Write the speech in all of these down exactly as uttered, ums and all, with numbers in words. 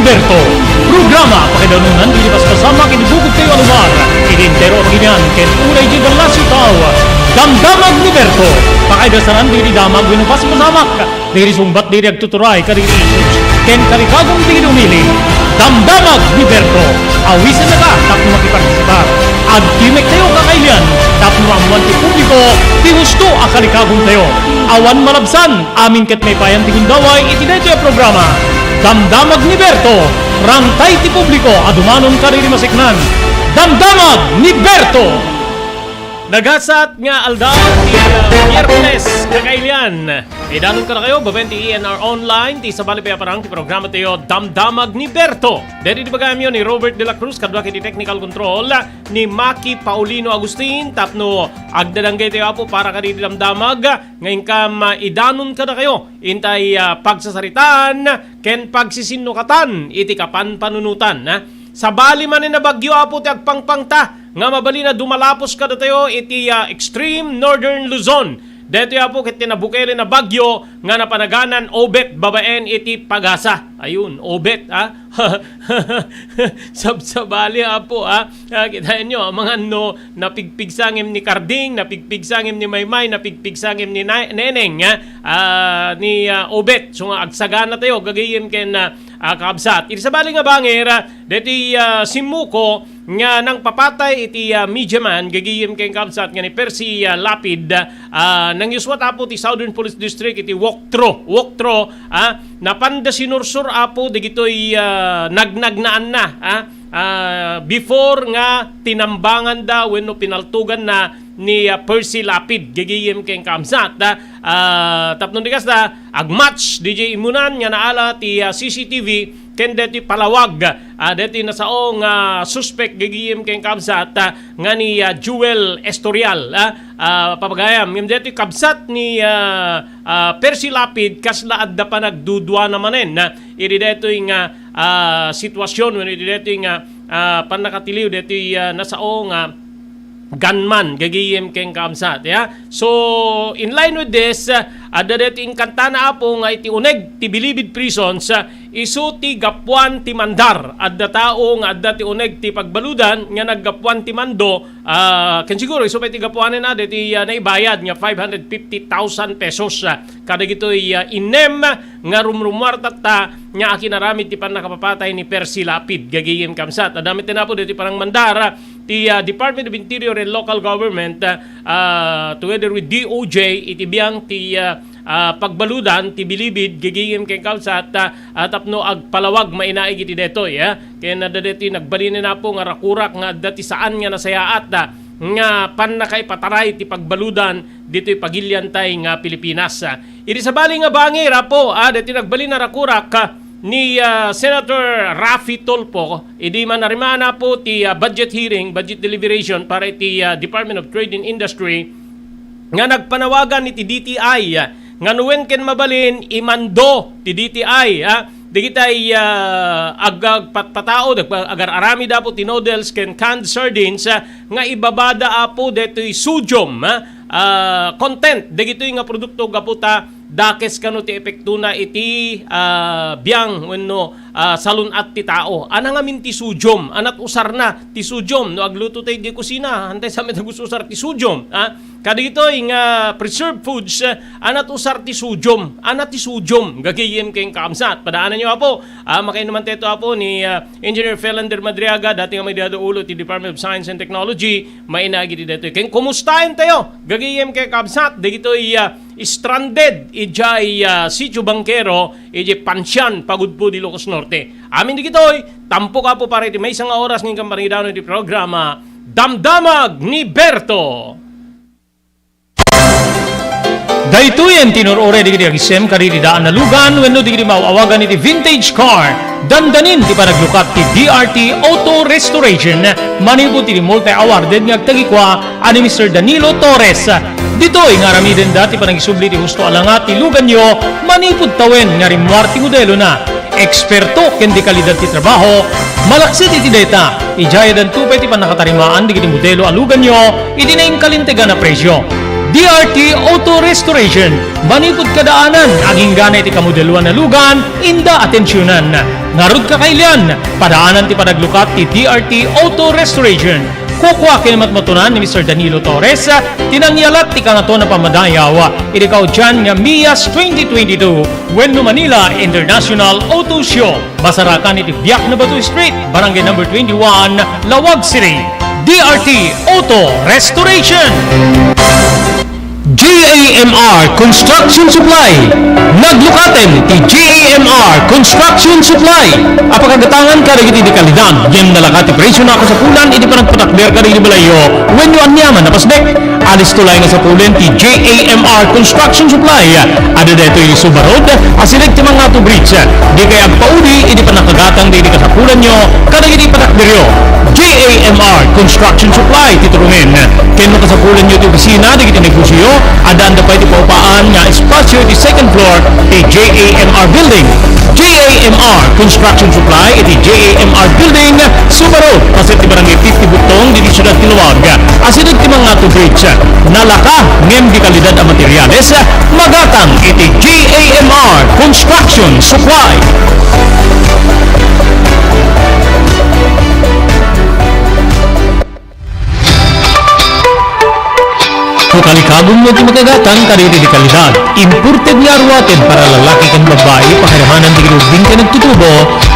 Berto. Programa pakaidanunan dagiti paspasamak iti bukod tayo a lugar, iti entero a pagilian ken unay iti Palacio Tao. Damdamag ni Berto. Pakaidasanan dagiti damag wenno paspasamak, dagiti sungbat dagiti agtuturay kadagiti issues ken karikagum dagiti umili. Damdamag ni Berto. Awisennaka tapno makipartisipar. Agtimek tayo kakailian tapno maammuan ti publiko ti husto a karikagum tayo. Awan malabsan. Amin ket maipayan ti gundaway iti daytoy a programa. Damdamag ni Berto, rangtay ti publiko a dumanon kadagiti maseknan. Damdamag ni Berto! Nagasat nga aldaw ti, uh, Miyerkules, kakailian. Idanon kadakayo babaen ti E N R Online, ti sabali pay a parang ti programa tayo, Damdamag ni Berto. Daytoy ti bagamyo ni Robert de la Cruz, kadua ket ti technical control ni Maki Paulino Agustin, tapno agdadanggay tayo, Apo, para kadagiti damdamag nga inkam, ah, idanon kadakayo intay, ah, pagsasaritaan ken pagsisinnukatan iti kapanpanunotan, ah. Sabali manen a bagyo, Apo, ti agpangpangta nga mabalin a dumalapos kadatayo iti, ah, extreme northern Luzon. Daytoy, Apo, ket ti nabukelen a bagyo nga napanaganan Obet babaen iti Pagasa. Ayun, Obet, ah. Sabsabali, Apo, ah. Ah, kitaenyo, amangan no napigpigsa ngem ni Karding, napigpigsa ngem ni Maymay, napigpigsa ngem ni Na-, Neneng, ah, ah, ni, ah, Obet. So nga, agsagana tayo, gagayem ken, ah, ah, kabsat. Iti sabali nga bangir, ah, deti, ah, simmuko nga nangpapatay iti, ah, media man, gagayem ken kabsat nga ni Percy, ah, Lapid, ah, nangyuswat, Apo, ti Southern Police District iti walkthrough, walkthrough, ah, napanda sinursor, Apo, dagitoy, ah, nagnagnaanna, ah, ah, before nga tinambanganda wenno pinaltuganna ni, ah, Percy Lapid, gagayem ken kabsat, ah, ah, tapno di kasta, agmatch, D J Imunan nga naala ti, ah, C C T V, ken deti palawag, ah, deti nasao nga suspek, gagayem ken kabsat, ah, nga ni, ah, Jewel Estorial, ah, ah, papagayam. Ngem deti kabsat ni, ah, ah, Percy Lapid, kasla adda panagduduana manen, ah, iti detoy nga, ah, sitwasyon, wenno iti detoy nga, ah, pannakatiliw detoy, ah, nasao nga gunman, gagayem ken kabsat, ya. So, in line with this, ah, adda deti inkantana, Apo, nga iti uneg ti Bilibid Prisons, ah, isu ti gapuan ti mandar. Adda tao nga adda ti uneg ti pagbaludan nga naggapuan ti mando, ah, ken siguro isu pay ti gapuanen, ah, deti, ah, naibayad nga five hundred fifty thousand pesos, ah, kadagitoy, ah, innem nga rumrumuar tatta nga akinaramid ti pannakapapatay ni Percy Lapid, gagayem kabsat. Adda met ti napo deti panangmandar, ah, ti, ah, Department of Interior and Local Government, ah, ah, together with D O J, iti biang ti, ah, ah, pagbaludan ti Bilibid, gagayem ken kabsat, ah, ah, tapno agpalawag mainaig iti detoy, ah. Ken adda deti nagbalinen, Apo, nga rakurak nga adda ti saan nga nasayaat, ah, nga pannakaipataray ti pagbaludan ditoy pagiliantay nga Pilipinas, ah. Iti sabali nga bangir, Apo, ah, deti nagbalin a rakurak, ah, ni, ah, Senator Raffy Tulfo, idi manarimaan, Apo, ti, ah, budget hearing, budget deliberation para iti, ah, Department of Trade and Industry, nga nagpanawagan iti D T I, ah, nga no wen ken mabalin, imando ti D T I, ah, dagitay, ah, ag-, agpatpatao, ag-, agar-aramid, Apo, ti noodles ken canned sardines, ah, nga ibabada, Apo, detoy sodium, ah, ah, content dagitoy nga produkto gapu ta dakes kano ti epektona iti, ah, biang wenno, ah, salun-at ti tao. Ana ngamin ti sodium, anat usarna ti sodium. No agluto tayo di kusina, antay sa met usar ti sodium, ah. Kadagitoy nga preserved foods, ah, anat usar ti sodium, anat ti sodium, gagayem ken kabsat. Padaananyo, Apo, ah, makainuman tayo, Apo, ni, ah, Engineer Felander Madriaga, dati nga may diado ulo ti Department of Science and Technology, mainaig iti daytoy. Ken kumustaentayo, gagayem ken kabsat, dagitoy, ah, stranded idiay, ah, Sitio Bangkero, idiay Pansian, Pagudpud, Ilocos Norte. Amin dagitoy, tampok, Apo, para iti maysa nga oras nga inkam panangidano iti programa, Damdamag ni Berto. Daytoyen ti inur-uray dagiti agisem kadagiti daan a lugan wenno dagiti maaw-awagan iti vintage car. Dandanin ti panaglukat ti D R T Auto Restoration manipud iti multi-awarded nga agtagikua a ni Mister Danilo Torres. Ditoy nga aramidenda ti panagisubli ti husto a langa ti luganyo manipud tawen nga rimmuar ti modelona. Eksperto ken di kalidad ti trabaho, malaksid iti dayta, idiayadanto pay ti pannakatarimaan dagiti modelo a luganyo iti nainkalintegan a presio. D R T Auto Restoration. Manipud kadaanan, agingga iti kamodeloan a lugan, inda atensionan. Ngarud, kakailian, padaanan ti panaglukat ti D R T Auto Restoration. Kukua ken matmatunan ni Mister Danilo Torres, ti nangyalat ti Kangatoan a Pammadayaw iti kaudian nga MIAS twenty twenty-two wenno Manila International Auto Show. Masarakan iti Biak na Bato Street, Barangay Number twenty-one, Laoag City. D R T Auto Restoration. J A M R Construction Supply. Naglukaten ti J A M R Construction Supply a pakagatangan kadagiti dekalidad ngem nalaka ti presyona a kasapulan iti panagpatakder kadagiti balayyo wenno aniaman a pasdek. Alisto laeng a sapulen ti J A M R Construction Supply. Adda daytoy iti Suba Road, asideg ti Mangatu Bridge. Dikay agpaudi iti pannakagatang dagiti kasapulanyo kadagiti patakderyo. J A M R Construction Supply ti turungen. Ken no kasapulanyo ti opisina dagiti negosioyo, addaan da pay ti paupaan nga espasio iti second floor ti J A M R Building. J A M R Construction Supply iti J A M R Building, Suba Road, paset ti Barangay fifty Butong, ditoy siudad ti Laoag. Asideg ti Mangatu Bridge. Nalaka ngem dekalidad a materiales, magatang iti J A M R Construction Supply. No kalikagumyo ti makagatang kadagiti dekalidad, imported nga aruaten para lalaki ken babbai, pakadamanan dagiti ubbing ken nagtutubo,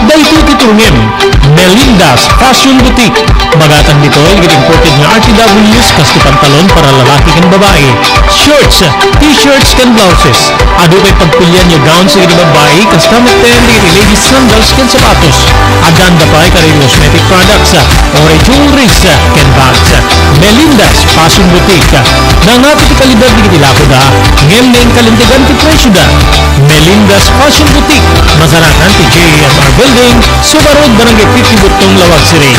daytoy ti turungem. Melinda's Fashion Boutique. Magatang ditoy dagiti imported nga R T Ws, kas ti pantalon para lalaki ken babbai, shirts, t-shirts ken blouses. Adu pay pagpilian nga gowns dagiti babbai, kasta metten dagiti ladies sandals ken sapatos. Addaanda pay kadagiti cosmetic products, uray jewelries, ken bags. Melinda's Fashion Boutique. Nangngati ti kalidad dagiti lakoda, ngem naingkalintegan ti presioda. Melinda's Fashion Boutique. Masarakan ti J A M R Building, Suba Road, Barangay fifty Butong, Laoag City.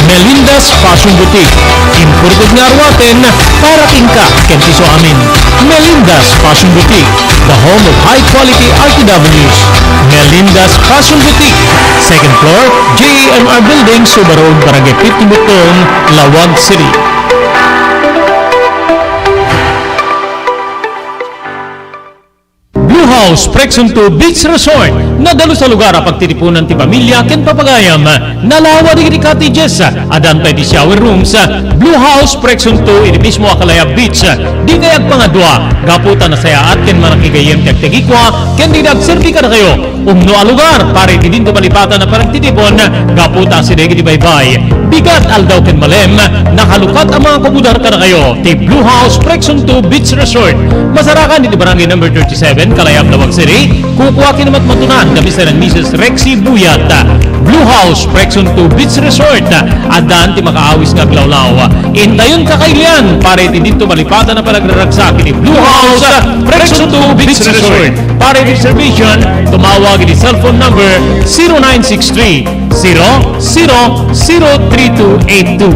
Melinda's Fashion Boutique. Imported nga aruaten para kenka ken ti isuamin. Melinda's Fashion Boutique, the home of high quality R T Ws. Melinda's Fashion Boutique, second floor, J A M R Building, Suba Road, Barangay fifty Butong, Laoag City. Blue House Prexon two Beach Resort. Nadalus a lugar a pagtitipunan ti pamilya ken papagayam. Nalawa dagiti cottages, addan pay ti shower rooms. Blue House Prexon two iti mismo a Kalayab Beach. Dikay agpangadua, gapu ta nasayaat ken manakigayyem ti agtagikua ken dagiti agserbi kadakayo. Umno a lugar para iti dinto malipatan a panagtitipon, gapu ta asideg iti baybay, bigat, aldaw ken malem, nakalukat a makakumodar kadakayo ti Blue House Prexon two Beach Resort. Masarakan iti Barangay Number thirty-seven, Kalayab, Laoag City. Kukua ken matmatunan da Mister and Missus Rexy Buyat. Blue House Prexon two Beach Resort. Addan ti makaawis nga aglawlaw. Intayon, kakailian, para iti dinto malipatan a panagraragsak iti Blue House Prexon two Beach Resort. Para iti reservation, tumawag iti cellphone number zero nine six three, zero zero zero three two eight two.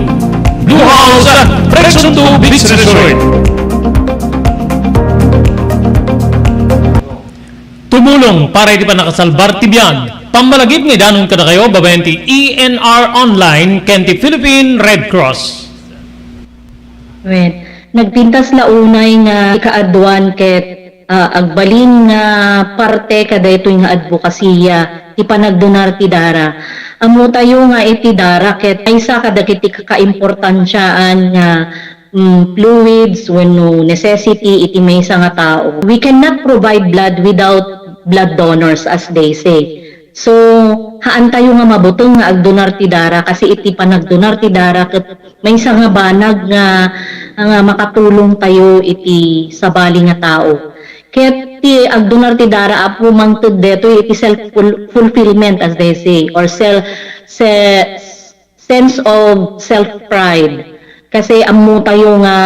Blue House Prexon two Beach Resort. Tumulong para iti pannakasalbar ti biag. Pammalagip nga idanon kadakayo babaen ti E N R Online ken ti Philippine Red Cross. Wen, nagpintas la unay nga ikaaduan ket, ah, agbalin nga parte kadaytoy nga adbokasiya ti panagdonar ti dara. Ammotayo nga iti dara ket maysa kadagiti kakaimportansiaan nga, mm, fluids wenno necessity iti maysa nga tao. We cannot provide blood without blood donors, as they say. So, haantayo nga mabuteng nga agdonar ti dara, kasi iti panagdonar ti dara ket maysa nga banag nga, nga makatulongtayo iti sabali nga tao. Ket ti agdonar ti dara, Apo, mangted detoy iti self ful-, fulfillment, as they say, or self, se-, sense of self-pride. Kasi ammotayo nga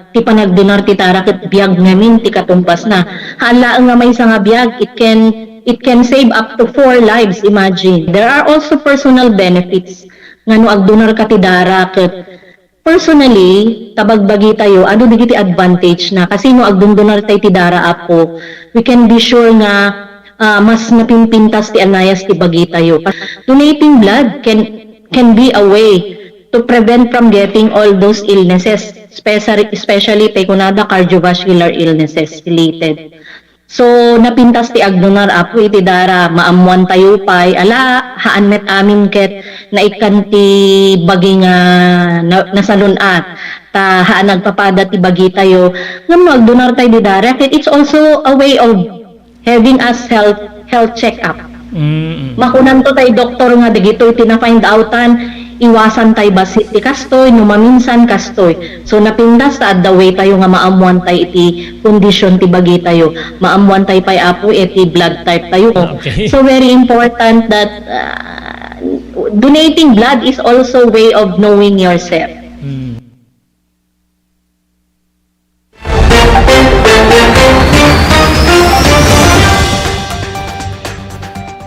ti panagdonar ti dara ket biag ngamin ti katumbasna. Haan laeng nga maysa nga biag, it can, it can save up to four lives, imagine. There are also personal benefits nga no agdonar ka ti dara ket personally, ta bagbagitayo, adu dagiti advantage na. Kasi no agdondonartay ti dara, Apo, we can be sure nga, ah, mas napimpintas ti anayas ti bagitayo. Donating blood can, can be a way to prevent from getting all those illnesses, especially, especially tay kunada cardiovascular illnesses related. So, napintas ti agdunar, Apo, iti dara, maammuan tayo pay, ala, haan met amin ket naikkan ti bagi nga na-, nasalun-at, ta haan agpapada ti bagitayo. Ngem no agdunar tayo di dara, ket it's also a way of having us health, health check-up. Mm. Makunanto tay doktor nga dagitoy ti na-find outan, iwasan tay bassit ti kastoy, no maminsan kastoy. So, napintas ta adda way tayo nga maammuan tay iti kondisyon ti bagitayo. Maammuan tay pay, Apo, iti blood type tayo. Okay. So, very important that, uh, donating blood is also way of knowing yourself. Mm.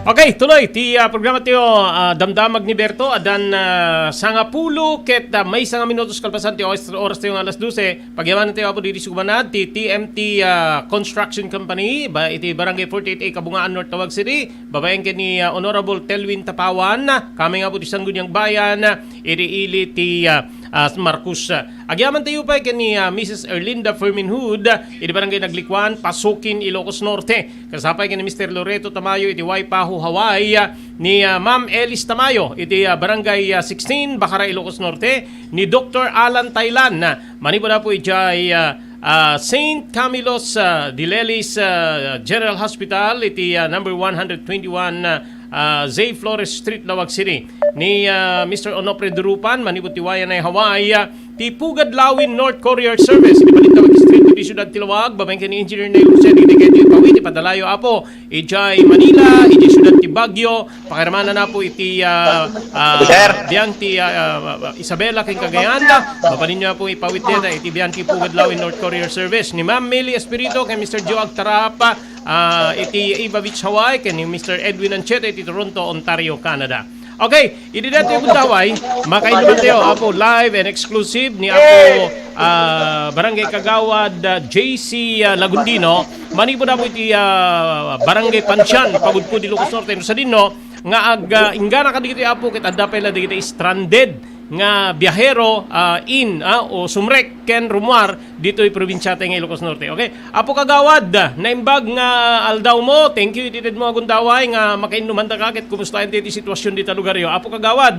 Okay, tuloy ti, ah, programa tayo, ah, Damdamag ni Berto, addan, ah, sangapulo ket, ah, maysa nga minutos kalpasan ti oras, oras tayo nga alas dose. Pagyamanen tayo, Apo, didi sugumanad ti T M T, ah, Construction Company, ba, iti Barangay forty-eight A, Kabungaan North, Tawag City, babaen ken ni, ah, Honorable Telwin Tapawan, kami nga, Apo, ti Sangguniang Bayan, iti ili ti, ah, ah, Marcos. Agyaman tayo pay ken ni, ah, Missus Erlinda Ferminhud, iti Barangay Naglikuan, Pasukin, Ilocos Norte. Kasapay ken ni Mister Loreto Tamayo iti Waipahu, Hawaii, ah, ni, ah, Ma'am Elis Tamayo iti, ah, Barangay, ah, sixteen, Bacara, Ilocos Norte, ni Doktor Alan Tailan, ah, manipud, Apo, idiay, ah, ah, Saint Camilo's, ah, Dilelis, ah, General Hospital iti, ah, number one hundred twenty-one, ah, ah, Zay Flores Street, Laoag City. Ni, ah, Mister Onofre Durupan, manipud ti Waianae, Hawaii, ah, ti Pugad Lawin North Courier Service, iti Balintawak Street, iti siudad ti Laoag, babaen ken ni Engineer Neo Jose, dagiti kayo ti ipawid, ipadalayo, Apo, idiay Manila, idiay siudad ti Baguio, pakiramanan, Apo, iti, ah, ah, Sir. Biang ti, ah, ah, Isabela ken Cagayan, mapaninyo, Apo, ipawid deta, iti biang ti Pugad Lawin North Courier Service, ni Ma'am Millie Espirito, ken Mister Joe Agtarapa, ah, iti Eva Beach, Hawaii, ken ni Mister Edwin Ancheta iti Toronto, Ontario, Canada. Okay, idi dati gundaway, makainuman tayo, Apo, live and exclusive ni Apo, ah, Barangay Kagawad, ah, J C, ah, Lagundino, manipud, Apo, iti, ah, Barangay Pansian, Pagudpud, Ilocos Norte, no, sadino, nga ag, ah, inggana kadagiti, Apo, ket adda pay la dagiti stranded nga biahero, ah, in, ah, o sumrek ken rumuar ditoy probinsiata nga Ilocos Norte. Okay? Apo Kagawad, naimbag nga aldawmo. Thank you iti tedmo a gundaway nga makainnuman daka ket kumustaen ti, ti sitwasyon dita lugaryo. Apo Kagawad,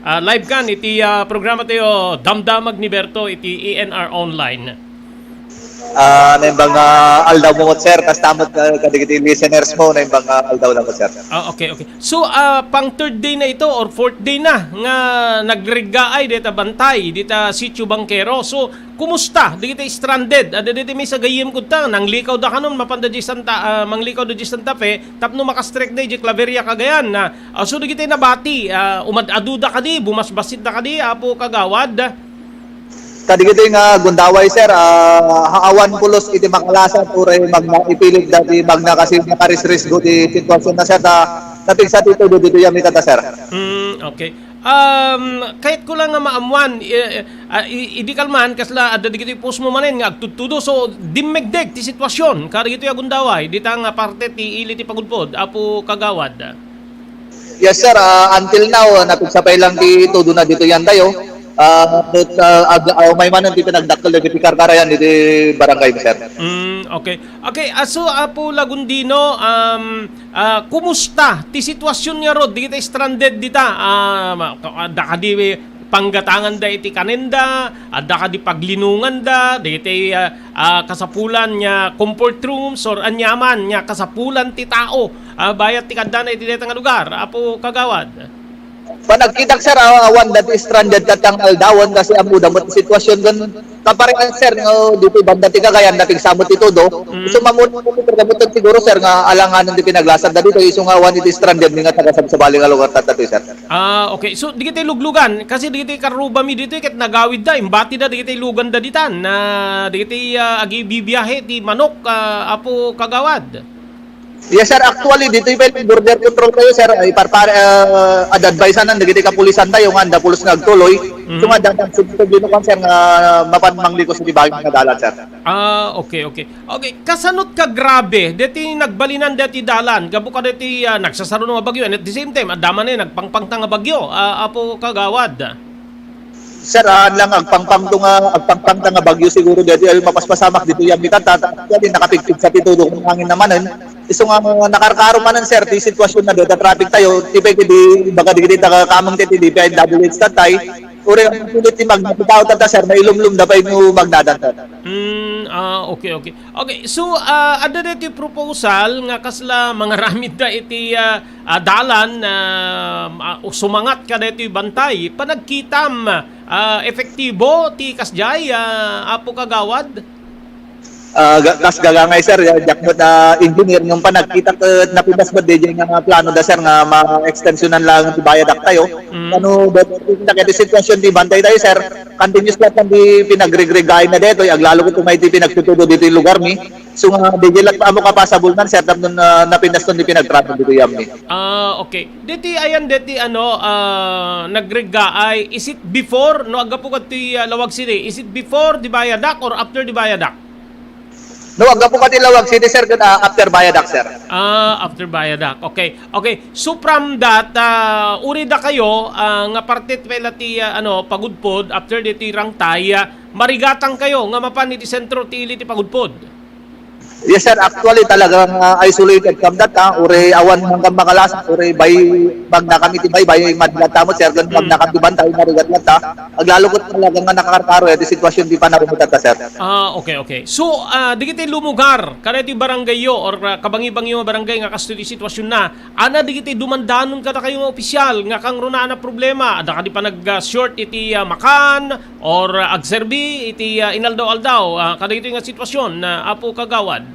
ah, live kan iti, ah, programa tayo, Damdamag ni Berto iti E N R Online. Ah, naimbag nga aldawmo, sir. Kasta met, ah, kadagiti listeners mo, naimbag nga aldaw lang, sir. Ah, okay, okay. So, ah, pang third day na ito or fourth day na nga nagreggaay dita bantay, dita Sitio Bangkero. So, kumusta dagiti stranded? Adda dagiti maysa gayyem kudta, nanglikaw da kanon, mapanda di Santa, ah, manglikaw da di Santa Fe, tapno makastrek da di Claveria, Cagayan. Ah, ah, so, dagiti nabati, ah, umad-adu da kadi, bumasbasit da kadi, Apo Kagawad? Kadagitoy nga gundaway, sir, ah, ha awan pulos iti makalasat, uray magna-, ipilit da ti magna kasi nakarisrisgo ti sitwasyon na, sir, ta napigsa ti tudo ditoy a mitata, sir. Mm, okay. Um, kayat ko lang nga maamuan, eh, ah, i-, idi kalman, kasla adda dagitoy post mo manen nga agtudtudo, so dimmegdeg ti sitwasyon, kadagitoy a gundaway, dita nga parte ti ili ti Pagudpod, Apo Kagawad. Yes, sir. Ah, until now, ah, napigsa pay lang ti tudo na ditoy yan tayo. Ah, but, ah, ag-, ah, umay manen ti pinagdakkel dagiti karkarayan iti barangay, sir. Mm, okay. Okay, ah, so, Apo Lagundino, um, ah, kumusta ti sitwasyon ngarud dagiti stranded dita? Ah, ma-, ka-, adda kadi panggatanganda iti kanenda, adda kadi paglinonganda, dagiti, ah, ah, kasapulan nga comfort rooms or aniaman nga kasapulan ti tao, ah, bayat ti kaddana iti dayta nga lugar, Apo Kagawad? Panagkitak, sir, ah, awan dati stranded katang aldawan kasi ammoda met ti sitwasyon ken kaparehan, sir, nga ditoy banda ti Cagayan, napigsa met ti tudo. Mm. So, mamuna ti pergamot siguro, sir, nga alanganen ti pinaglasat da ditoy, isu nga awan iti stranded nga taga sabsabali nga lugar tatta, sir. Ah, okay. So, dagiti luglugan, kasi dagiti karrubami ditoy ket nagawidda, imbatida dagiti luganda ditan, na dagiti, ah, agibibiahe ti manok, ah, Apo Kagawad. Yes, sir. Actually, ditoy pay border control tayo, sir. Ay, par-, par-, ah, ad-adviseanan dagiti kapulisan tayo nga adda pulos nga agtuloy. Mhm. So, nga adda nagsusugi no, sir, nga mapan manglikos iti bagay nga dalan, sir. Ah, okay, okay. Okay, kasanot ka grabe deti nagbalinan deti dalan, gapu kadeti, ah, nagsasarano nga bagyo, and at the same time, adda manen nagpangpangta nga bagyo, ah, Apo Kagawad? Sir, ah, lang agpangpang to nga, agpangpang ta nga bagyo siguro daytoy ay mapaspasamak ditoy ammi tatta. Actually, nakapigpig sa pitudo kung hangin naman, eh. Isu nga, ah, nakarkaro manen, sir, ti sitwasyon na deta traffic tayo, ti pay di, baga di kita kakamang ti, ti D P W H tatay. Uri ang pilit ti magnatitao tatta, sir, mailumlum da pay no magnadan, sir. Hmm, ah, okay, okay. Okay, so, ah, adda daytoy proposal nga kasla mangaramid da iti, ah, ah, dalan, ah, ah, sumangat kadaytoy bantay. Panagkitam, ah, epektibo ti kasjay, ah, Apo Kagawad? Ah, ga-, kas gagangay, sir, ya, diak met, ah, engineer, ngem panagkita ket napintas met daydiay nga plano da, sir, nga ma-extensionan lang ti bayadak tayo. Mm. Ano, but, kita ket sitwasyon ti bantay tayo, sir, continuous lang ti pinagregregaay na daytoy, aglalo ket umay ti pinagtutudo ditoy lugar mi. So nga, daydiay lat amok a pasabulnan, sir, tapno, ah, napintas ton ti pinagtrato ditoy ammi. Ah, okay. Deti ayan, deti ano, ah, nagreggaay, is it before, no, aggapu kadtoy, ah, Laoag City? Is it before the viaduct or after the viaduct? No, aggapu kadtoy Laoag City, sir, ket, ah, after viaduct, sir. Ah, after viaduct. Okay. Okay. So from that, ah, uri dakayo, ah, nga parte pay la ti, ah, ano, Pagudpod, after deti Rangtay, ah, marigatan kayo nga mapan iti sentro ti ili ti Pagudpod. Yes, sir. Actually, talagang, ah, isolated kam that, ha. Uri awan man kam makalasat, uri bay, magnakam iti baybay, madlat ta met, sir, ken Mm. magnakam ti bantay, marigat latta. Aglalo ket talaga nga nakakarkaro, eh, ti sitwasyon ti panawen itatta, sir. Ah, okay, okay. So, ah, dagiti lumugar, kadagiti barangayyo or, ah, kabangibangyo nga barangay nga kastoy ti sitwasyon na, ana dagiti dumandanon kadakayo nga opisyal nga kangrunaan a problema, adda kadi panag, ah, short iti, ah, makan or, ah, agserbi iti, ah, inaldaw-aldaw, ah, kadagitoy nga sitwasyon, ah, Apo Kagawad?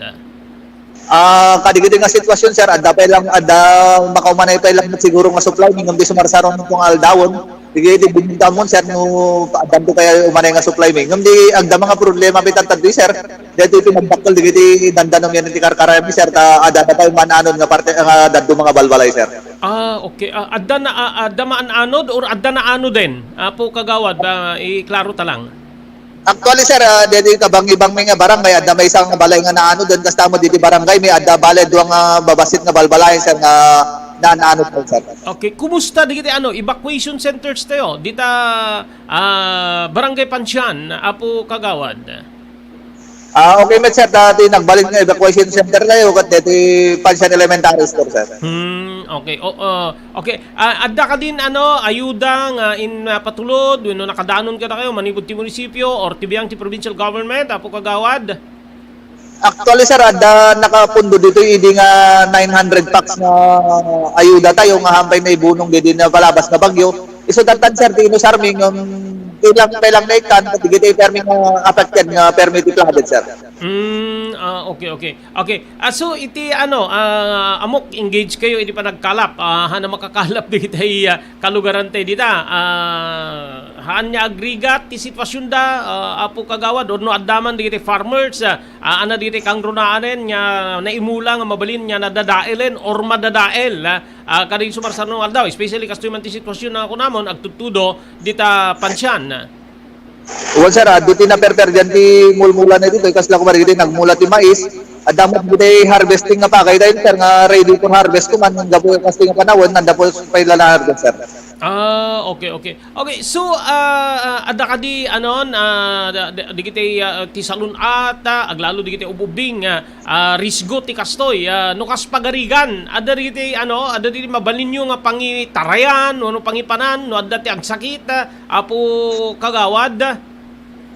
Ah, kadagitoy nga sitwasyon, sir, adda pay lang, adda makaumanay pay lang siguro nga supply mi ngem di sumarsaro nga aldawon. Sige, di bininta mo, sir, no addanto kay umanay nga supply mi. Ngem di agda nga problema mi tantad di, sir. Daytoy ti nagdakkel dagiti dandanom yan ti karkarayan mi, sir, ta adda pay man-anod nga parte nga daddo nga balbalay, sir. Ah, okay. Ah, adda na, ah, adda maan-anod or adda naanoden? Apo Kagawad, ah, iklaro ta lang. Actually, sir, ah, daytoy kabangibang mi nga barangay, adda maysa nga balay nga naanoden, kasta mo diti barangay mi, adda bale dua nga babassit nga balbalay, sir, nga naan-anod, sir. Okay, kumusta dagiti, ano, evacuation centers tayo? Dita, ah, Barangay Pansian, Apo Kagawad. Ah, okay met, sir, dati nagbalin nga evacuation center tayo, ket daytoy Pansian Elementary School, sir. Hmm, okay. O, ah, okay. Ah, adda kadin, ano, ayuda nga in, ah, patulod wenno nakadanon kadakayo manipud ti munisipyo or ti biang ti provincial government, Apo Kagawad? Actually, sir, adda nakapundo ditoy idi nga nine hundred packs nga ayuda tayo nga hampay naibunong didi na palabas nga bagyo. Isu tattan, sir, ti inusar mi ngem ilang, ilang naikkan, dagiti permi nga affected nga permi ti flooded, sir. Mm, ah, okay, okay. Okay. Ah, so iti ano, ah, amok engage kayo iti panagkalap, ah, haan a makakalap dagiti, ah, kalugaran tayo dita. Ah, haan nga agrigat ti sitwasyon da, ah, Apo Kagawad, or no adda man dagiti farmers, ah, ah, ana dagiti kangrunaanen nga naimula nga mabalin nga nadadaelen or madadael, ah, ah, kadagiti sumarsarno nga aldaw, especially kastoy man ti sitwasyon nga kunamon agtudtudo dita Pansian. Wen, sir, ah, ditoy naperperdian ti mulmula na ditoy, kasla ko marigiti nagmula ti mais. Adda met ditoy harvesting nga pakay daytoy, sir, nga ready for harvest ko man, gapu kastoy nga panawen, adda po pay la harvest, sir. Ah, okay, okay. Okay, so, ah, ah, adda kadi, anon, ah, da-, da-, dagiti, ah, ti salun-at, ah, aglalo dagiti ub-ubbing, ah, ah, risgo ti kastoy, ah, no kas pagarigan, adda dagiti, ano, adda dagiti mabalinyo nga pangitarayan, wenno pangipanan, no adda ti agsakit, ah, Apo Kagawad?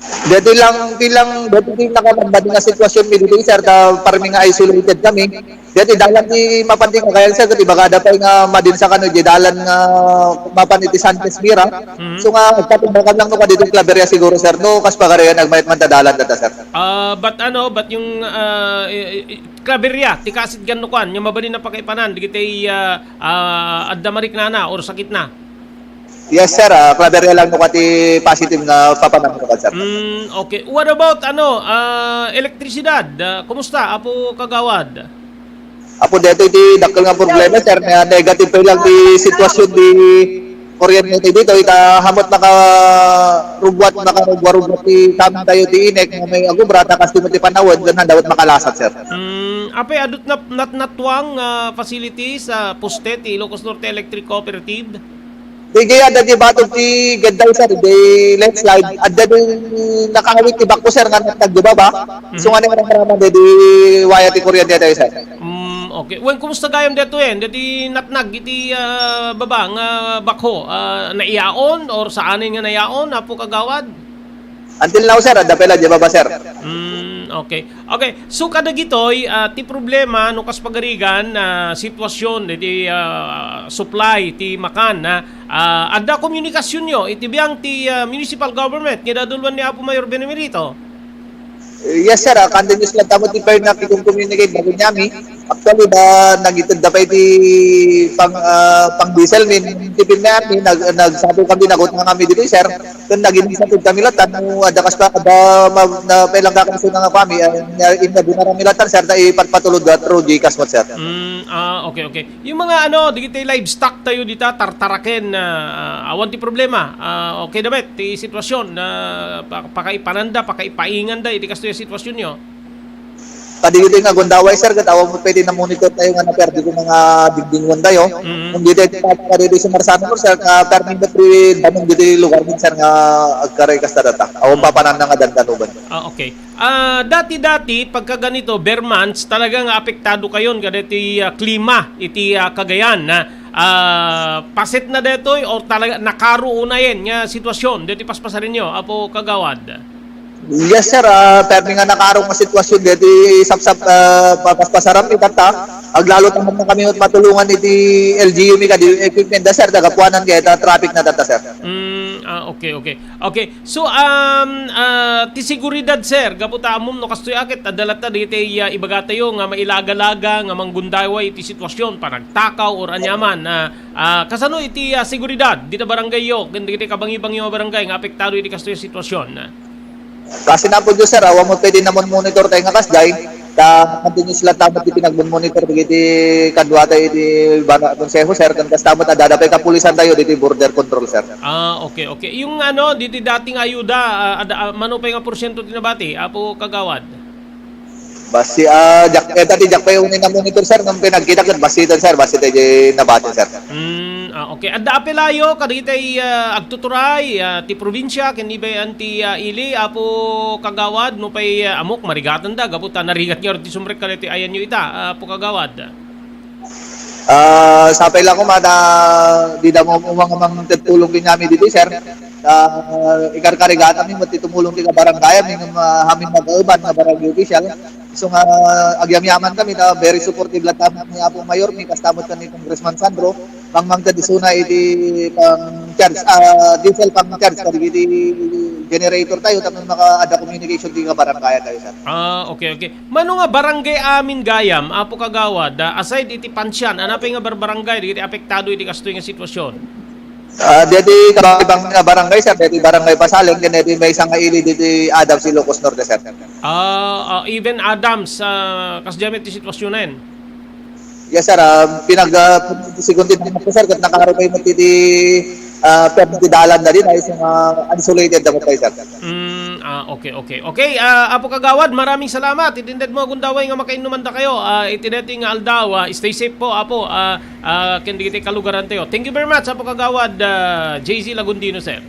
Dati lang, ti lang, dati ti nakabagbag nga sitwasyon mi ditoy, sir, ta parmi nga isolated kami. Dati dalan ti mapan ti kakayan, sir, ket ibagada pay nga madin sa kano, di dalan nga mapan iti Sanchez Mira. Mhm. So nga, agpatungbakan lang no, kadito Claveria siguro, sir, no, kas pagarian, agmayat man ta dalan data, sir. Ah, but ano, but yung, ah, i-, i-, Claveria, ti kasit gan no kuan, yung mabalin na pakaipanan, digiti, ah, ah, adda mariknana or sakit na? Yes, sir. Ah, Claveria lang no kati positive nga papanang ko, sir. Mm, okay. What about, ano, ah, elektrisidad? Ah, kumusta, Apo Kagawad? Apo, dito iti dakkel nga problema, sir, nga negative pa lang ti sitwasyon di kuryente dito, ita hamot makarubuat, makarubwa-rubwa ti kami tayo ti inek nga may agubra, ta kasi mo ti panawen, ganun dapat makalasat, sir. Mm, apay, adut nat-, nat-, natwang, ah, facilities, ah, poste ti Ilocos Norte Electric Cooperative? Di kaya adda di batog ti ged tayo, sir, di landslide. Adda di nakaawit ti bako, sir, nga natnag di baba. So, Mhm. nga nang ramraman di, di waya ti kuryente tayo, sir. Mm, okay. Wen, kumusta gayam detoy, eh? Deti natnag iti, ah, baba nga bakho, ah, naiyaon or saanen nga naiyaon, Apo Kagawad? Until now, sir, adda pay la di baba, sir. Mm, okay. Okay. So, kadagitoy, ah, ti problema, no, kas pagarigan, ah, sitwasyon, iti, ah, supply, ti makan, ah, ah, adda komunikasyonyo, iti biang ti, ah, municipal government, nga daduluan ni Apo Mayor Benemerito? Eh, yes, sir. Ah, continuous lang tamo ti fire na communicate bago niya mi. Actually, da, nagited da pay ti pang, ah, pang diesel min, ti pinayar mi, nag-, nagsato kami, nagutang kami dito, sir. Kun naging sa kami latta, no, adda kas pa, adda ma-, na, pailang kakabsat nga kami, ah, inya, inya bunara mi latta, sir, ta ipatpatulod da through GCash mo, sir. Mm, ah, okay, okay. Yung mga ano, digiti livestock tayo dita, tartaraken, ah, ah, awan ti problema. Ah, okay da met, ti sitwasyon, na pa-, pakaipananda, pakaipainganda, iti kastoy a sitwasyon nyo. Kadigiti nga gundaway, sir, ket awan mo pwede na monitor tayo nga naperdi ko mga dingdingwan tayo. Mm. Kung dito ito pa rin sa Marzano, sir, nga permi mo pre danong dito yung lugar din, sir, nga agkaray kasta data. Awan pa panan na nga dandanuban. Ah, okay. Ah, dati-dati, pagka ganito, bare months, talaga nga apektado kayon kadeti, ah, klima iti, ah, Cagayan, ah, ah, paset na detoy or talaga nakaro unayen nga sitwasyon deti paspasarinyo, Apo Kagawad? Yes, sir. Ah, permi nga nakaro nga sitwasyon deti sapsap, ah, papaspasaram itatta. Aglalo ta man kami matulungan iti L G U mi kadi equipment da, sir, dagapuanan kaya ta traffic na tatta, sir. Mm, ah, okay, okay. Okay. So, um, ah, ti seguridad, sir, gapu ta ammom no kastoy a ket adda latta dagiti, ah, ibagatayo nga mailagalaga nga manggundaway iti sitwasyon, panagtakaw or aniaman. Ah, ah, kasano iti, ah, seguridad dita barangayyo ken dagiti kabangibangyo a barangay nga apektado iti kastoy a sitwasyon? Kasi na po, sir, awan mo pwede namon monitor tayo nga kasjay. Ta continuous lang tamo ti pinagmon-monitor dagiti kadua tayo iti bara-, konseho, sir, ken kasta met adda pay kapulisan tayo diti border control, sir. Ah, okay, okay. Yung ano, diti dating ayuda, ah, ada, ah, mano pay nga porsyento ti nabati, Apo Kagawad? Basi, ah, jak-, eh, dati jak pay unay na monitor, sir, nung pinagkita ket basi ito, sir, basi tayo di nabati, sir. Mm, ah, okay. Adda apelayo kadagiti, ah, agtuturay, ah, ti probinsya ken ibayan ti, ah, ili, Apo Kagawad, no pay, ah, ammok marigatan da gapu ta narigat nga ti sumrek kadagiti ayanyo ita, ah, Apo Kagawad. Ah, sapay lang ko, mata, di da mo umang-, umang tulong kanyami dito, sir. Ah, ikarkarigatan mi, mati tumulong ti kabarangay, mi nga, ah, amin mag-auban nga barangay official. So nga, agyamyaman kami, ta very supportive lang tamo ni Apo Mayor, mi kastamot kami Congressman Sandro, mangmangted isuna iti pang-charge, ah, diesel pang-charge, kadagiti generator tayo, tapos maka-, ada communication ti kabarangay tayo, sir. Ah, okay, okay. Mano nga barangay amin gayam, Apo Kagawad, ah, aside iti Pansian, ano pay nga barbarangay dagiti apektado iti kastoy nga sitwasyon? Ah, deti kabang-, ibang nga barangay, sir, deti barangay Pasaleng, ken deti maysa nga ili deti Adams, Ilocos Norte, sir. Ah, ah, even Adams, ah, kasdiay met ti sitwasyonen? Yes, sir. Ah, pinag, ah, sigun ti tama ko, sir, ket nakaro pay met iti, ah, permi ti dalan na din, ay, so, ah, isolated na po tayo, sir. Mm, ah, okay, okay. Okay, ah, Apo Kagawad, maraming salamat. Itinded mo, agundaway nga makainnuman da kayo. Ah, iti deti nga aldaw, ah, stay safe po, Apo. Ah, ah, ken dagiti kalugaran tayo. Thank you very much, Apo Kagawad, ah, J Z Lagundino, sir.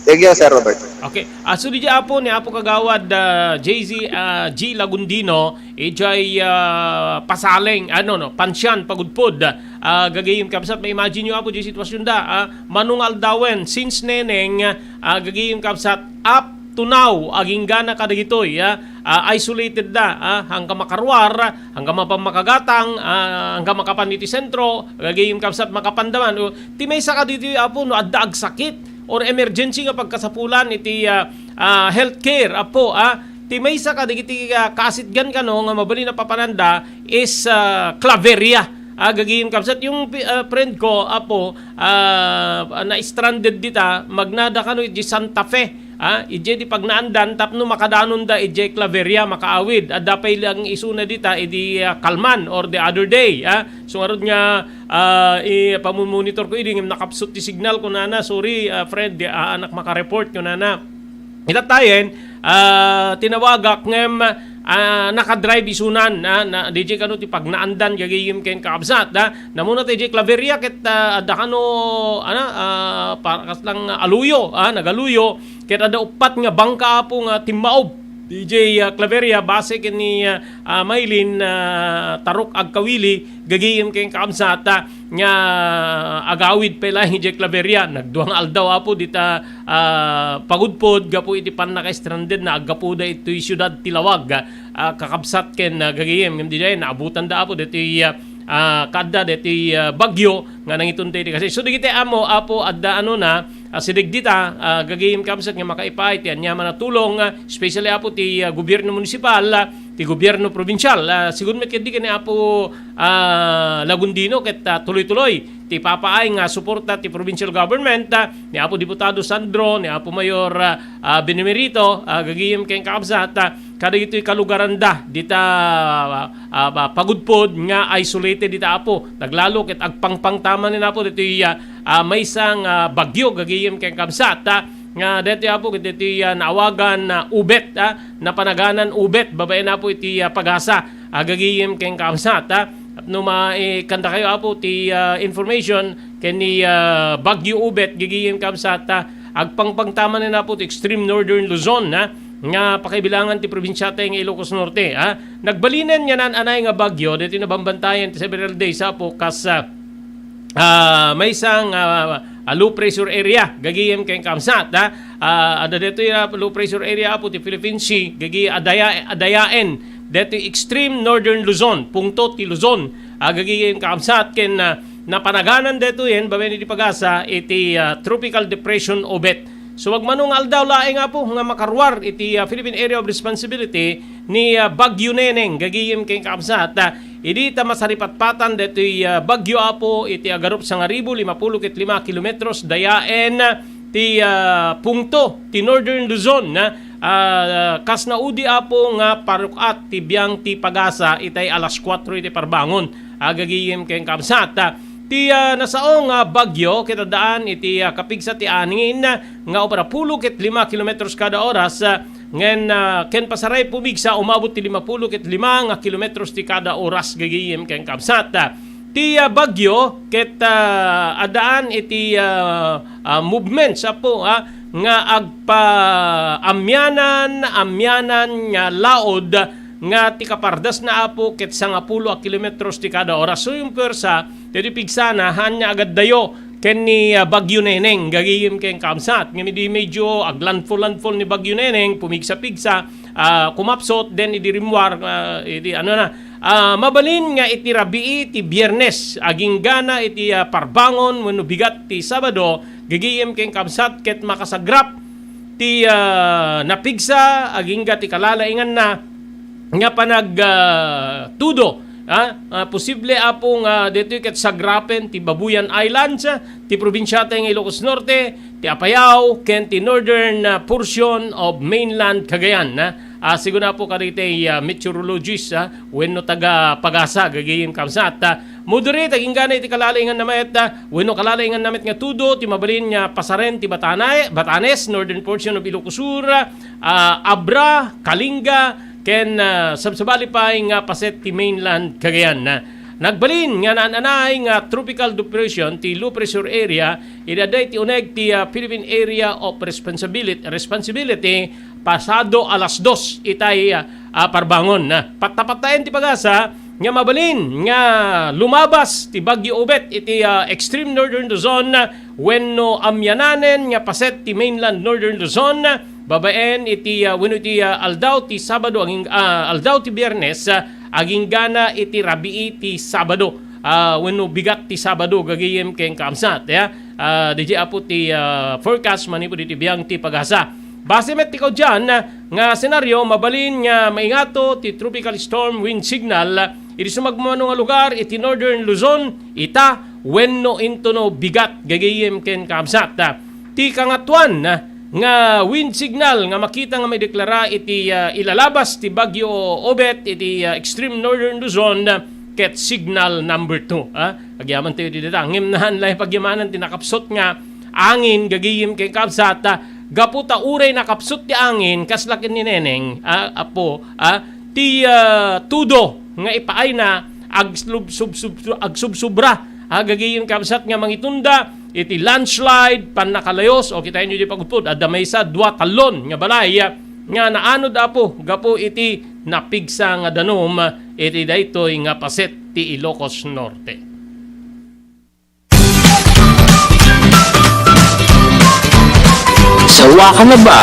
Thank you, Sir Robert. Okay. Ah, so, di Apo ni Apo Kagawad, ah, J Z, ah, G Lagundino, ijay, ah, Pasaleng, ano, no, Pansian, Pagudpod. Ah, gagayem kabsat, ma-imagine nyo, Apo, di sitwasyon da, ah, manungal dawen, since neneng, ah, gagayem kabsat, up to now, aginggana kadagitoy, ah, ah, isolated da, ah, hangga makaruar, hangga mapan makagatang, ah, hangga makapan iti sentro, gagayem kabsat, makapandaman. O, ti maysa kaditoy, Apo, no, adda agsakit, or emergency nga pagkasapulan iti, ah, ah, healthcare, Apo, ah, ti maysa kadagiti, ah, kaasitgan kano nga mabalin a papananda is, ah, Claveria. Ah, gagayem kabsat, yung pi-, ah, friend ko, Apo, ah, na-stranded dita, magnada kano iti Santa Fe. Ah, ije di pagnaandan tapno makadanonda ije Claveria, makaawid. Adda pay lang isuna dita, idi, ah, Kalman or the other day, ah. So, ngarud nga, ah, i-, pamumonitor ko idi, ngem nakapsut ti signal, kunana, "Sorry, ah, friend, di aanak makareport," kunana. Ita tayen, ah, tinawagak ngem, ah, nakadrive isunan, ah, na, D J kano ti pagnaandan gagayem ken kakabsat, ah. Namuna ti D J Claveria ket, ah, adda kano, ana, ah, pa-, kaslang aluyo, ah, nagaluyo, ket adda uppat nga bangka, Apo, nga timmaob. D J, ah, Claveria, base ken ni, ah, ah, Maylin, ah, Tarok Agkawili, gagayem ken kakabsat, ah, nga agawid pay laeng idiay Claveria. Nagdua nga aldaw, Apo, dita, ah, pagudpod gapu iti pannaka-stranded na aggapuda itoy siudad ti Lawag, ah, kakabsat ken, ah, gagayem. Ngem diay naabutanda, Apo, ditoy, ah, ah, kaadda ditoy, ah, bagyo nga nangitunta iti kasi. So, dagiti ammo, Apo, adda ano na, ah, sidegdita, ah, gagayem kakabsat nga makaipaay ti aniaman a tulong, ah, especially, Apo, ti, ah, gobierno munisipal, ah, ti gobierno probinsial. Ah, sigun met ketdi ken ni Apo, ah, Lagundino ket, ah, tuloy-tuloy ti ipapaay nga suporta ti provincial government, ah, ni Apo Diputado Sandro, ni Apo Mayor, ah, ah, Benemerito, ah, gagayem ken kakabsat, ah, kadagitoy kalugaranda dita, ah, ah, pagudpod nga isolated dita, Apo. Naglalo ket agpangpangtama ni, Apo, ditoy, ah, ah, maysa nga bagyo gagayem ken kakabsat, ah, nga daytoy, Apo, ket daytoy, ah, naawagan na Ubet, ah, napanaganan Ubet, babaen, Apo, iti, ah, pagasa, ah, gagayem ken kakabsat, ah. Tapno maikandakayo, Apo, ti, ah, information ken ni, ah, Bagyo Ubet, gagayem kakabsat, ah, agpangpangtama ni, Apo, ti extreme northern Luzon, ah, nga pakaibilangan ti probinsiata nga Ilocos Norte, ah. Nagbalinen nga naan-anay nga bagyo, daytoy nabambantayan ti several days, Apo, kas, ah, ah, maysa nga, ah, low pressure area, gagayem ken kakabsat, ha? Ah, adda daytoy a low pressure area, Apo, ti Philippine Sea, gagi adaya-, adayaen daytoy extreme northern Luzon, pungto ti Luzon, ah, gagayem kakabsat ken, ah, napanaganan daytoyen babaen iti pagasa iti, ah, Tropical Depression Obet. So, agmano nga aldaw laeng, Apo, nga makaruar iti, ah, Philippine Area of Responsibility ni, ah, Bagyo Neneng, gagayem ken kakabsat, ah, idi ta masaripatpatan daytoy, ah, bagyo, Apo, iti agarup sangaribu limapulo ket lima kilometros dayaen ti, ah, pungto ti Northern Luzon, ah, ah, kas naudi, Apo, nga paruk-at ti biang ti pagasa itay alas kuatro iti parbangon, ah, gagayem ken kakabsat. Ah, ti, ah, nasao nga bagyo ket addaan iti, ah, kapigsa ti angin nga upat a pulo ket lima kilometros kada oras, ah, ngem, ah, ken pasaray pumigsa, umabot ti lima pulo ket lima nga kilometros ti kada oras, gagayem ken kakabsat. Ah, ti, ah, bagyo ket, ah, addaan iti, ah, ah, movements, Apo, ah, nga agpaamianan, amianan nga laod nga ti kapardasna, Apo, ket sangapulo a kilometros ti kada oras. So, yung puwersa, daytoy pigsana, haan nga agaddayo ken ni, ah, Bagyo Neneng, gagayem ken kakabsat. Ngem idi medyo aglandfall-landfall ni Bagyo Neneng, pumigsa-pigsa, ah, kumapsot, then idi rimmuar, ah, idi ano na, ah, mabalin nga iti rabii ti Biyernes, aginggana iti, ah, parbangon wenno bigat ti Sabado, gagayem ken kakabsat, ket makasagrap ti, ah, napigsa agingga ti kalalainganna nga panag, ah, tudo. Ah, ah, posible, Apo, nga daytoy ket sagrapen ti Babuyan Islands, ah, ti probinsiata nga Ilocos Norte, ti Apayao, ken ti northern, ah, portion of mainland Cagayan, ah. Ah, sigun, Apo, kadagiti, ah, meteorologist, ah, wenno taga-pagasa, gagayem kakabsat, ah, moderate aginggana iti kalalainganna met, ah, wenno kalalainganna met nga tudo ti mabalin nga pasaren ti Batana-, Batanes, northern portion of Ilocos Sur, ah, Abra, Kalinga, ken, ah, sabsabali pay nga paset ti mainland Cagayan. Nagbalin nga naan-anay nga tropical depression ti low pressure area, idi adda iti uneg ti, ah, Philippine Area of Responsibility, Responsibility, pasado alas dos itay, ah, ah, parbangon. Pattapattaen ti pagasa nga mabalin nga lumabas ti Bagyo Obet iti, ah, extreme northern Luzon, wenno amiananen nga paset ti mainland northern Luzon, babaen iti, ah, wenno iti, ah, aldaw ti Sabado aging-, ah, aldaw ti Biyernes, ah, aginggana iti rabii ti Sabado, ah, wenno bigat ti Sabado, gagayem ken kakabsat, ya. Ah, D J Apo ti, ah, forecast manipud iti biang ti pagasa. Base met ti kaudian nga senaryo, mabalin nga maingato ti tropical storm wind signal idi sumagmamano nga lugar iti northern Luzon, ita, wenno intono bigat, gagayem ken kakabsat. Ti kangatoan nga wind signal nga makita nga maideklara iti, ah, ilalabas ti Bagyo Obet iti, ah, extreme northern Luzon, ket signal number two, ah. Agyaman tayo di dita. Ngem naan la pagyamanan ti nakapsot nga angin, gagayem ken kakabsat, ah, gapu ta uray nakapsot ti angin, kasla ken ni Neneng, ah, Apo, ah, ti, ah, tudo nga ipaayna agsub-, sub-, sub-, agsubsubra. Agagayem kabsat nga mangitunda iti landslide, pannakalayos, o kitaenyo di pagupod, adda maysa, dua, tallon nga balay, ah, nga naanod, Apo, gapu iti napigsa nga danum iti daytoy nga paset ti Ilocos Norte. Sawa ka na ba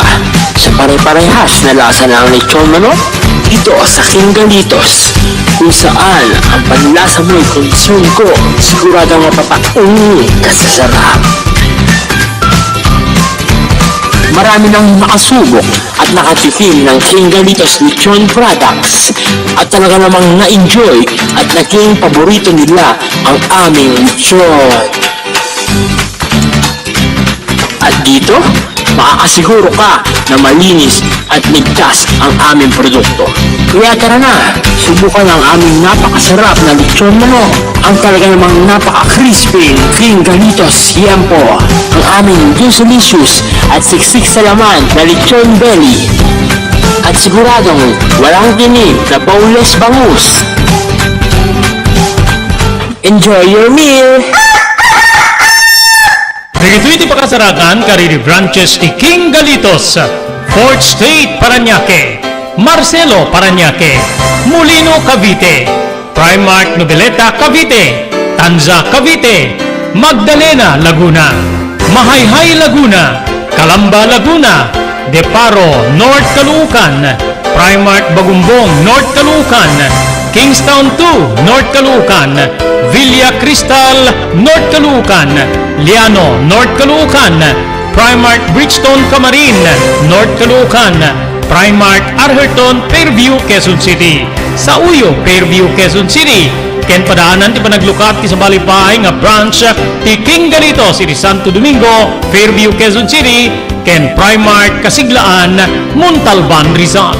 sa pare-parehas na lasa ng lechon manok? Dito sa King Galitos, kung saan ang panlasa mo'y consume ko, siguradong mapapaungi ka sa sarap. Marami nang nakasubok at nakatikim ng King Galitos Lechon Products at talaga namang na-enjoy at naging paborito nila ang aming lechon. At dito, makakasiguro ka na malinis at ligtas ang aming produkto. Kaya tara na, subukan ang aming napakasarap na lechon manok, ang talaga namang napaka-crispy King Galitos Tiempo, ang aming delicious at siksik sa laman na lechon belly. At siguradong walang tinik na boneless bangus. Enjoy your meal! Dagitoy ti pakasarakan kadagiti branches ti King Galitos, Fourth Street, Parañaque, Marcelo, Parañaque, Molino, Cavite, Primark Noveleta, Cavite, Tanza, Cavite, Magdalena, Laguna, Mahayhay, Laguna, Calamba, Laguna, Deparo, North Caloocan, Primark Bagumbong, North Caloocan, Kingstown two, North Caloocan, Villa Cristal, North Caloocan, Liano, North Caloocan, Primark Bridgestone, Camarin, North Caloocan, Primark Arherton, Fairview, Quezon City. Sa Uyo, Fairview, Quezon City. Ken padaanan ti panaglukat ti sabali pay nga branch ti King Galitos iti Santo Domingo, Fairview, Quezon City, ken Primark Kasiglaan, Montalban, Rizal.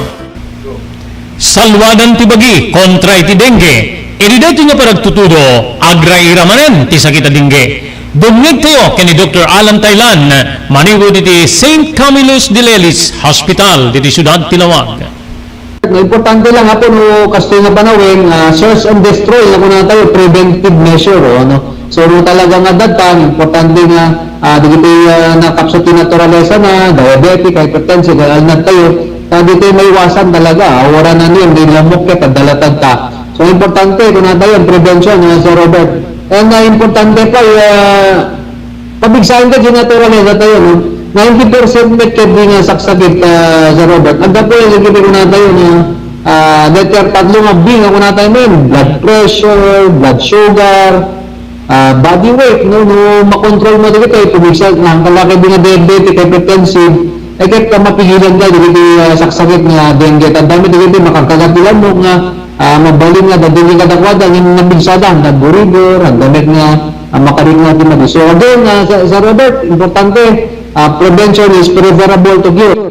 Salwadan ti bagi kontra iti dengue. Iti daytoy nga panagtutudo, agraira manen ti sakit a dengue. Dumngegtayo ken ni Doktor Alan Taylan, manipud iti Saint Camillus de Lelis Hospital, ditoy siudad ti Laoag. No, importante lang, Apo, no, kastoy nga panawen, ah, search and destroy, nga kunatayo, preventive measure, o, ano. So, no, talaga nga datang, importante nga, ah, dagiti, ah, nakapsut ti naturalesa na, diabetic, hypertensive, kaya alnad tayo, ta ditoy maiwasan talaga, ah, wala na niyan, di lamok ka, padalatag ta. So, importante, kunatayo, ang prevention, ah, Sir Robert. And, ah, importante pa, ah, Pabigsaen ta, Gina, naturalesa tayo, no? Ninety percent met kadagiti nga saksakit, ah, Sir Robert. Aggapu iti kunatayo, no? Ah, daytoy tatlo nga B nga kunatayo, men. Blood pressure, blood sugar, ah, body weight, no? No, makontrol mo dagitoy, pabigsa, nangkalaki di nga diabetic, hypertensive, eh, ket, ah, mapigilan ka dagiti, ah, saksakit nga dengue. Tandaan mo, dagiti makagkagat ti lamok nga, ah, mabalin nga dadali kadakuada, nga napigsada, nagburigor, handa met nga, ah, makaring nga ti madi. So again, ah, Sir, Sir Robert, importante, ah, prevention is preferable to cure.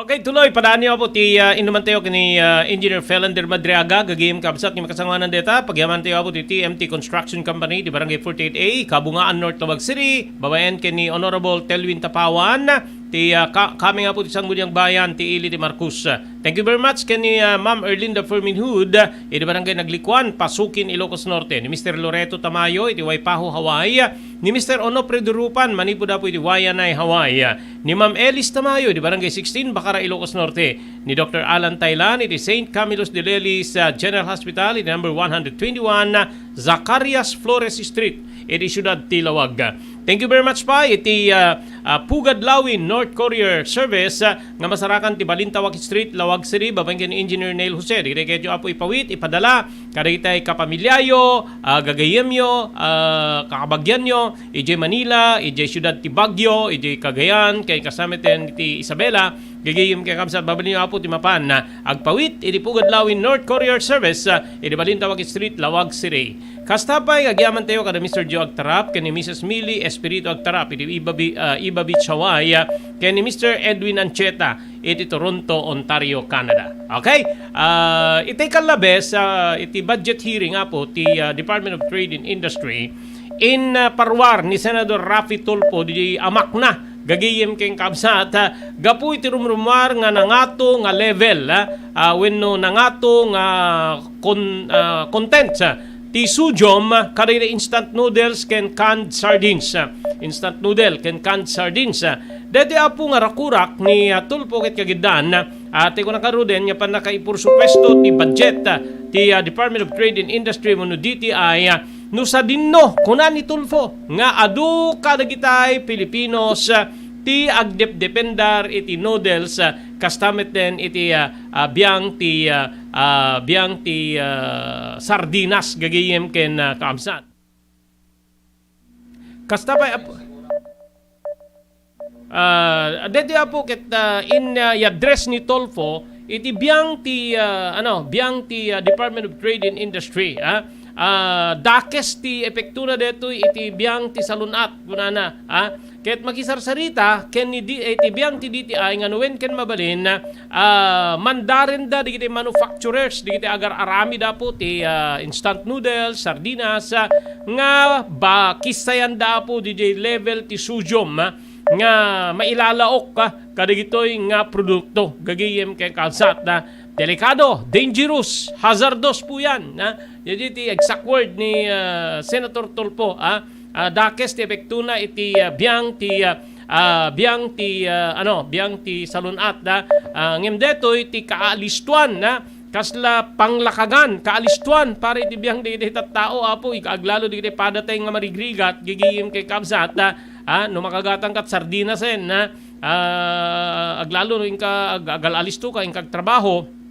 Okay, tuloy, padaanyo, Apo, ti, ah, inuman tayo kini, ah, Engineer Felander Madriaga, gagim kabsat ni makasanguanan deta, pagyaman tayo, Apo, ti T M T Construction Company, di Barangay forty-eight A, Kabungaan, North Laoag City, babaen ken ni Honorable Telwin Tapawan, ti, ah, ka-, kami nga, Apo, ti Sangguniang Bayan, ti ili ti Marcos. Thank you very much ken ni, ah, Ma'am Erlinda Ferminhood, ah, iti Barangay Naglikuan, Pasukin, Ilocos Norte, ni Mister Loreto Tamayo, iti Waipahu, Hawaii, ni Mister Onofre Durupan, manipud, Apo, iti Waianae, Hawaii, ni Ma'am Elis Tamayo, iti Barangay sixteen, Bacara, Ilocos Norte, ni Doctor Alan Taylan, iti Saint Camillus de Lelis, ah, General Hospital, iti number one hundred twenty-one, ah, Zacarias Flores Street, iti siudad ti Laoag. Thank you very much pa iti, ah, ah, Pugad Lawin North Courier Service, ah, nga masarakan ti Balintawak Street, Laoag City, babaen ken Engineer Neil Jose. Dagiti ketyo, Apo, ipawit, ipadala kadagiti kapamilyayo, ah, gagayemyo, ah, kakabagianyo, idiay Manila, idiay siudad ti Baguio, idiay Cagayan, ken kasamaten ti Isabela, gagayem ken kabsat, babalinyo, Apo, ti mapan, ah, agpawit iti Pugad Lawin North Courier Service, ah, iti Balintawak Street, Laoag City. Kasta pay, agyaman tayo kada Mister Joe Agtarap ken ni Missus Millie Espiritu Agtarap iti Iba Bi-, ah, Iba Beach, Hawaii, ah, ken ni Mister Edwin Ancheta iti Toronto, Ontario, Canada. Okay? Ah, iti kallabes, ah, iti budget hearing, Apo, ti, ah, Department of Trade and Industry, in, ah, parwar ni Senador Raffy Tulfo, di amakna, gagayem ken kabsat, ah, gapu iti rumrumuar nga nangato nga level, ah, ah, wenno nangato nga kon-, ah, content, ah, ti sodium, ah, kadagiti instant noodles ken canned sardines, ah, instant noodle ken canned sardines, ah. Daytoy apo nga rakurak ni, ah, Tulfo ket kagiddan, ah, ti kuna karuden nga pannakaiporsupuesto ti budget, ah, ti, ah, Department of Trade and Industry wenno D T I, ah, no sadinno, kuna ni Tulfo, nga adu kadagitay Filipinos, ah, ti agdepdependar iti noodles, ah, kasta met den iti, ah, ah, biang ti, ah, ah, biang ti, ah, sardinas gagayem ken, ah, kaabsat. Kasta pay ap-, ah, deti apo ket, ah, in, ah, i-address ni Tulfo iti biang ti, ah, ano, biang ti, ah, Department of Trade and Industry, ah. Ah, dakes ti epektona detoy iti biang ti salun-at, kunana, ah. Ket makisarsarita ken ni di-, iti biang ti D T I nga no wen ken mabalin, ah, mandarenda dagiti manufacturers, dagiti agar-aramid apo ti, ah, instant noodles, sardinas, ah, nga ba-, kissayanda apo didiay level ti sodium, ah, nga mailalaok, ah, kadagitoy nga produkto. Gagayem ken kabsat, ah, delikado, dangerous, hazardous po yan, ah. Yan ti exact word ni, ah, Senator Tulfo, ah. Ah, dakes ti epektona iti, ah, biang ti, ah, ah, biang ti, ah, ano, biang ti salun-at, ah. Ah, ngem detoy ti kaalistuan, ah, kasla panglakagan, kaalistuan para iti biang dagiti tattao, apo, ika aglalo dagiti padatay nga marigrigat, gagayem ken kabsat, ah, ah, no makagatangkat sardinasen, ah, ah, aglalo no inka ag-, agal-alistoka, inka agtrabaho,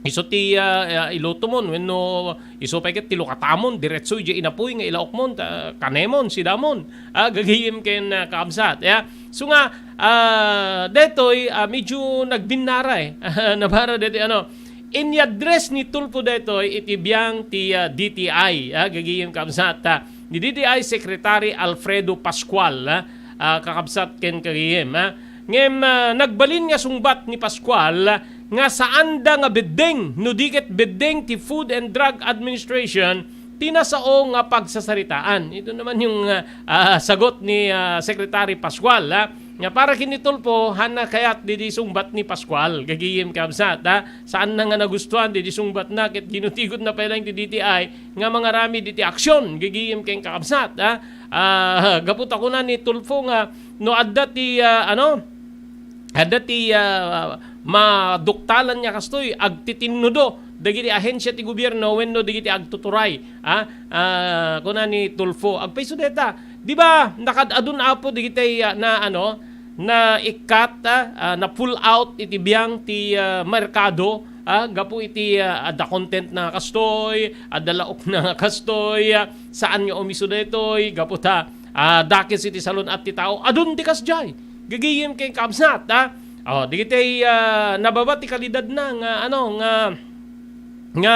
isu ti, ah, ah, ilutomon wenno isu pay ket ti lukatamon, diretso idiay inapuy nga ilaokmon, ta kanemon, sidamon, ah, gagayem ken, ah, kaabsat, ya. So nga, ah, detoy, ah, medyo nagbinnara, eh. Nabara detoy, ano, in-address ni Tulfo detoy iti biang ti, ah, D T I, ah, gagayem kaabsat, ah, ni D T I Secretary Alfredo Pascual, ah, ah, kakabsat ken kagayem, ah. Ngem, ah, nagbalin nga sungbat ni Pascual nga saanda nga beddeng, no di ket beddeng ti Food and Drug Administration ti nasao nga pagsasaritaan. Ito naman yung, ah, ah, sagot ni, ah, Secretary Pascual, ah, nga para ken ni Tulfo, haanna kayat didi sungbat ni Pascual, gagayem kabsat, ah. Saanna nga nagustuhan didi sungbatna, ket ginutigot na pay lang ti D T I nga mangaramid iti aksyon, gagayem ken kakabsat, ah. Ah, gapu ta kuna ni Tulfo nga no adda ti, ah, ano, adda ti, ah, maduktalan nga kastoy, agtitinnudo dagiti ahensia ti gobierno wenno dagiti agtuturay, ah, ah, kuna ni Tulfo. Agpayso dayta, di ba, nakaad-adun apo dagiti, ah, na, ano, naikkat, ah, ah, na-pull out iti biang ti, ah, merkado, ah, gapu iti, ah, adda content na kastoy, adda laok na kastoy, ah, saan nga umiso daytoy, gapu ta, ah, dakes iti salun-at ti tao. Adun ti kasdiay. Gagayem ken kabsat, ah. Oh, dagiti, ah, nababa ti kalidadna nga, ano, nga, nga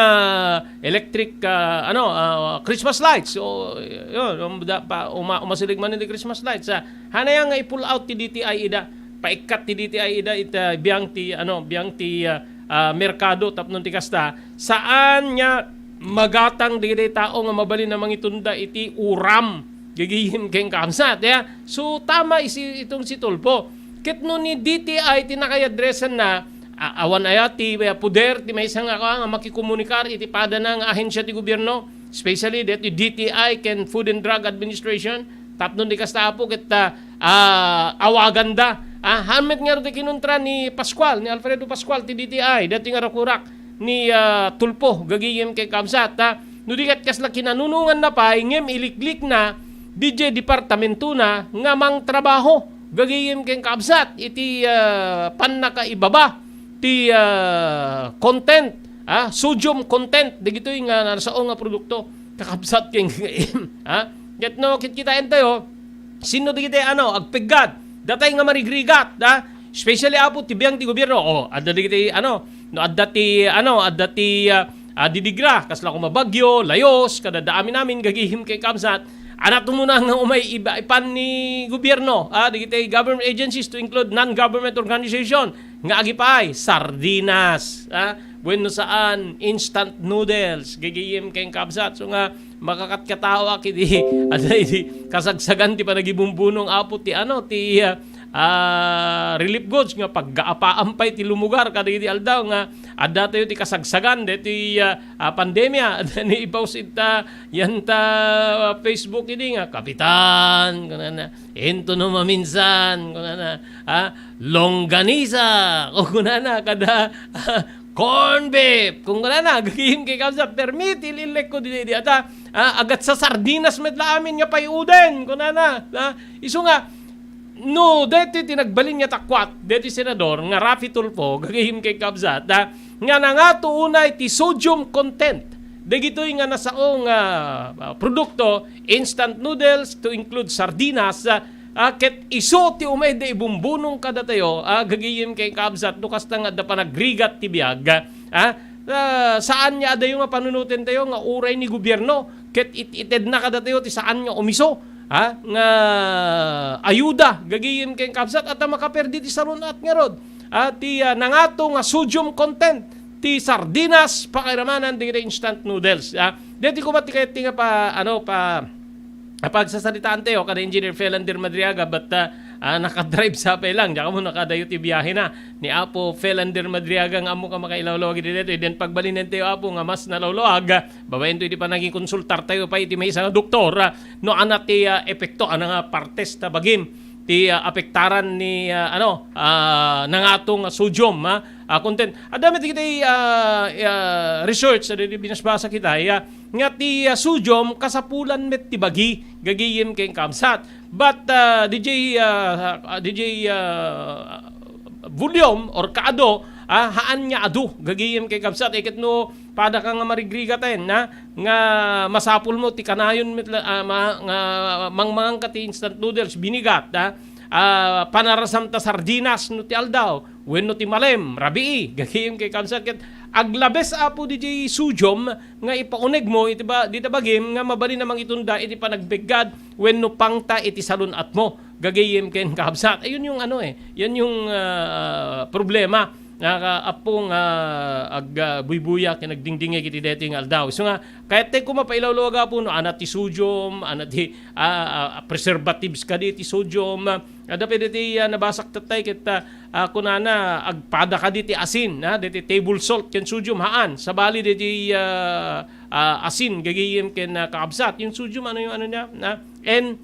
electric, ah, ano, ah, Christmas lights. So, yun, um, da-, pa-, uma-, umasirig man iti Christmas lights, ah. Hanaya nga i-pull out ti D T I ida, paikkat ti D T I ida ita biang ti, ano, biang ti, ah, ah, merkado tapno ti kasta, saan nga magatang dagiti tao nga mabalin a mangitunda iti uram, gagayem ken kabsat, ya. So, tama isi-, itong si Tulfo. Ket no ni D T I ti nakayadresan na, a-, awan aya ti, ah, poder ti maysa nga, nga makikomunikar iti padana nga ahensia ti gobierno, especially deti D T I ken Food and Drug Administration, tapno di kasta apo ket, ah, ah, awaganda. Ah, haan met ngarud ti kinuntra ni Pascual, ni Alfredo Pascual ti D T I, deti nga rakurak ni, ah, Tulfo, gagayem ken kabsat, ah. No di ket kasla kinanunonganna pay, ngem iliklikna didiay departamentona nga mangtrabaho, gagayem ken kabsat, iti, ah, pannakaibaba ti, ah, content, ah, sodium content, dagitoy nga nasao nga produkto, kakabsat ken, ah. Ket no, kitkitaentayo, sinno dagiti, ano, agpeggad, datay nga marigrigat, ah, especially apo ti biang ti gobierno, oh, adda dagiti, ano, no, adda ti, ano, adda ti, ah, ah, didigra, kasla kuma Baguio, Leyos, kadada amin-amin, gagayem ken kabsat, ania ti umuna nga umay iba-, ipan ni gobierno, ah, dagiti government agencies to include non-government organization, nga agipaay, sardinas, ah, wenno saan, instant noodles, gagayem ken kabsat. So nga, makakatkatawa ket idi, ada idi, kasagsagan ti panagibumbunong, Apo, ti ano, ti, ah, ah, relief goods nga paggaapaan pay ti lumugar kadagiti aldaw nga adda tayo ti kasagsagan deti, ah, ah, pandemia. Adda ni ipaus ita, yan ta, ah, Facebook idi nga, "Kapitan," kunana, "into no maminsan," kunana, ah, "Longganisa," o kunana, kada, ah, "Corn beef," kunana, gagayem ken kabsat, permi ti il-illek ko didi, didi, ata, ah, "Agatsa sardinas met la amin nga pay-uden," kunana, ah, isu nga, no, deti ti nagbalin nga takwat, deti senador, nga Raffy Tulfo, gagayem ken kabsat, ah, nga nangato unay ti sodium content dagitoy nga nasao nga, ah, produkto, instant noodles, to include sardinas, ah, ah, ket isu ti umay da ibumbunong kadatayo, ah, gagayem ken kabsat, no kasta nga adda panagrigat ti biag, ah, ah, saan nga adayo nga panunoten tayo nga uray ni gobierno, ket it-itedna kadatayo ti saan nga umiso, ah, nga ayuda, gagayem ken kabsat, at makaperdi ti salun-at ngarud. Ah, ti, ah, nangato nga sodium content ti sardinas, pakairamanan dagiti instant noodles, ah. Deti koma ti kayat ti nga pa, ano, pa, ah, pagsasaritaan tayo kada Engineer Felander Madriaga, but, ah, ah, nakadrive sa pay lang, diak ammo no kadayo ti biyahe na ni Apo Felander Madriaga nga ammo ka makailawlawag iti daytoy. Then pagbalinen tayo, Apo, nga mas nalawlawag, ah, babaen to iti panagikonsultar tayo pay iti maysa nga doktor, ah, no ania ti, ah, epekto, ania nga partes ta bagim ti, ah, apektaran ni, ah, ano, ah, nangato nga sodium, ah, ah, content. Adda met dagiti, ah, ah, research, adda binasbasa kita, ah, nga ti, ah, sodium kasapulan met ti bagi, gagayem ken kabsat. But, ah, D J, ah, ah, D J, ah, volume or kaado, ah, haan nga adu, gagayem ken kabsat, eh, ket no pada ka nga marigrigaten, na, nga masapul mo ti kanayon met la, ah, ma-, nga mangmangan ka ti instant noodles, binigat, ah, ah, panarasam ta sardinas no ti aldaw, wenno ti malem, rabii, gagayem ken kabsat, ket aglabes, Apo, D J sodium nga ipauneg mo iti ba-, dita bagim nga mabalin a mangitunda iti panagbiggad wenno pangta iti salun-at mo, gagayem ken kabsat. Ayun yung ano eh, yan yung, ah, problema nga, ah, apong, ah, ag-, ah, buybuya ken agdingdingeg iti daytoy nga aldaw. So nga, kayat tayo koma pailawlawag, Apo, no, ania ti sodium, ania ti, ah, ah, preservatives kadi ti sodium, ah, adda pay daytoy, ah, nabasak tattay ket, ah, ah, kunana, agpada kadi ti asin, ah, daytoy table salt ken sodium, haan, sabali daytoy, ah, ah, asin, gagayem ken, ah, kabsat. Yung sodium, ano yung ano niya? Ah, N,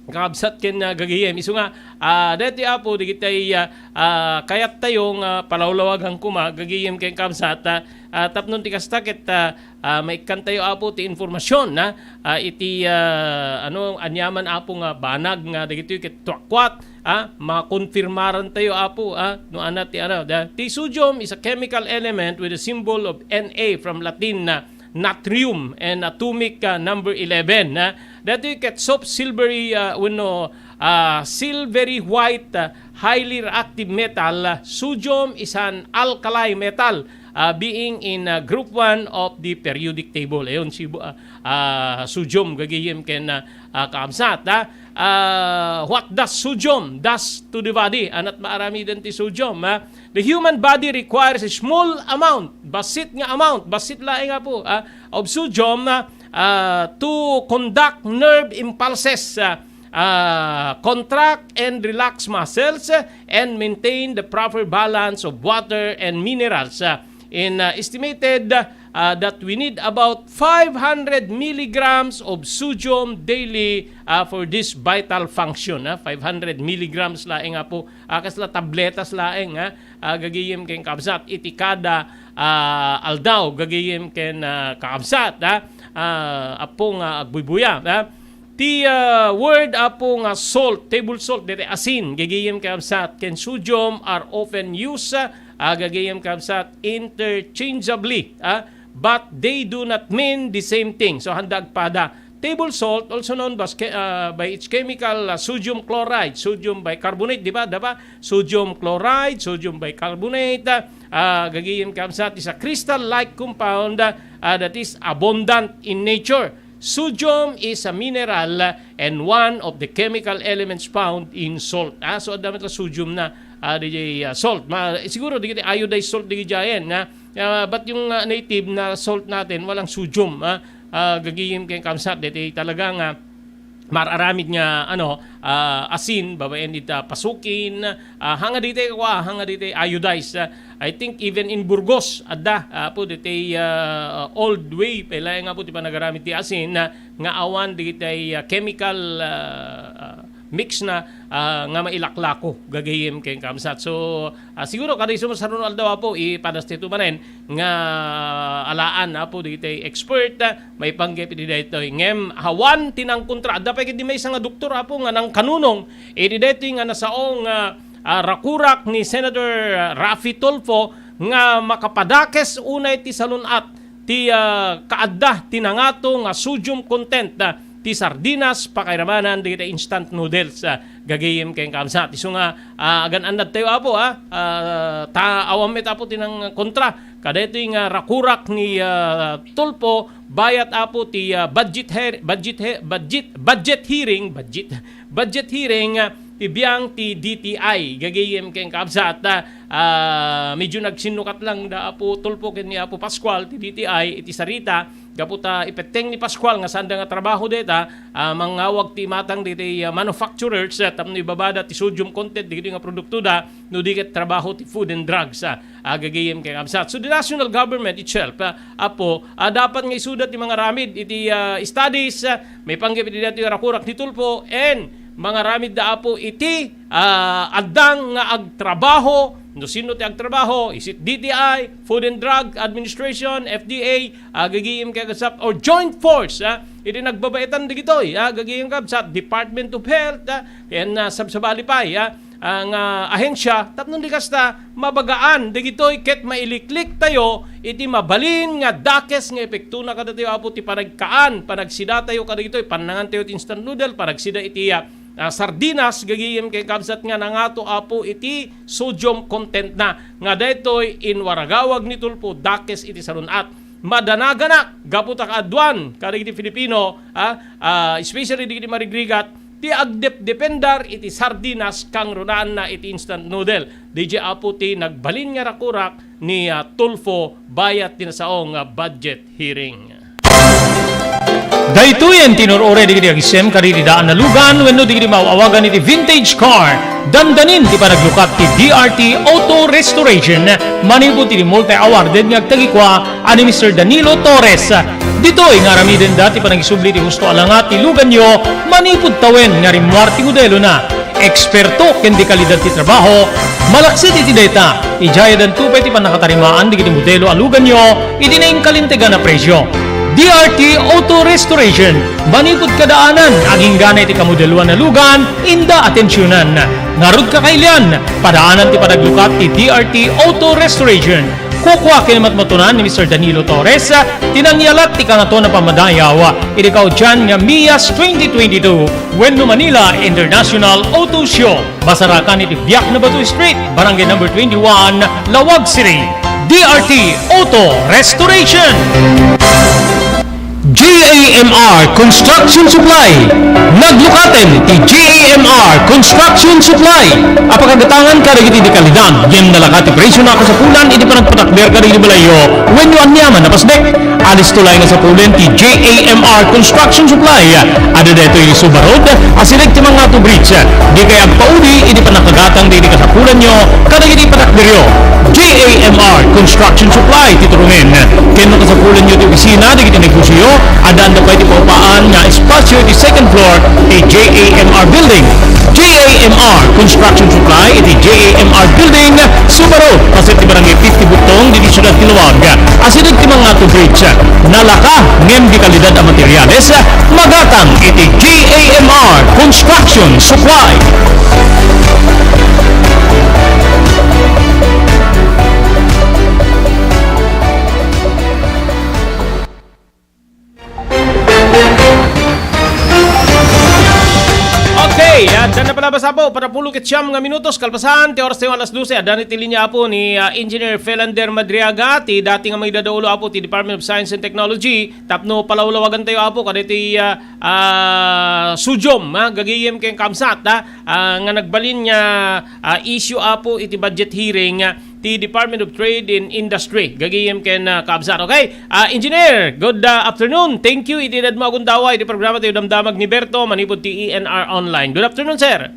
kabsat ken, ah, gagayem. Isu nga, ah, daytoy, Apo, dagiti, ah, ah, kayat tayo nga palawlawagan koma, gagayem ken kabsat, ah, ah, tapno ti kasta ket, ah, ah, maikkan tayo, Apo, ti informasyon, na, ah, iti, ah, ano, aniaman, Apo, nga banag nga dagitoy ket tuakwat, ah, makonfirmaran tayo, Apo, ah, no ania ti, ano, da-, ti sodium is a chemical element with a symbol of Na from Latin na natrium and atomic, ah, number eleven, ah. Daytoy ket soft silvery, ah, wenno, ah, silvery white, ah, highly reactive metal, ah, sodium is an alkali metal, ah, being in, ah, group one of the periodic table. Ayun, si, ah, ah, sodium, gagayem ken, ah, ah, kaabsat, ah. Ah, what does sodium does to the body? Ania ti maaramiden ti sodium, ah? The human body requires a small amount, bassit nga amount, bassit laeng, Apo, ah, of sodium, ah, ah, to conduct nerve impulses, ah, ah, contract and relax muscles, ah, and maintain the proper balance of water and minerals, ah, in, ah, estimated, ah, that we need about five hundred milligrams of sodium daily, ah, for this vital function, ah. Five hundred milligrams laeng, Apo, ah, kasla tabletas laeng, ah, ah, gagayem ken kaabsat, iti kada, ah, aldaw, gagayem ken, ah, kaabsat, ah, ah, Apo nga agbuybuya, ah. Ti, ah, word, Apo, nga salt, table salt, daytoy asin, gagayem kaabsat, ken sodium are often used, ah, gagayem kaabsat, interchangeably, ah, but they do not mean the same thing. So, handa agpada. Table salt, also known as ke-, ah, by its chemical, ah, sodium chloride, sodium bicarbonate, di ba? Di ba? Sodium chloride, sodium bicarbonate, ah, ah, gagayem kaabsat, is a crystal-like compound, ah, ah, that is abundant in nature. Sodium is a mineral, ah, and one of the chemical elements found in salt. Ah, so, adda met la sodium na, ah, D J, ah, salt. Ma-, siguro dagiti iodized salt dagiti ayan, ah. Ah, but yung, ah, native na salt natin, walang sodium, ah. Ah, gagayem ken kabsat, dagiti talaga nga mar-aramid nga, ano, ah, asin, babaen ita pasukin, ah, hanga dagiti kua, hanga dagiti iodized, ah. I think even in Burgos, adda, ah, apo, dagiti, ah, old way, pay laeng apo ti panagaramid ti asin, ah, nga awan dagiti, ah, chemical, ah, ah, mix na, ah, nga mailaklako, gagayem ken kabsat. So, ah, siguro kada isu nga saruno aldaw, apo, ipadas ti manen nga alaan, apo, dagiti expert, ah, maipanggep iti daytoy. Ngem, awan ti nangkontra. Adda pay ketdi maysa nga doktor, apo, nga nangkanunong iti daytoy nga nasao nga, ah, rakurak ni Senator, ah, Raffy Tulfo nga makapadakes unay ti salun-at ti, ah, kaadda ti nangato nga sodium content, ah, ti sardinas, pakairamanan dagiti instant noodles, ah, gagayem ken kabsat. Isu nga, ah, agan-annadtayo, apo, ah, ah, ta awan met, apo, ti nangkontra kadaytoy nga rakurak ni, ah, Tulfo, bayat, apo, ti, ah, budget her-, budget he-, budget, budget hearing, budget, budget hearing, ah, ti biang ti D T I, gagayem ken kabsat, ah, ah, medyo nagsinnukat lang da Apo Tulfo ken ni Apo Pascual ti D T I iti sarita, gapu ta ipetteng ni Pascual nga saanda nga trabaho dayta, ah, mangawag ti imatang dagiti, ah, manufacturers, ah, tapno ibabada ti sodium content dagiti nga produktoda, no di ket trabaho ti Food and Drugs, ah, ah, gagayem ken kabsat. So, the national government itself, ah, Apo, ah, dapat nga isuda ti mangaramid iti, ah, studies, ah, maipanggep iti daytoy rakurak ni Tulfo, and mangaramid da Apo iti, ah, addang nga agtrabaho. No sino ti agtrabaho? Is it D T I, Food and Drug Administration, F D A, ah, gagayem ken kabsat, or joint force, ah, iti nagbabaetan dagitoy, ah, gagayem ken kabsat, Department of Health, ah, ken, ah, sabsabali pay, ah, ah, nga ahensya, tapno di kasta, mabagaan dagitoy ket mailikliktayo iti mabalin nga dakes nga epektona kadatayo, Apo, ti panagkaan, panagsidatayo kadagitoy, pannangantayo ti instant noodle, panagsida iti, ah, ah, sardinas, gagayem ken kabsat, nga nangato, Apo, iti sodium content na, nga daytoy inwaragawag ni Tulfo dakes iti salun-at. Madanaganak gapu ta kaaduan kadagiti Filipino, ah, ah, especially dagiti marigrigat, ti agdepdependar iti sardinas, kangrunaanna iti instant noodle. Diay, Apo, ti nagbalin nga rakurak ni, ah, Tulfo bayat ti nasao nga budget hearing. Daytoyen ti inur-uray dagiti agisem kadagiti daan a lugan wenno dagiti maaw-awagan iti vintage car. Dandanin ti panaglukat ti D R T Auto Restoration manipud iti multi-awarded nga agtagikua a ni Mister Danilo Torres. Ditoy nga aramidenda ti panagisubli ti husto a langa ti luganyo manipud tawen nga rimmuar ti modelona. Eksperto ken di kalidad ti trabaho. Malaksid iti dayta, idiay danto pay ti pannakatarimaan dagiti modelo a luganyo iti nainkalintegan a presio. D R T Auto Restoration, manipud kadaanan, agingga iti kamodeloan a lugan, inda atensionan. Ngarud, kakailian, padaanan ti panaglukat ti D R T Auto Restoration. Kukua ken matmatunan ni Mister Danilo Torres ti nangyalat ti Kangatoan a Pammadayaw iti kaudian nga MIAS twenty twenty-two wenno Manila International Auto Show. Masarakan iti Biak na Bato Street, Barangay Number twenty-one, Laoag City. D R T Auto Restoration. J A M R Construction Supply. Naglukaten ti J A M R Construction Supply a pakagatangan kadagiti di kalidad, ngem nalaka ti presio na kasapulan iti panagpatakder kadagiti balayyo wenno aniaman a pasdek. Alisto laeng a sapulen ti J A M R Construction Supply. Adda daytoy iti Suba Road, asideg ti Mangato Bridge. Dikay agpaudi iti pannakagatang dagiti kasapulanyo kadagiti patakderyo. J A M R Construction Supply ti turungen. Ken no kasapulanyo ti opisina dagiti negosioyo, addaanda pay ti paupaan nga espasio iti second floor ti J A M R Building. J A M R Construction Supply iti J A M R Building, Suba Road, paset ti Barangay fifty Butong, ditoy siudad ti Laoag. Asideg ti Mangato Bridge. Nalaka ngem di kalidad a materials, magatang iti J A M R Construction Supply. Okay, Adda na palabas, Apo, panapulo ket siam nga minutos kalpasan ti oras tayo alas dose. Adda ni ti linya, Apo, ni, ah, Engineer Felander Madriaga, ti dati nga mangidadaulo, Apo, ti Department of Science and Technology. Tapno palawlawagan tayo, Apo, kadaytoy, ah, ah, sodium, ha, gagayem ken kabsat, ha, ah, nga nagbalin nga, ah, issue, Apo, iti budget hearing, ah, ti Department of Trade and Industry. Gagayem ken, ah, kabsat. Okay? Ah, Engineer, good, ah, afternoon. Thank you iti inedmo a gundaway iti programa tayo, Damdamag ni Berto, manipud ti E N R Online. Good afternoon, sir.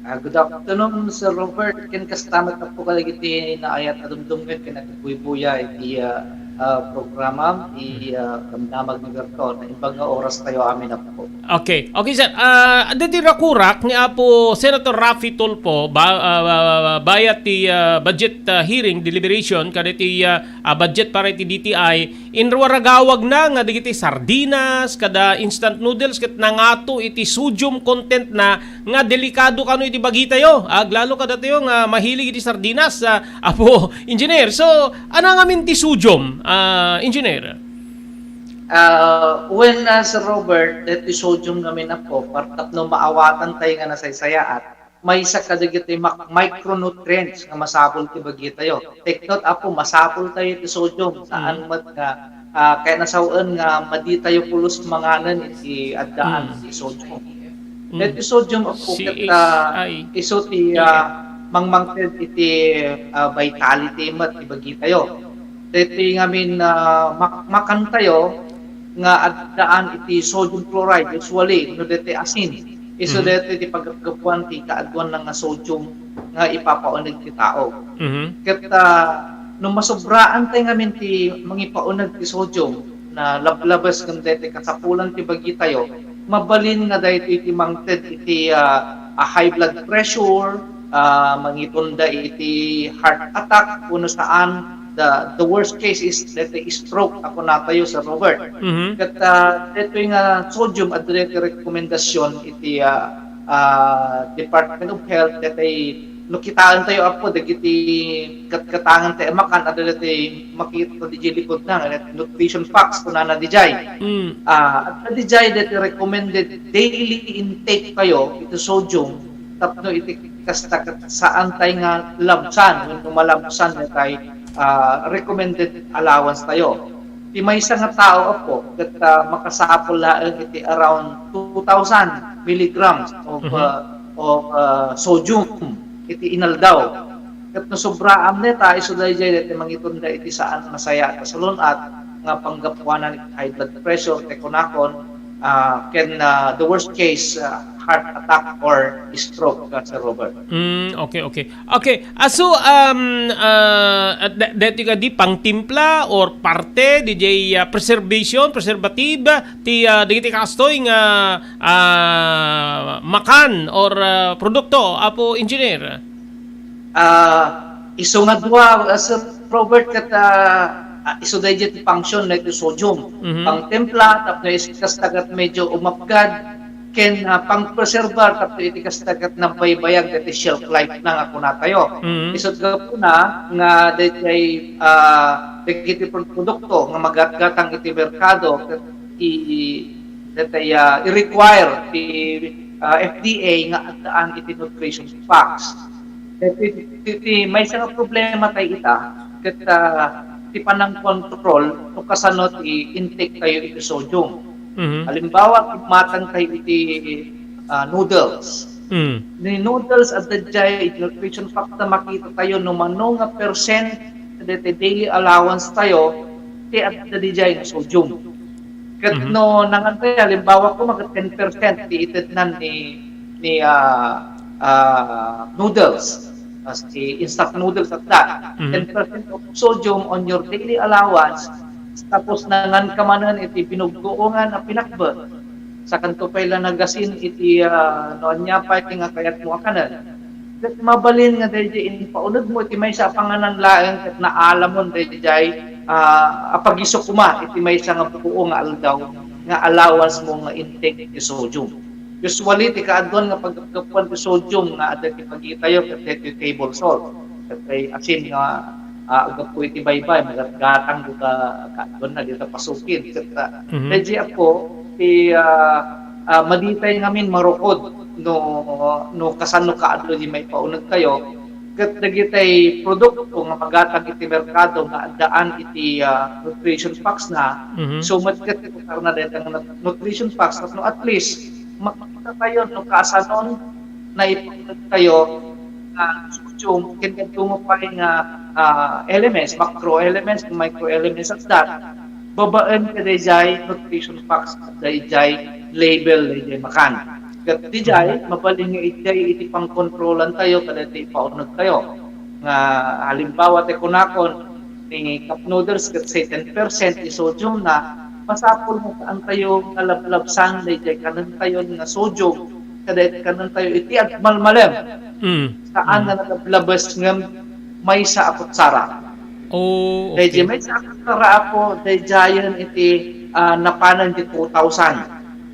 Ah, good afternoon, Sir Robert. Ken kasta met, Apo, kadagiti naayat a dumdumngeg ken agbuybuya iti, ah, ah, programa, iti, ah, Damdamag ni Berto. Naimbag nga oras tayo amin, Apo. Okay. Okay, sir. Ah, adda ti rakurak ni Apo Senator Raffy Tulfo, ba-, ah, bayat ti, ah, budget, ah, hearing deliberation kaditi, ah, ah, budget para iti D T I, inruaragawagna nga dagiti sardinas kada instant noodles ket nangato iti sodium content na nga delikado kano iti bagitayo. Aglalo kadatayo nga mahilig iti sardinas, ah, Apo Engineer. So, ania ngamin ti sodium, ah, Engineer? Ah, wen, ah, Sir Robert, daytoy sodium ngamin, Apo, par tapno maawatan tayo nga nasaysayaat, maysa kadagiti mak-, micronutrients nga masapul ti bagitayo. Take note, Apo, masapul tayo iti sodium. Saan Mm. met nga, ah, kaya nasawen nga madi tayo pulos manganen iti addaan Mm. ti sodium. Mm. Daytoy sodium, Apo, ket, ah, C H I. isu ti, Yeah. ah, mangmangted iti, ah, vitality met ti bagitayo. Daytoy ngamin, ah, mak-, makantayo nga addaan iti sodium chloride, usually, no daytoy asin. Isu Mhm. daytoy ti paggapuan ti kaaduanna nga sodium nga ipapauneg ti tao. Mhm. Ket, ah, no masobraan tayo ngamin ti mangipauneg ti sodium, na lablabes ngem daytoy kasapulan ti bagitayo, mabalin nga daytoy ti mangted iti, ah, ah, high blood pressure, ah, mangitunda iti heart attack, wenno saan, the, the worst case is daytoy stroke a kunatayo, Sir Robert. Mhm. Ket, ah, daytoy nga sodium, adda daytoy rekomendasyon iti, ah, ah, Department of Health, daytoy no kitaentayo, Apo, dagiti gatgatangan ti makan, adda daytoy makita diay likudna, nga nutrition facts, kunana diay. Mm. Ah, adda diay daytoy recommended daily intake tayo iti sodium tapno iti kasta ket saan tayo nga labsan wenno malabsan daytoy, ah, recommended allowance tayo. Ti maysa nga tao, Apo, ket, ah, makasapul laeng iti around two thousand milligrams of, Mhm. ah, of, ah, sodium iti inaldaw. Ket no sobraam dayta, isu daydiay daytoy mangitunda iti saan a nasayaat a salun-at nga panggapuanan iti high blood pressure, ti kunakon, ah, ken, ah, the worst case, ah, heart attack or stroke, ah, Sir Robert. Mm, okay, okay. Okay, ah, so, um, ah, da-, daytoy kadi pangtimpla or parte diay, ah, preservation, preservative, ti, ah, dagiti kastoy nga, ah, makan or, ah, produkto, Apo Engineer? Ah, isu nga dua, ah, Sir Robert, ket, ah, ah, isu daydiay ti function na iti sodium. Mhm. Pangtimpla, tapno is-, kasta ket medyo umapgad, ken, ah, pangpreserbar tapno iti kasta ket nabaybayag iti shelf life na nga kunatayo. Mhm. Isut' gapuna nga daydiay, ah, dagiti pro-, produkto nga magatgatang iti merkado ket i-, daydiay, ah, i-require ti, ah, F D A nga addaan iti nutrition facts. Ket ti, ti, ti maysa nga problema tayo ita, ket, ah, ti panangkontrol no kasano ti intake tayo iti sodium. Mhm. Halimbawa, ti matang tayo iti, ah, noodles. Mm. Ni noodles, adda diay iti nutrition fact na makita tayo no mano nga percent daytoy daily allowance tayo ti adda diay nga sodium. Ket Mhm. no nangan tayo, halimbawa, koma ket ten percent ti itednan ni, ni, ah, ah, noodles, as ti instant noodles at that, Mhm. ten percent of sodium on your daily allowance, tapos nangan ka manen iti binuggoongan a pinakbet, sakanto pay la nagasin iti, ah, no ania pay nga kayatmo a kanen. Ket mabalin nga daydiay impaunegmo iti maysa a panganan laeng ket naalamon daydiay, ah, a pagiso koma iti maysa nga buo nga aldaw nga allowance mo nga intake ti sodium. Usually, ti kaaduan nga paggapuan ti sodium nga adda ti pagitayo ket daytoy table salt. Ket daytoy asin nga, ah, aggapu iti baybay, magatgatang dita kaaduanna, dita pasukin. Ket, ah, Mhm. daydiay, Apo, ti, ah, ah, maditay ngamin marukod no, no kasano kaadda di maipaunegtayo, ket dagitay produkto nga magatang iti merkado nga addaan iti, ah, nutrition facts na, Mhm. so met ket iputarna dayta nga nutrition facts tapno at least makita tayo no kasanon naipaunegtayo nga sodium ken daduma pay nga, ah, elements, macro elements, micro elements at that, babaen kadaydiay nutrition facts, daydiay label, daydiay makan. Ket didiay, Mhm. mabalin nga idiay iti pangkontrolan tayo kadaytoy ipauneg tayo. Nga, halimbawa, ti kunakon, ni cup noodles, ket say ten percent ti sodium na, masapul nga saan tayo nga lablabsan, daydiay kanen tayo nga sodium, kadaytoy kanen tayo iti agmalmalem. Mm. Saan Mm. nga nalablabas ngem maysa a kutsara. Oh, Daydiay okay. maysa a kutsara, apo, daydiayen iti, ah, napanan di two thousand,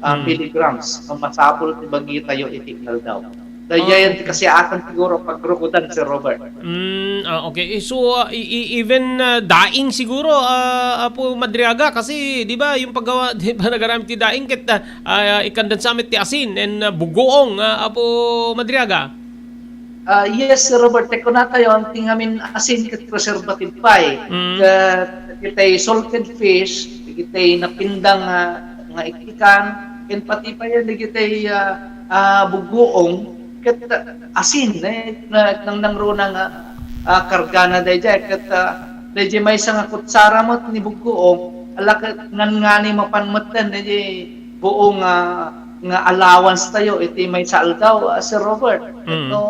ah, Mm. milligrams nga masapul ti bagitayo iti inaldaw. Daydiayen Ah, ti okay. kasiaatan siguro pagrukodan, Sir Robert. Mm, ah, okay. Eh, so, ah, i-, i-, even, ah, daing siguro, ah, Apo Madriaga, kasi, di ba, yung paggawa, di ba, nagaramit ti daing ket, ah, ah, ikandensar met ti asin and, ah, bugoong, ah, Apo Madriaga? Ah, yes, Sir Robert, ti kunatayo, ti ngamin asin ket preservative pay. Mm. Ket itay salted fish, itay napindang, ah, nga ikkikan, ken pati pay dagitay, ah, ah, bugoong, ket asin, eh, na, nang, nangruna nga, ah, kargana daydiay, ket, ah, daydiay maysa nga kutsara met ni bugoong, ala ket ngan-ngani mapan metten, daydiay buong, ah, nga allowance tayo iti maysa aldaw, ah, Sir Robert. Mm. No,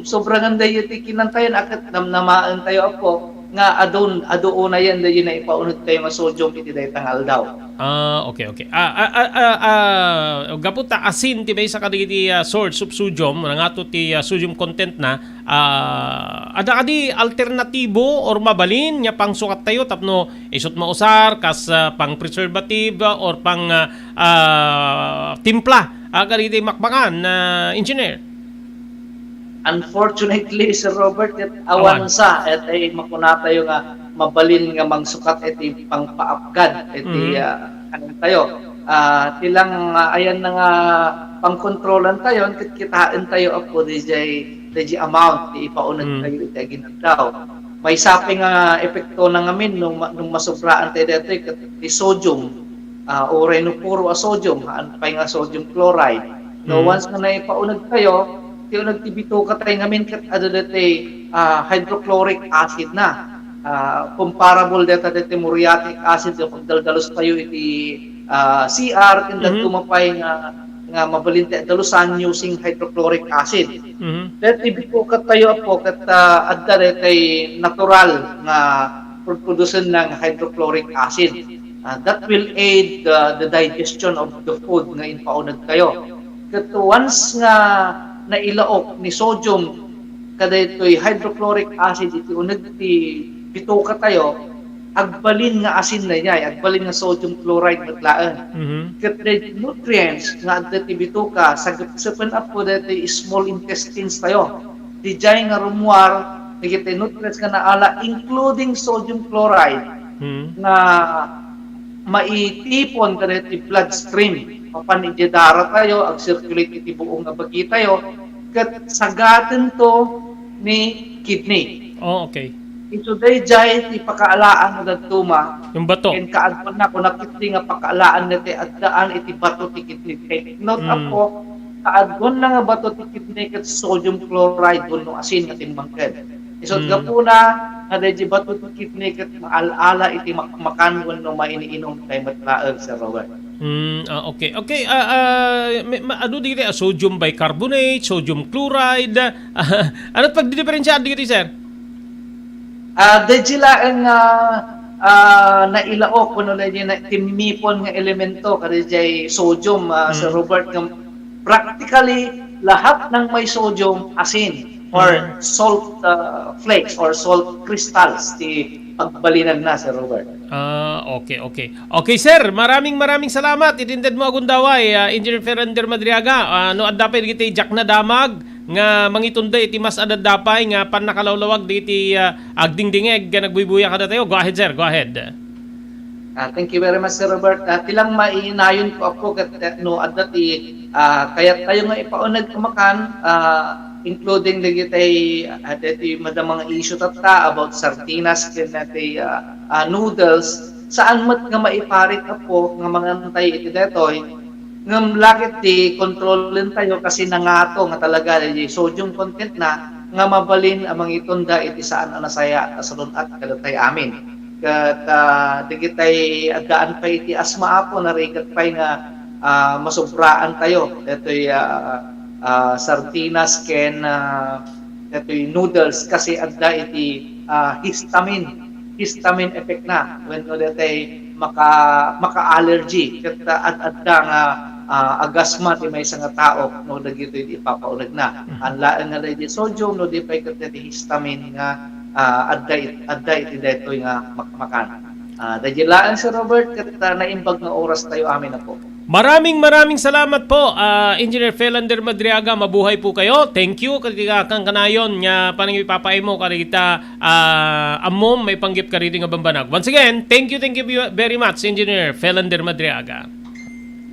sobrangan dayo ti kinantayon, a ket namnamaen tayo, Apo, nga adun-, adu unayen dayo naipauneg tayo nga sodium iti dayta nga aldaw. Ah, okay, okay. Ah, ah, ah, ah, ah, gapu ta asin ti maysa kadagiti, ah, source of sodium, nangato ti, ah, sodium content na, ah, adda kadi alternatibo or mabalin nga pangsukat tayo tapno isut mausar kas, ah, pang preservative, ah, or pang, ah, ah, timpla, ah, kadagiti makmakan, ah, engineer? Unfortunately, Sir Robert, ket awan. Awan sa, et ay makuna tayo nga mabalin nga mangsukat iti pangpaapgad iti, Mhm. ah, kanen tayo. Ah, ti lang, ah, ayan na nga pangkontrolan tayo, ket kitaen tayo, Apo, daydiay, daydiay amount ti ipauneg Mm. tayo iti aginaldaw. Maysa pay nga epekto na ngamin no ma-, no masobraan tayo daytoy ket ti sodium, ah, uray no puro a sodium, haan pay nga sodium chloride. No, Mm. once nga naipauneg tayo, ti uneg ti bituka tayo ngamin ket adda daytoy, ah, hydrochloric acid na. Ah, comparable dayta daytoy muriatic acid nga pagdaldalus tayo iti, ah, C R, ken Mhm. daduma pay nga, nga mabalin ti dalusan using hydrochloric acid. Mhm. Daytoy bituka tayo, Apo, ket, ah, adda daytoy natural nga pagprodusen ng hydrochloric acid. Ah, that will aid, ah, the digestion of the food nga impauneg tayo. Ket once nga nailaok ni sodium kadaytoy hydrochloric acid iti uneg ti bituka tayo, agbalin nga asin daydiay, agbalin nga sodium chloride met laeng. Mhm. Ket the nutrients nga adda ti bituka, sagepsepen, Apo, daytoy small intestines tayo. Didiay nga rummuar dagiti nutrients nga naala, including sodium chloride, Mhm. nga maitipon kadaytoy bloodstream. Mapan idiay dara tayo, ag-circulate iti buong nga bagi tayo, ket sagatento ni kidney. Oh, okay. Isu daydiay ti pakaalaan nga dadduma. Yung bato. Ken kaagwanna, kuna ketdi nga pakaalaan nga ti addaan iti bato ti kidney. Take note, Mm. Apo, kaagwanna nga bato ti kidney ket sodium chloride wenno asin nga timmangked. Isut Mm. gapuna nga daydiay bato ti kidney ket maal-ala iti makmakan wenno mainiinom tayo met laeng, Sir Robert. Mm, ah, okay. Okay, ah, ah, may, ma-, ano diri, ah, sodium bicarbonate, sodium chloride, ah, ano pagdidiferensya diri, sir? Ah, daydiay laeng, ah, ah, nailaok wenno daydiay na-, timmipon nga elemento, kadaydiay sodium, ah, Sir Mm. Robert, nga practically lahat ng may sodium, asin or Mm. salt, ah, flakes or salt crystals ti pagbalinagna, Sir Robert. Ah, okay, okay. Okay, sir, maraming, maraming salamat. Itinded mo a gundaway, ah, Engineer Ferrender Madriaga. Ah, no adda pay dagiti diak nadamag nga mangitunda iti mas adda pay nga pannakalawlawag dagiti, ah, agdingdingeg nga nagbuybuya kadatayo. Go ahead, sir. Go ahead. Ah, thank you very much, Sir Robert. Ah, ti lang mainayon ko, Apo, ket, eh, no adda ti, ah, kayat tayo nga ipauneg a makan, ah, including dagiti, ah, dagiti madama nga issue tatta about sardinas ken dagiti, ah, ah, noodles, saan met nga maiparit, Apo, nga mangan tayo iti daytoy. Ngem lakit ti kontrolen tayo kasi nangato nga talaga di sodium content na nga mabalin a mangitunda iti saan a nasayaat a salun-at kadatayo amin. Ket, ah, dagitay addaan pay iti asma, Apo, narigat pay nga, ah, masobraan tayo daytoy, ah, ah, sardinas ken, ah, daytoy noodles kasi adda iti, ah, histamine, histamine effect na wenno daytay maka-, maka-allergy ket, ah, ad-adda nga, ah, agasma ti maysa nga tao no dagitoy di ipapaunegna. Mhm. Saan laeng nga daydi sodium no di pay ket daydi histamine nga, ah, adda it-, adda iti daytoy nga makmakan. Ah, daydi laeng, Sir Robert, ket, ah, naimbag nga oras tayo amin, Apo. Maraming, maraming salamat po, ah, Engineer Felander Madriaga. Mabuhay po kayo. Thank you kadagiti kanayon nga panangipapaaymo kadagita, ah, ammom maipanggep kadagiti nga bambanag. Once again, thank you, thank you very much, Engineer Felander Madriaga.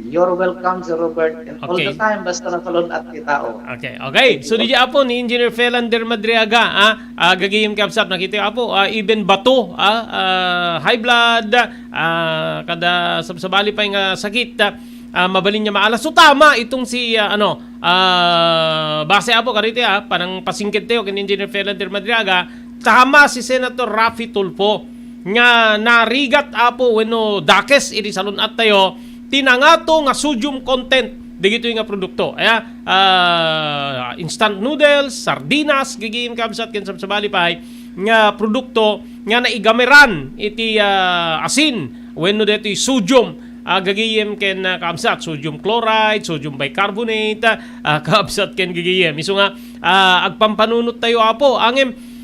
You're welcome, Sir Robert, and all the Okay. time, basta nasalun-at ti tao. Okay, okay. So, Thank you. Diay apo ni Engineer Felander Madriaga, ah, ah, gagayem kabsat, nakita, apo, ah, even bato, ah, ah, high blood, ah, kada sabsabali pay nga sakit, ah, ah, mabalin nga maalas. So, tama itong si, ah, ano, ah, base, apo, kaditi, ah, panangpasingked tayo ken Engineer Felander Madriaga, tama si Senator Raffy Tulfo nga narigat, apo, wenno dakes iti salun-at tayo ti nangato nga sodium content dagitoy nga produkto. Aya, ah, instant noodles, sardinas, gagayem kabsat ken sabsabali pay nga produkto nga naigameran iti, ah, asin wenno daytoy sodium, ah, gagayem ken, ah, kabsat, sodium chloride, sodium bicarbonate, ah, kabsat ken gagayem. Isu nga, ah, agpampanunot tayo, apo, ngem,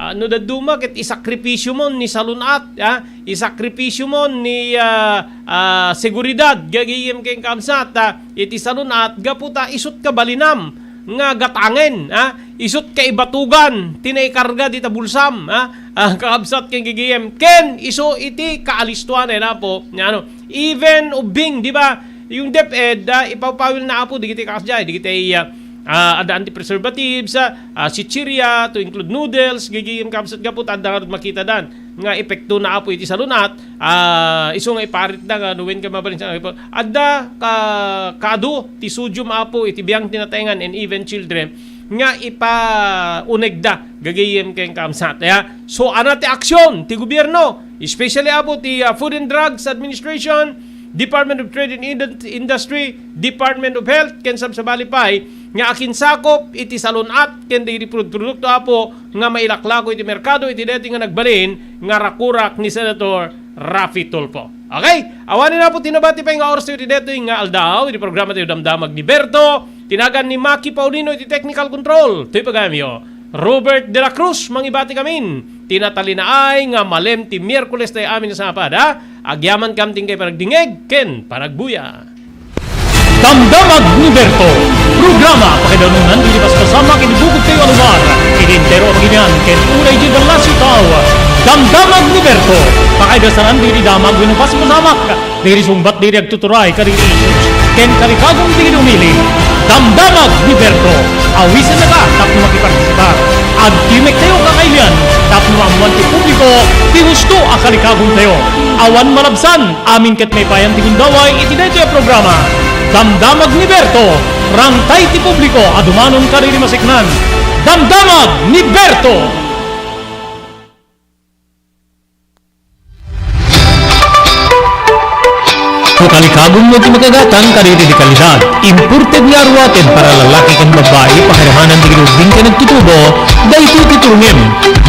ah, no dadduma ket isakripisyo mon ni salun-at, ah, isakripisyo mon ni, ah, ah, seguridad gagayem ken kabsat, ah, iti salun-at gapu ta isut kabalinam nga gatangen, ah, isut kaibatugan ti naikarga dita bulsam, ah, ah, kakabsat ken gagayem, ken isu iti kaalistuan, apo, nga ano, even ubbing, di ba? Yung DepEd, ah, ipapawil na, apo, dagiti kasdiay, dagiti, ah, ah, addaan ti preservatives, ah, ah, chichirya, to include noodles, gagayem kabsat gapu ta adda ngarud makitadan nga epekto na, apo, iti salun-at, ah, isu nga iparitda nga no wen ka mabalin sa, adda ka, kaadu ti sodium, apo, iti biang ti nataengan and even children nga ipaunegda gagayem ken kabsat. Aya, so, ana ti aksyon ti gobierno, especially, apo, ti, ah, Food and Drugs Administration, Department of Trade and Ind-, Industry, Department of Health, ken sabsabali pay nga akinsakop iti salun-at ken dagiti pud-, produkto, apo, nga mailaklako iti merkado iti daytoy nga nagbalin nga rakurak ni Senator Raffy Tulfo. Okay? Awanen, apo, ti nabati pay nga oras tayo iti daytoy nga aldaw iti programa tayo Damdamag ni Berto. Ti nagan ni Maki Paulino iti technical control. Toy pagayamyo, Robert de la Cruz, mangibati kamin ti natalinaay nga malem ti Miyerkules tayo amin a sapad, ha? Agyamankam ti inkay panagdingeg ken panagbuya. Damdamag ni Berto, programa pakaidarunan ti paspasamak iti bukod tayo a lugar, iti entero a baginian, ken uray diay dallas iti tao. Damdamag ni Berto, pakaidasaran ti damag wenno paspasamak, dagiti sungbat dagiti agtuturay kadagiti issues ken kalikagum dagiti umili. Damdamag ni Berto, awisennaka tapno makipartisipar. Agtimek tayo, kakailian, tapno maammoan ti publiko ti husto a kalikagum tayo. Awan malabsan, amin ket maipayan ti gundaway iti daytoy a programa. Damdamag ni Berto, rangtay ti publiko a dumanon kadagiti masiknan. Damdamag ni Berto! No kalikagummo ti makagatang kadagiti dekalidad, imported nga aruaten para lalaki ken babbai, pakaidanan dagiti ubbing ken agtutubo, daytoy ti turongem.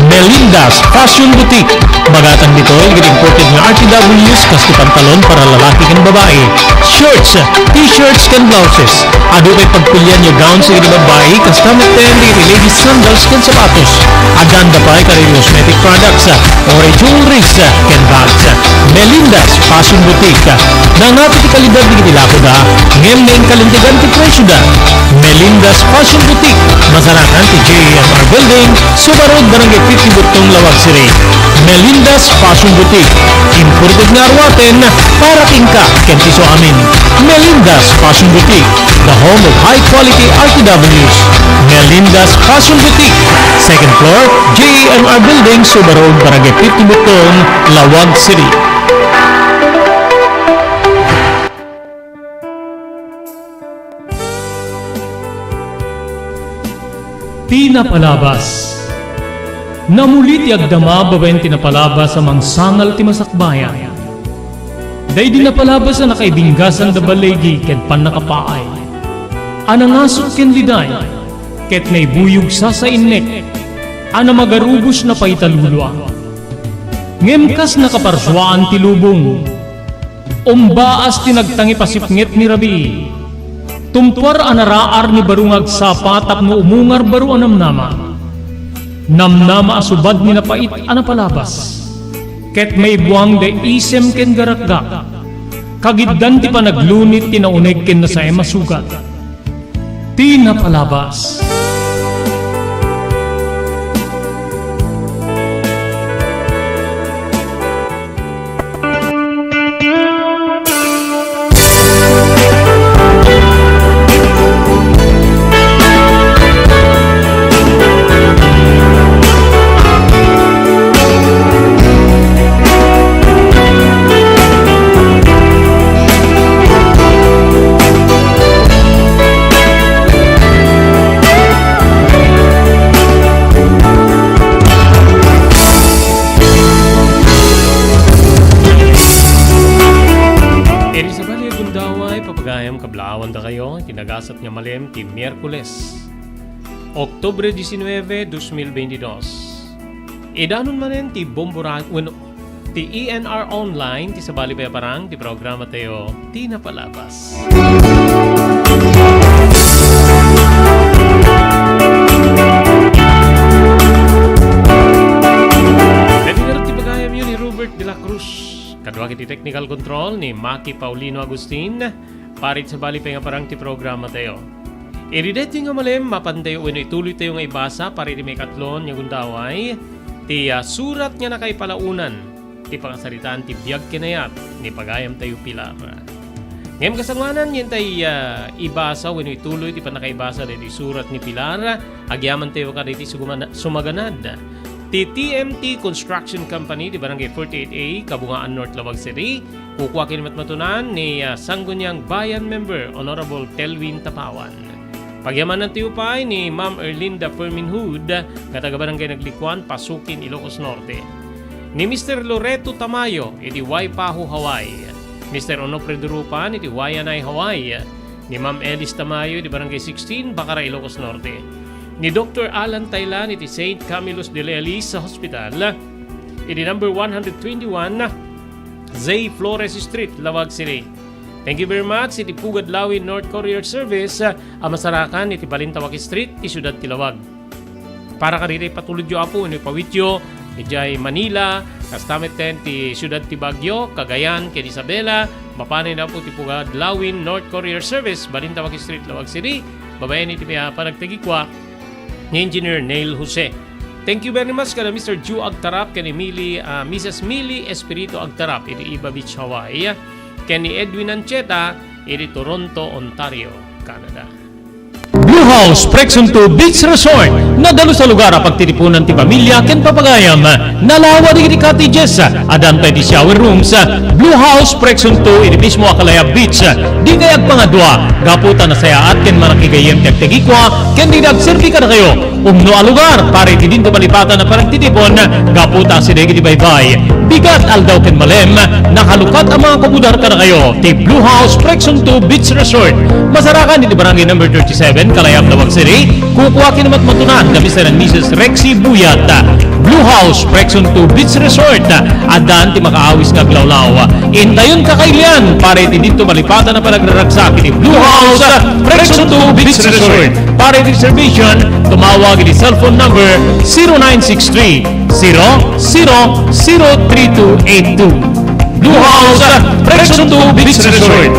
Melinda's Fashion Boutique. Magatang ditoy dagiti imported nga R T Ws, kas ti pantalon para lalaki ken babbai, shirts, t-shirts ken blouses. Adu pay pagpilian nga gowns dagiti babbai, kasta met dagiti ladies sandals ken sapatos. Addan da pay kadagiti cosmetic products, uray jewelries, ken bags. Melinda's Fashion Boutique. Nangato ti kalidad dagiti lakoda, ngem nainkalintegan ti presioda. Melinda's Fashion Boutique, masarakan ti J A M R Building, Suba Road, Barangay fifty Butong, Laoag City. Melinda's Fashion Boutique, imported nga arwaten para kenka ken ti isuamin. Melinda's Fashion Boutique, the home of high quality R T Ws. Melinda's Fashion Boutique, second floor, J A M R Building, Suba Road, Barangay fifty Butong, Laoag City. Ti napalabas. Namuli ti agdama babaen ti napalabas a mangsangal ti masakbayan. Daydi napalabas a nakaibinggasan da baligi ken pannakapaay, a nangasut ken liday, ket naibuyog sasainnek, a namagarubos napaitalulua. Ngem kas nakaparsuaan ti lubong, umbaas ti nagtangipasipnget ni rabii. Tumpuar a naraar ni baro nga agsapa tapno umungar baro a namnama. Namnama a subad ni napait a napalabas. Ket maibuang da isem ken garakgak. Kagiddan ti panaglunit ti nauneg ken nasaem a sugat. Ti napalabas. Iti sabali a gundaway, papagayam, kablaawan dakayo iti nagasat nga malem ti Miyerkules, Oktubre diecinueve, dos mil veintidós. Idanon manen ti Bombo Ra-, wenno ti E N R Online, ti sabali pay a parang ti programa tayo, Ti Napalabas. Ket ngarud ti pagayamyo ni Robert de la Cruz, kaduak iti technical control ni Maki Paulino Agustin. Pay iti sabali pay nga parang ti programa tayo. Iti daytoy nga malem, mapantayo wenno ituloytayo nga ibasa pay iti maikatlo nga gundaway, ti, ah, surat nga nakaipalaonan ti pangasaritaan ti biag ken ayat ni pagayamtayo Pilar. Ngem kasangoanan, ken tay, ah, ibasa wenno ituloy ti pannakaibasa daytoy surat ni Pilar, agyamantayo kadagiti sugumana-, sumaganad. Ti T M T Construction Company, ti Barangay forty-eight A, Kabungaan North, Laoag City, kukua ken ni matmatunan ni, ah, Sangguniang Bayan member, Honorable Telwin Tapawan. Pagyamanantayo pay ni Ma'am Erlinda Fermin Hood, nga taga Barangay Naglikuan, Pasukin, Ilocos Norte. Ni Mister Loreto Tamayo, iti Waipahu, Hawaii. Mister Onofre Durupan, iti Waianae, Hawaii. Ni Ma'am Elis Tamayo, iti Barangay sixteen, Bacara, Ilocos Norte. Ni Doktor Alan Taylan, iti Saint Camillus de Lelis Hospital, iti number one hundred twenty-one, Zay Flores Street, Laoag City. Thank you very much iti Pugad Lawin North Courier Service, ah, a masarakan iti Balintawak Street, ti siudad ti Laoag. Para kadagiti ipatulodyo, Apo, wenno ipawityo idiay Manila, kasta met ti siudad ti Baguio, Cagayan, ken Isabela, mapanen, Apo, ti Pugad Lawin North Courier Service, Balintawak Street, Laoag City, babaen iti, ah, panagtagikua ni Engineer Neil Jose. Thank you very much kada Mister Ju Agtarap ken ni Mili, ah, Missus Mili Espiritu Agtarap iti Iba Beach, Hawaii, ken ni Edwin Ancheta iti Toronto, Ontario, Canada. Blue House Prexon two Beach Resort, nadalus a lugar a pagtitipunan ti pamilia ken papagayam. Nalawa dagiti cottages, addan pay ti shower rooms. Blue House Prexon two iti mismo a Kalayab Beach. Dikay agpangadua, gapu ta nasayaat ken manakigayyem ti agtagikua ken dida agserbi kadakayo. Umno a lugar para iti dinto malipatan a panagtitipon, gapu ta asideg iti baybay, bigat, aldaw ken malem, nakalukat a mangakubudar kadakayo ti Blue House Prexon two Beach Resort. Masarakan iti Barangay Number thirty-seven, Kalayab, Laoag City. Kukua ken ni matmatunan da Mister and Missus Rexy Buyat. Blue House Prexon two Beach Resort. Addan ti makaawis nga aglawlaw. Intayon kakailian para iti dinto malipatan a panagraragsak iti Blue House Prexon two Beach Resort. Para iti reservation, tumawag iti cellphone number zero nine six three, zero zero zero three two eight two. Blue House Prexon two Beach Resort.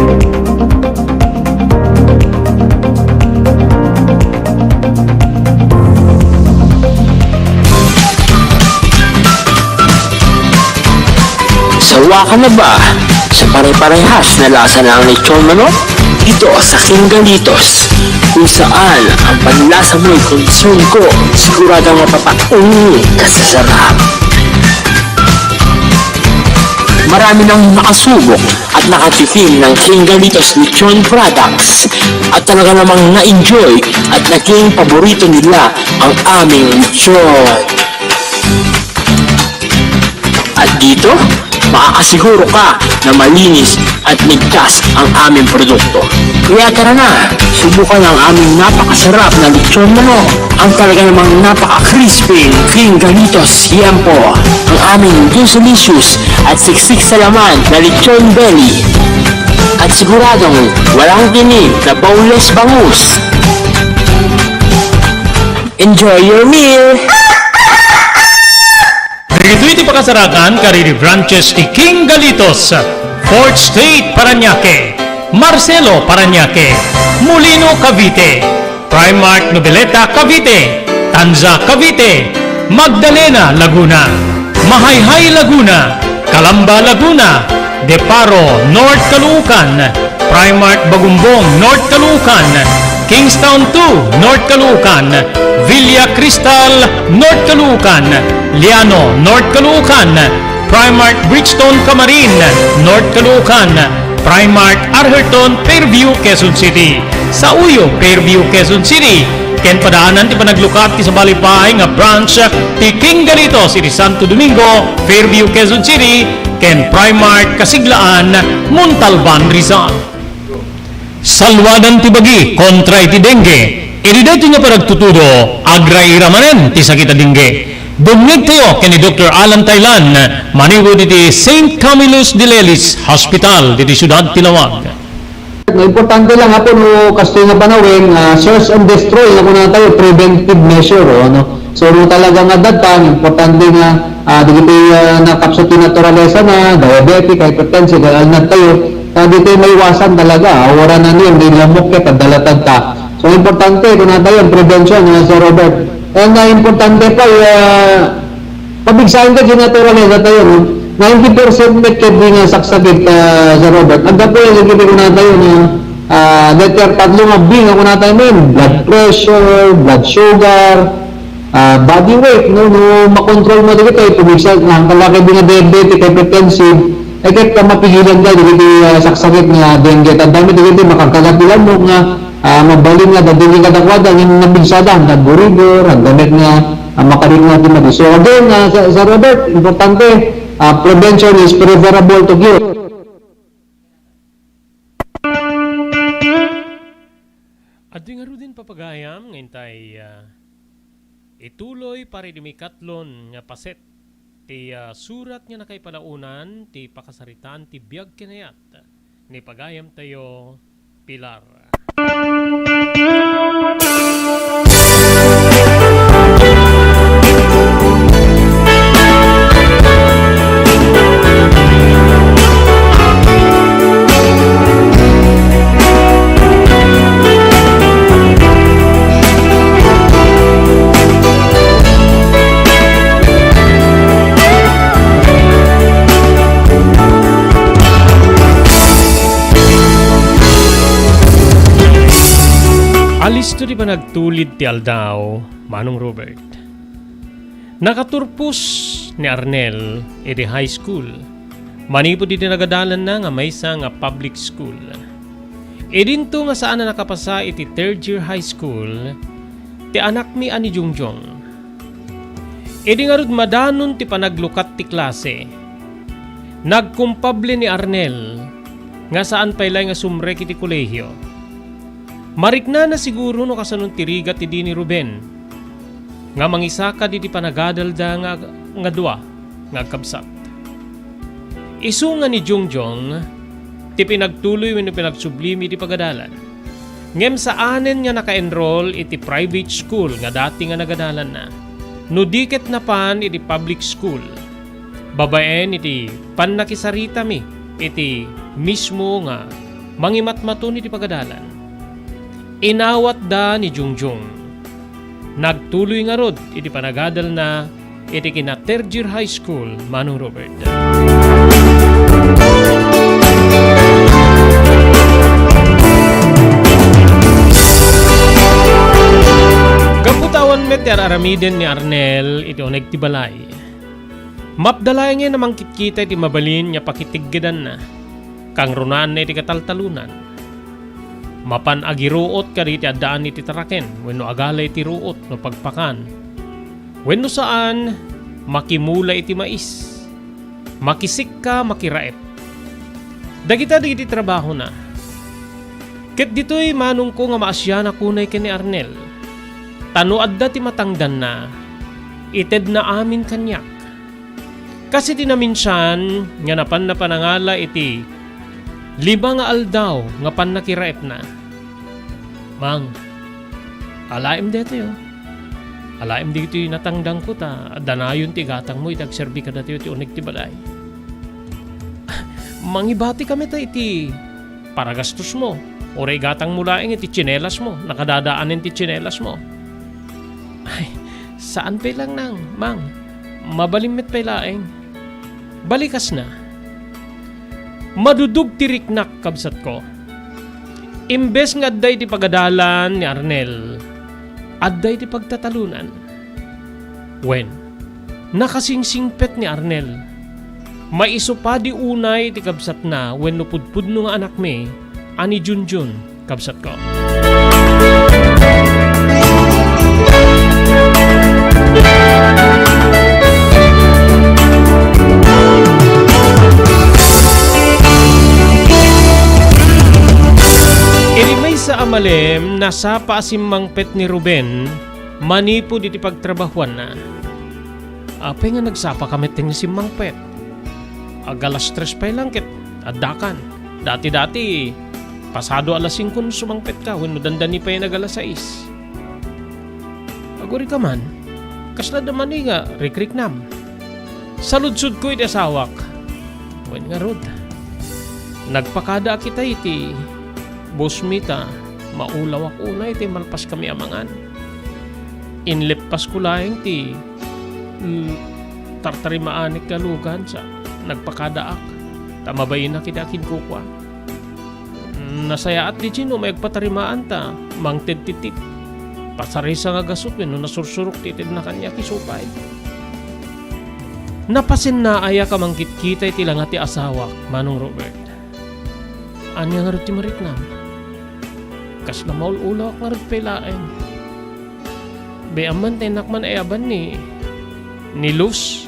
Baka na ba sa pare-parehas na lasa ng lechon manok? Dito sa King Galitos, kung saan ang panlasa mo'y consume ko, siguradong mapapainit ka sa sarap. Marami nang nakasubok at nakatikim ng King Galitos Lechon Products at talaga namang na-enjoy at naging paborito nila ang aming lechon. At dito, makakasiguro ka na malinis at ligtas ang aming produkto. Kaya tara na, subukan ang aming napakasarap na lechon manok, ang talaga namang napaka-crispy King Galitos Tiempo, ang aming juicy-licious at siksik sa laman na lechon belly. At siguradong walang tinik na boneless bangus. Enjoy your meal! Dagitoy ti pakasarakan kadagiti branches ti King Galitos, Fourth Street, Parañaque, Marcelo, Parañaque, Molino, Cavite, Primark, Noveleta, Cavite, Tanza, Cavite, Magdalena, Laguna, Mahayhay, Laguna, Calamba, Laguna, Deparo, North Caloocan, Primark, Bagumbong, North Caloocan, Kingstown two, North Caloocan, Villa Cristal, North Caloocan, Liano, North Caloocan, Primark, Bridgestone, Camarin, North Caloocan, Primark, Arherton, Fairview, Quezon City, Sauyo, Fairview, Quezon City, ken padaanan ti panaglukat ti sabali pay nga branch ti King Galitos iti Santo Domingo, Fairview, Quezon City, ken Primark Kasiglaan, Montalban, Rizal. Salwadan ti bagi kontra iti dengue. Iti daytoy nga panagtutudo, agraira manen ti sakit a dengue. Dumngegtayo ken ni Doktor Alan Taylan, manipud iti Saint Camillus de Lelis Hospital, diti siudad ti Laoag. No, importante lang, Apo, no, kastoy nga panawen, ah, search and destroy, nga kunana tayo, preventive measure, o, ano. So, no, talaga nga dattan, importante nga, ah, dagiti, ah, nakapsut ti naturalesa na, diabetic, hypertensive, alnad tayo, ah, ditoy maiwasan talaga, ah, wala na niyan, may lamok ket, adda latad ta. So, importante, kunana tayo, ang prevention, ah, Sir Robert. And, ah, importante pa, ah, Pabigsaen ta, ginaturalesa tayo, no? Ninety percent met kadagiti nga saksakit, ah, Sir Robert. Aggapu yan, lagi kunana tayo, no? Ah, letter tatlo nga B nga kunana tayo, men. Blood pressure, blood sugar, ah, body weight, no? No, makontrol mo dagitoy, pabigsa, nga ang kalaki di nga diabetic, hypertensive, eh, ket ka mapigilan ka, dagiti, ah, saksakit nga dengue. Tanda mo, dagiti makagkagat ti lamok nga, ah, mabalin nga, dagiti kadakuada, nga napigsada, handa gurigur, handa met nga, ah, makarikna ti madi. So again, ah, Sir, Sir Robert, importante, ah, prevention is preferable to cure. Adtoy ngaruden, papagayam, nga intay, ah, ituloy para iti maikatlon nga paset ti, ah, surat nga nakaipanaonan ti pakasaritaan ti biag ken ayat ni pagayamtayo, Pilar. Alisto ti panagtulid ti aldaw, Manong Robert. Nakaturpos ni Arnel iti high school. Manipud iti nagadalanna nga maysa nga public school. Idinto nga saan a nakapasa iti third year high school ti anakmi a ni Jongjong. Idi ngarud madanon ti panaglukat ti klase, nagkumpable ni Arnel nga saan pay laeng nga sumrek iti kolehio. Mariknana siguro no kasano ti rigat idi ni Ruben nga mangisakad iti panagadalda nga, nga dua nga agkabsat. Isu nga ni Jongjong ti pinagtuloy wenno pinagsublimi iti pagadalan. Ngem saanen nga naka-enroll iti private school nga dati nga nagadalanna. No di ket napan iti public school, babaen iti pannakisaritami iti mismo nga mangimatmaton iti pagadalan. Inawatda ni Jungjung. Nagtuloy ngarud iti panagadalna iti kina third year high school, Manong Robert. Ti ar-aramiden ni Arnel iti uneg ti balay. Mapda laengen a mangkitkita iti mabalin nga pakitiggedanna. Kangrunaanna iti kataltalonan. Mapan agiruot kadagiti addaan iti taraken wenno agala iti ruot no pagpakan. Wenno saan, makimula iti mais. Makisikka, makiraep. Dagita dagiti trabahona. Ket ditoy manongko nga maasianak unay ken ni Arnel. Ta no adda ti matangdanna, itedna amin kaniak. Kas iti naminsan nga napanna panangala iti lima nga aldaw nga pannakiraepna. Mang, alaem daytoy, oh. Alaem ditoy natangdanko ta danayon ti gatangmo iti agserbi kadatayo ti uneg ti balay. Mangibati kami ta iti paragastos mo. Uray gatang mo laeng iti tsinelas mo, nakadadaanen ti tsinelas mo. Ay, saan pay lang nang, mang. Mabalin met pay laeng. Balikasna. Madudog ti riknak, kabsatko. Imbes nga adda iti pagadalan ni Arnel, adda iti pagtatalonan. Wen, nakasingsingpet ni Arnel. Maisu padi unay ti kabsatna wenno pudpudno nga anakmi a ni Junjun, kabsatko. Iti maysa a malem, nasapa a simmangpet ni Ruben manipud iti pagtrabahuanna. Apay nga nagsapaka met nga simmangpet? Ag alas tres pay lang ket addakan. Dati-dati, pasado alas singko no sumangpetka, wenno dandani pay nga alas sais. Agurika man, kasla da mani nga rikriknam. Saludsodko iti asawak. Wen ngarud, nagpakadaak ita iti busmi ta maulawak unay ti malpaskami a mangan. Inleppasko laeng ti, mm, tartarimaanek nga lugan sa nagpakadaak ta mabain iti akinkukua. Nasayaat di Jin no may agpatarimaan ta mangted ti tip. Pasarisa nga gasut wenno nasursurok ti itedna kaniak isu pay. Napasennaak a mangkitkita iti langa ti asawak, Manong Robert. Ania ngarud ti mariknam? Kasla maul-ulawak ngarud pay laeng. Bay-am man ta innak man ayaban ni, ni Luz,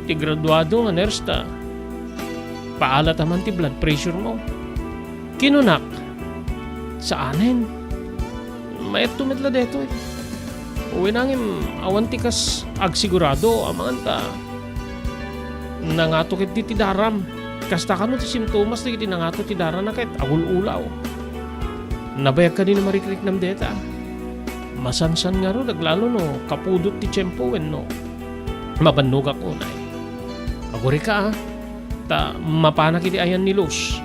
ti graduado nga nurse ta. Paalata man ti blood pressure mo. Kinunak, saanen. Mayatto met la detoy. Wen nangem, awan ti kas agsigurado, amangan ta nangato ket ti daram. Kasta kano ti simptomas dagiti nangato ti darana ket agul-ulaw. Nabayag kadi no marikriknam deta. Masansan ngarud aglalo no kapudot ti tiempo wenno mabannogak unay. Agurika, a, ta mapanak iti ayan ni Luz.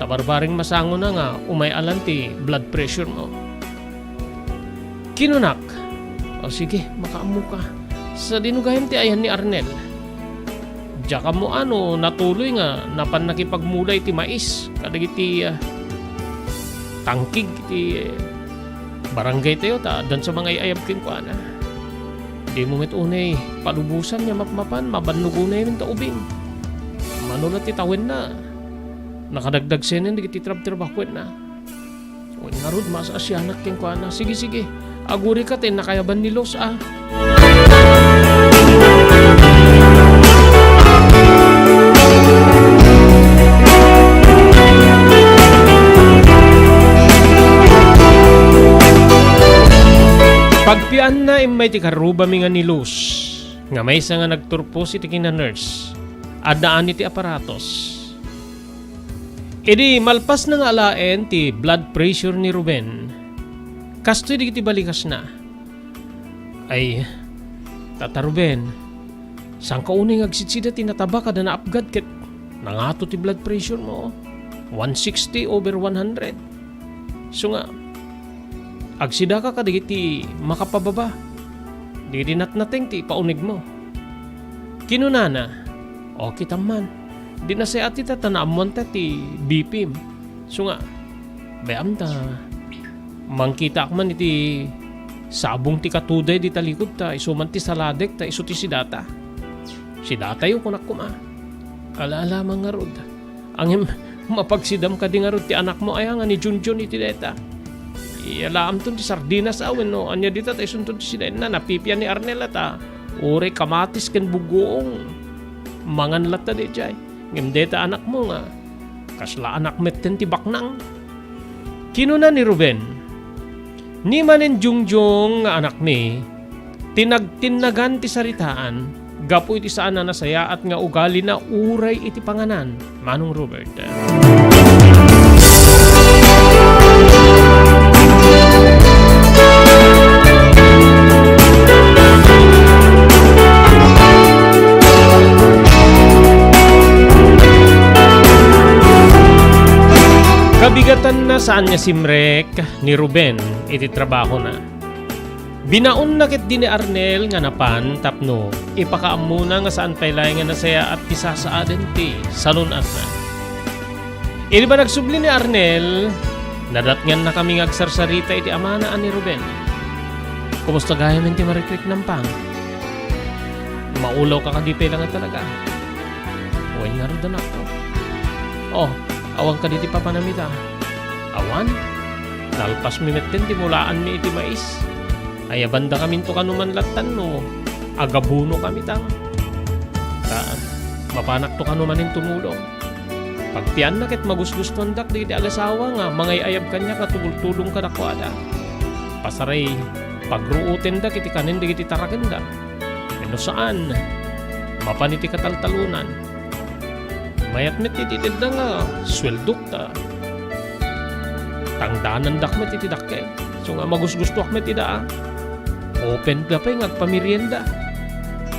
Ta barbareng masangona nga umay-alan ti blood pressure mo. Kinunak, "O sige, makaammoka. Sadino gayam ti ayan ni Arnel?" Diak ammo a no natuloy nga napan nakipagmula iti mais kadagiti, ah, tangkig iti, eh, barangay tayo ta addan sa mangay-ayab kenkuana. Dimo met unay palubosan nga mapmapan, mabannog unay ta ubing. Mano la ti tawenna, nakadagdagsenen dagiti trabtrabahuenna. Wen ngarud, maas-asianak kenkuana. Sige, sige. Agurika ta innak ayaban ni Luz, a. Pagpianna, immay ti karrubami nga ni Luz, nga maysa nga nagturpos iti kinanurse. Addaan iti aparatos. Idi malpasna nga alaen ti blood pressure ni Ruben, kastoy dagiti balikasna, "Ay, Tata Ruben, saanka unay nga agsidsida ti nataba kada naapgad ket nangato ti blood pressure mo, one sixty over one hundred. Isu nga, agsidaka kadagiti makapababa, dagiti natnateng ti ipaunegmo." Kinunana, "Okay man. Di nasayaat ita ta naammoanta ti B P M. Isu nga, bay-am ta mangkitaak man iti Sabong ti katuday di talikod ta, isu man ti saladek ta, isu ti sidata. Sidatayo, kunak koma. Ala-ala man ngarud. Ngem, mapagsidam kadi ngarud ti anakmo aya nga ni Junjun iti dayta? Iyalaamton ti sardinas a wenno ania dita ta isunton ti sidaenna, napipian ni Arnel a ta. Uray kamatis ken bugoong. Mangan latta daydiay. Ngem dayta anakmo nga kasla anak metten ti baknang. Kinuna ni Ruben, "Ni manen Jungjung nga anakmi, tinagtinnagan ti saritaan gapu iti saan a nasayaat nga ugalina uray iti panganan, Manong Robert." Kabigatanna saan nga simrek ni Ruben iti trabahona. Binaonna ketdi ni Arnel nga napan tapno ipakaammona nga saan pay laeng nga nasayaat ti sasaaden ti salun-atna. Idi panagsubli ni Arnel, nadatngannakami nga agsarsarita iti amana a ni Ruben. "Kumusta gayamen ti marikriknam, Pang? Maulawka kadi pay laeng a talaga?" "Wen ngarud, anakko." "Oh, awan kadi ti papanam ita?" "Awan. Nalpasmi metten ti mulaanmi iti mais. Ayabandakaminto kano man lattan no agabunokami ta, ta mapanakto kano manen tumulong. Pagpianna ket magusgustoandak dagiti agasawa nga mangay-ayab kaniak nga tumultulong kadakuada. Pasaray, pagruotendak iti kanen dagiti tarakenda. Wenno saan, mapan iti kataltalonan. Mayat met iti itedda nga sueldok ta tangdanandak met iti dakkel. Isu nga magusgustoak met ida a. Open da pay nga agpamerienda.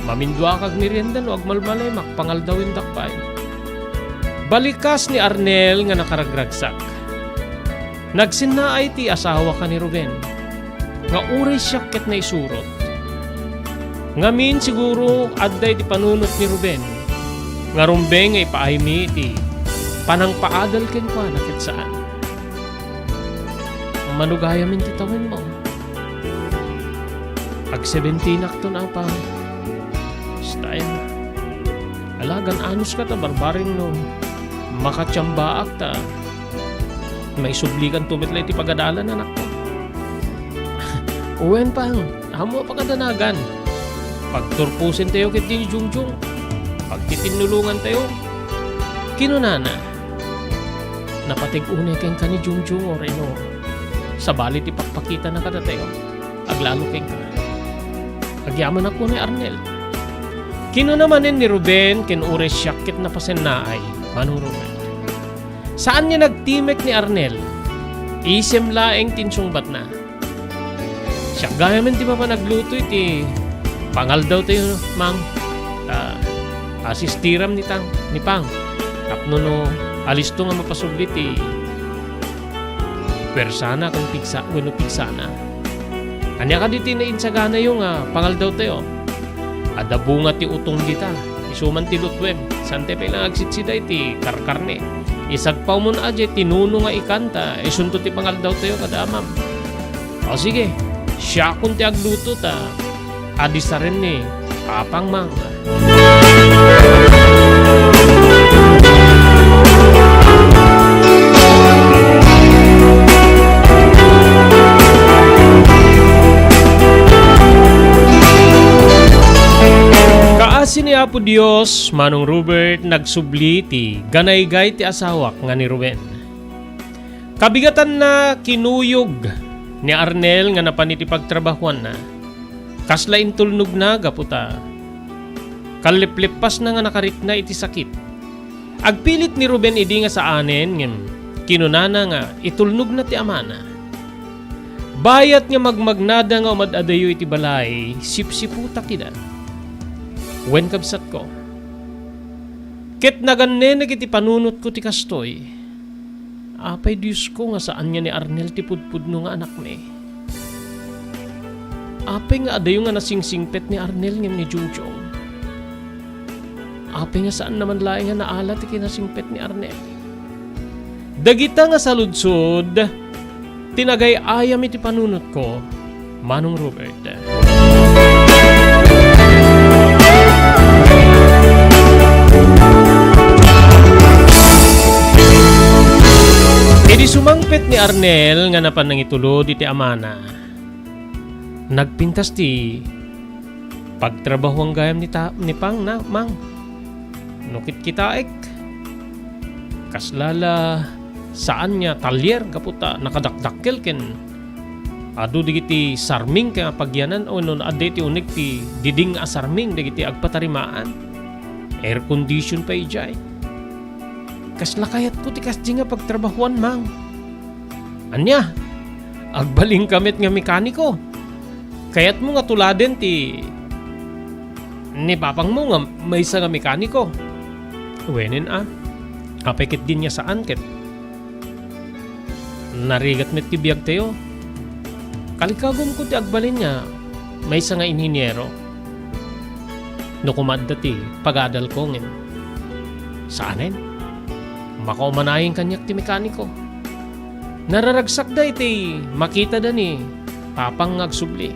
Maminduaak agmerienda no agmalmalemak, pangaldawendak pay." Balikas ni Arnel nga nakaragragsak. Nagsennaay ti asawak a ni Ruben nga uray siak ket naisurot. Ngamin, siguro, adda iti panunot ni Ruben nga rumbeng nga ipaaymi iti panangpaadal kenkuana ket saan. Mano gayamen ti tawenmo? Agsebentinak ton, Apang. Style. Ala, gan-anoska ta barbareng no makatiambaak ta maisublikanto met la iti pagadalan, anakko. Wen, Pang, ammo a pakadanagan. Pagturposentayo ketdi ni Jungjung. Pagtitinnulongantayo. Kinunana, "Napateg unay kenka ni Jungjung, Oreno. Sabali ti pakpakitana kadatayo. Aglalo kenka." "Agyamanak," kuna ni Arnel. Kinuna manen ni Ruben ken uray siak ket napasennaay, Manong Ruben. Saan nga nagtimek ni Arnel. Isem laeng ti insungbatna. "Siak gayamen ti mapan agluto iti pangaldawtayo, Mang. Ta asistiram ni Tang, ni Pang. Tapno no alisto nga mapasubli ti puersana ken pigsa-, wenno pigsana. Ania kadi ti nainsaganayo nga pangaldawtayo? Adda bunga ti utong dita. Isu man ti lutwem. Saantayo pay la nga agsitsida iti karkarne. Isagpawmon adiay tinuno nga ikan ta isunto ti pangaldawtayo kada amam." "O sige, siakon ti agluto ta adisaren ni Apang, Mang." Kaasi ni Apo Dios, Manong Robert, nagsubli ti ganaygay ti asawak nga ni Ruben. Kabigatanna, kinuyog ni Arnel nga napan iti pagtrabahoanna. Kasla intulnogna gapu ta kalleppleppasna nga nakarikna iti sakit. Agpilit ni Ruben idi nga saanen, ngem kinunana nga itulnogna ti amana. Bayat nga magmagnada nga umad-adayo iti balay, sipsiputak ida. Wen, kabsatko, ket nagannenek iti panunotko ti kastoy. Apay, Diosko, nga saan nga ni Arnel ti pudpudno nga anakmi? Apay nga adayo nga nasingsingpet ni Arnel ngem ni Jungjung? Apay nga saan naman laeng nga naala ti kinasingpet ni Arnel? Dagita nga saludsod ti nagay-ayam iti panunotko, Manong Robert. Idi sumangpet ni Arnel nga napan nangitulod iti amana, nagpintas ti pagtrabahuan gayam ni ta-, ni Pang na, Mang. No kitkitaek, kasla la saan nga talyer gapu ta nakadakdakkel ken adu dagiti sarming ken apagyanan wenno adda iti uneg ti diding a sarming dagiti agpatarimaan. Air condition pay idiay. Kasla kayatko ti kasdi nga pagtrabahuan, Mang. Ania? Agbalinkami met nga mekaniko. Kayatmo nga tuladen ti ni papangmo nga maysa nga mekaniko? Wenen a. Apay ketdin nga saan ket narigat met ti biagtayo. Kalikagumko ti agbalin nga maysa nga inhiniero. No koma adda ti pagadalko ngem saanen. Makaumanayen kaniak ti mekaniko. Nararagsakda iti makitada ni Papang nga agsubli.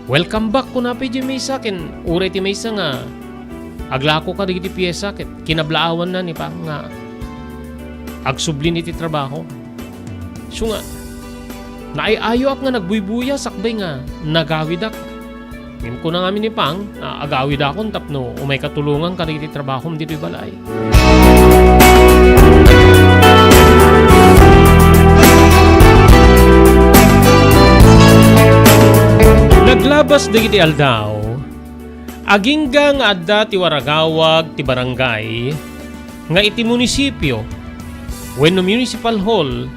"Welcome back," kuna pay diay maysa ken uray ti maysa nga aglako kadagiti piesa ket kinablaawanna ni Pang nga agsubli iti trabaho. Isu nga, naay-ayoak nga nagbuybuya sakbay nga nagawidak. Ngem kuna ngamin ni Pang, a, agawidakon tapno umayka tulongan kadagiti trabahom ditoy balay. Naglabas dagiti aldaw, agingga nga adda ti waragawag ti barangay nga iti munisipio wenno municipal hall,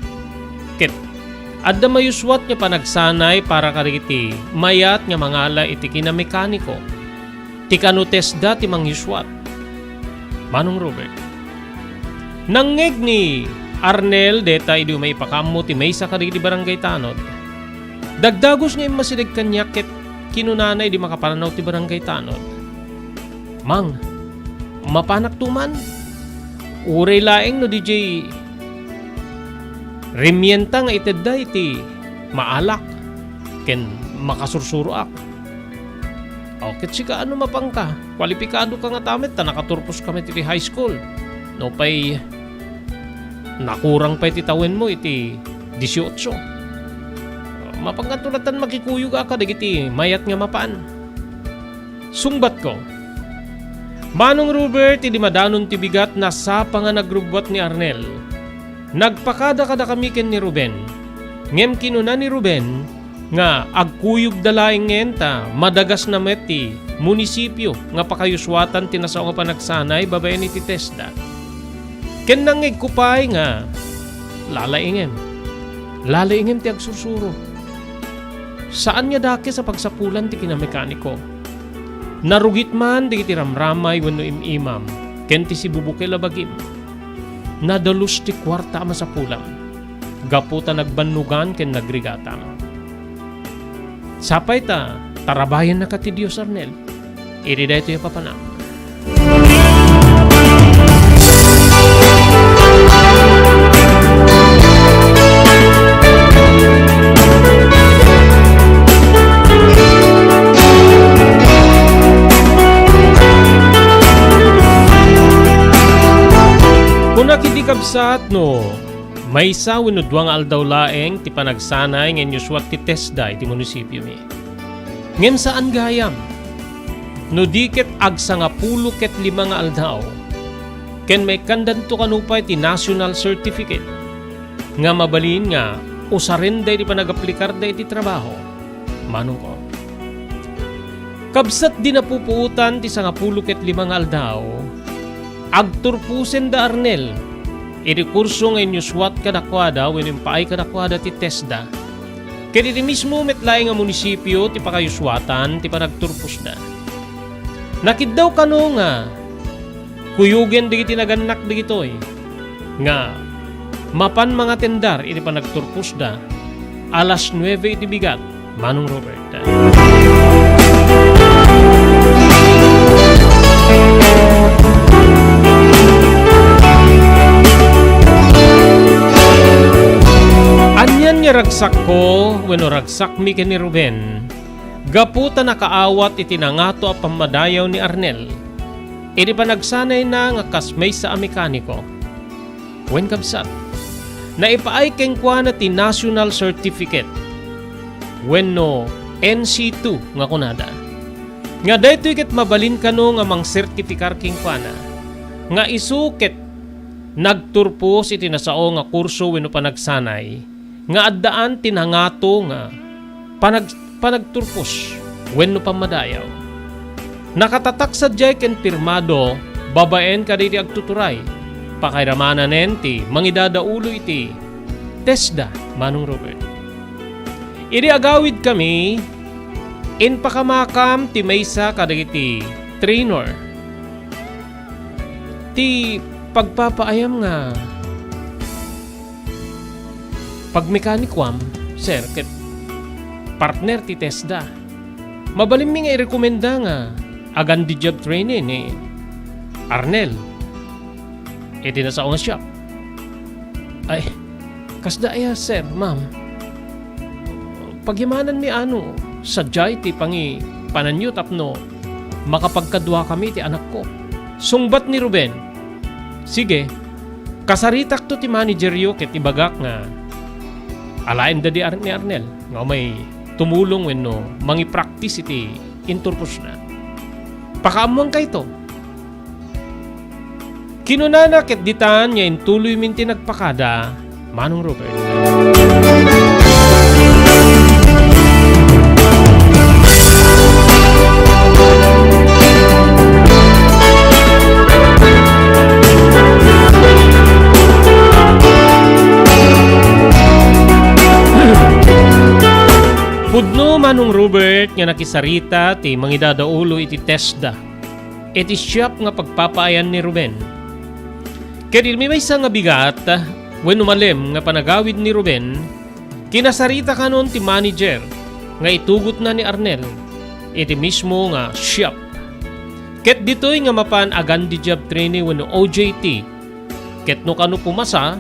ket adda mayuswat nga panagsanay para kadagiti mayat nga mangala iti kinamekaniko. Ti kano TESDA ti mangyuswat. Manong Robert. Nangngeg ni Arnel deta idi umay ipakaammo ti maysa kadagiti barangay tanod. Dagdagus nga immasideg kaniak ket kinunana idi makapananaw ti barangay tanod, "Mang, mapanakto man? Uray laeng no diay rimienta nga itedda iti maalak ken makasursuroak." "Aw, ket sika, ano, mapanka? Kualipikadoka ngata met ta nakaturposka met iti high school. Nupay nakurang pay ti tawenmo iti dieciocho. Mapanka, tulatan makikuyog a kadagiti mayat nga mapan." Sungbatko, "Manong Robert, idi madanon ti bigat, nasapa nga nagrubbuat ni Arnel. Nagpakada kadakami ken ni Ruben. Ngem kinuna ni Ruben nga agkuyogda laengen ta madagasna met ti munisipio nga pakayuswatan ti nasao nga panagsanay babaen iti TESDA. Ken nangngegko pay nga lalaingem. Lalaingem ti agsursuro. Saan nga dakes a pagsapulan ti kinamekaniko. Narugit man dagiti ramramay wenno im-imam ken ti sibubukel a bagim. Nadalus ti kuarta a masapulam gapu ta nagbannogan ken nagrigatam. Sapay ta tarabayennaka ti Dios, Arnel, iti daytoy a papanam." Kunak idi, kabsat, no maysa wenno dua nga aldaw laeng ti panagsanay nga inyuswat ti TESDA iti munisipiomi. Ngem saan gayam, no di ket agsangapulo ket lima nga aldaw, ken maikkandanto kano pay ti national certificate nga mabalin nga usarenda iti panagaplikarda iti trabaho. Manongko, kabsat di napupuotan ti sangapulo ket lima nga aldaw, agturposen da Arnel iti kurso nga inyuswat kadakuada wenno impaay kadakuada ti TESDA. Ket iti mismo met laeng a munisipio ti pakayuswatan ti panagturposda. Nakiddaw kano nga kuyogen dagiti nagannak dagitoy nga mapan mangatendar iti panagturposda alas nuebe iti bigat, Manong Robert. Anian Ragsakko wenno ragsakmi ken ni Ruben, gapu ta nakaawat iti nangato a pammadayaw ni Arnel, idi panagsanayna nga kas maysa a mekaniko. Wen, kabsat, naipaay kenkuana ti National Certificate wenno N C two nga kunada, nga daytoy ket mabalin kano nga mangsertifikar kenkuana nga isu ket nagturpos iti nasao nga kurso wenno panagsanay nga addaan ti nangato nga panag-, panagturpos wenno pammadayaw. Nakatatak sadiay ken pirmado babaen kadagiti agtuturay. Pakairamananen ti mangidadaulo iti TESDA, Manong Robert. Idi agawidkami, impakamakam ti maysa kadagiti trainer. Ti pagpapaayam nga pagmekanikoam, sir, ket partner ti TESDA. Mabalinmi nga irekomenda nga agan di job training ni Arnel iti nasao nga shop. Ay, kasda aya, sir, ma'am. Pagyamananmi ano, sadiay ti pangipananyo tapno makapagkaduakami ti anakko. Sungbat ni Ruben, "Sige, kasaritakto ti manageryo ket ibagak nga alaenda di Ar-, ni Arnel nga umay tumulong wenno mangipractice iti inturposna." Pakaammoankayto. Kinunana ket ditan nga intuloymin ti nagpakada, Manong Robert. Pudno, Manong Robert, nga nakisarita ti mangidadaulo iti TESDA iti shop nga pagpapaayan ni Ruben. Ket idi maysa nga bigat wenno malem nga panagawid ni Ruben, kinasarita kanon ti manager nga itugotna ni Arnel iti mismo nga shop. Ket ditoy nga mapan agan di job training wenno O J T, ket no kano pumasa,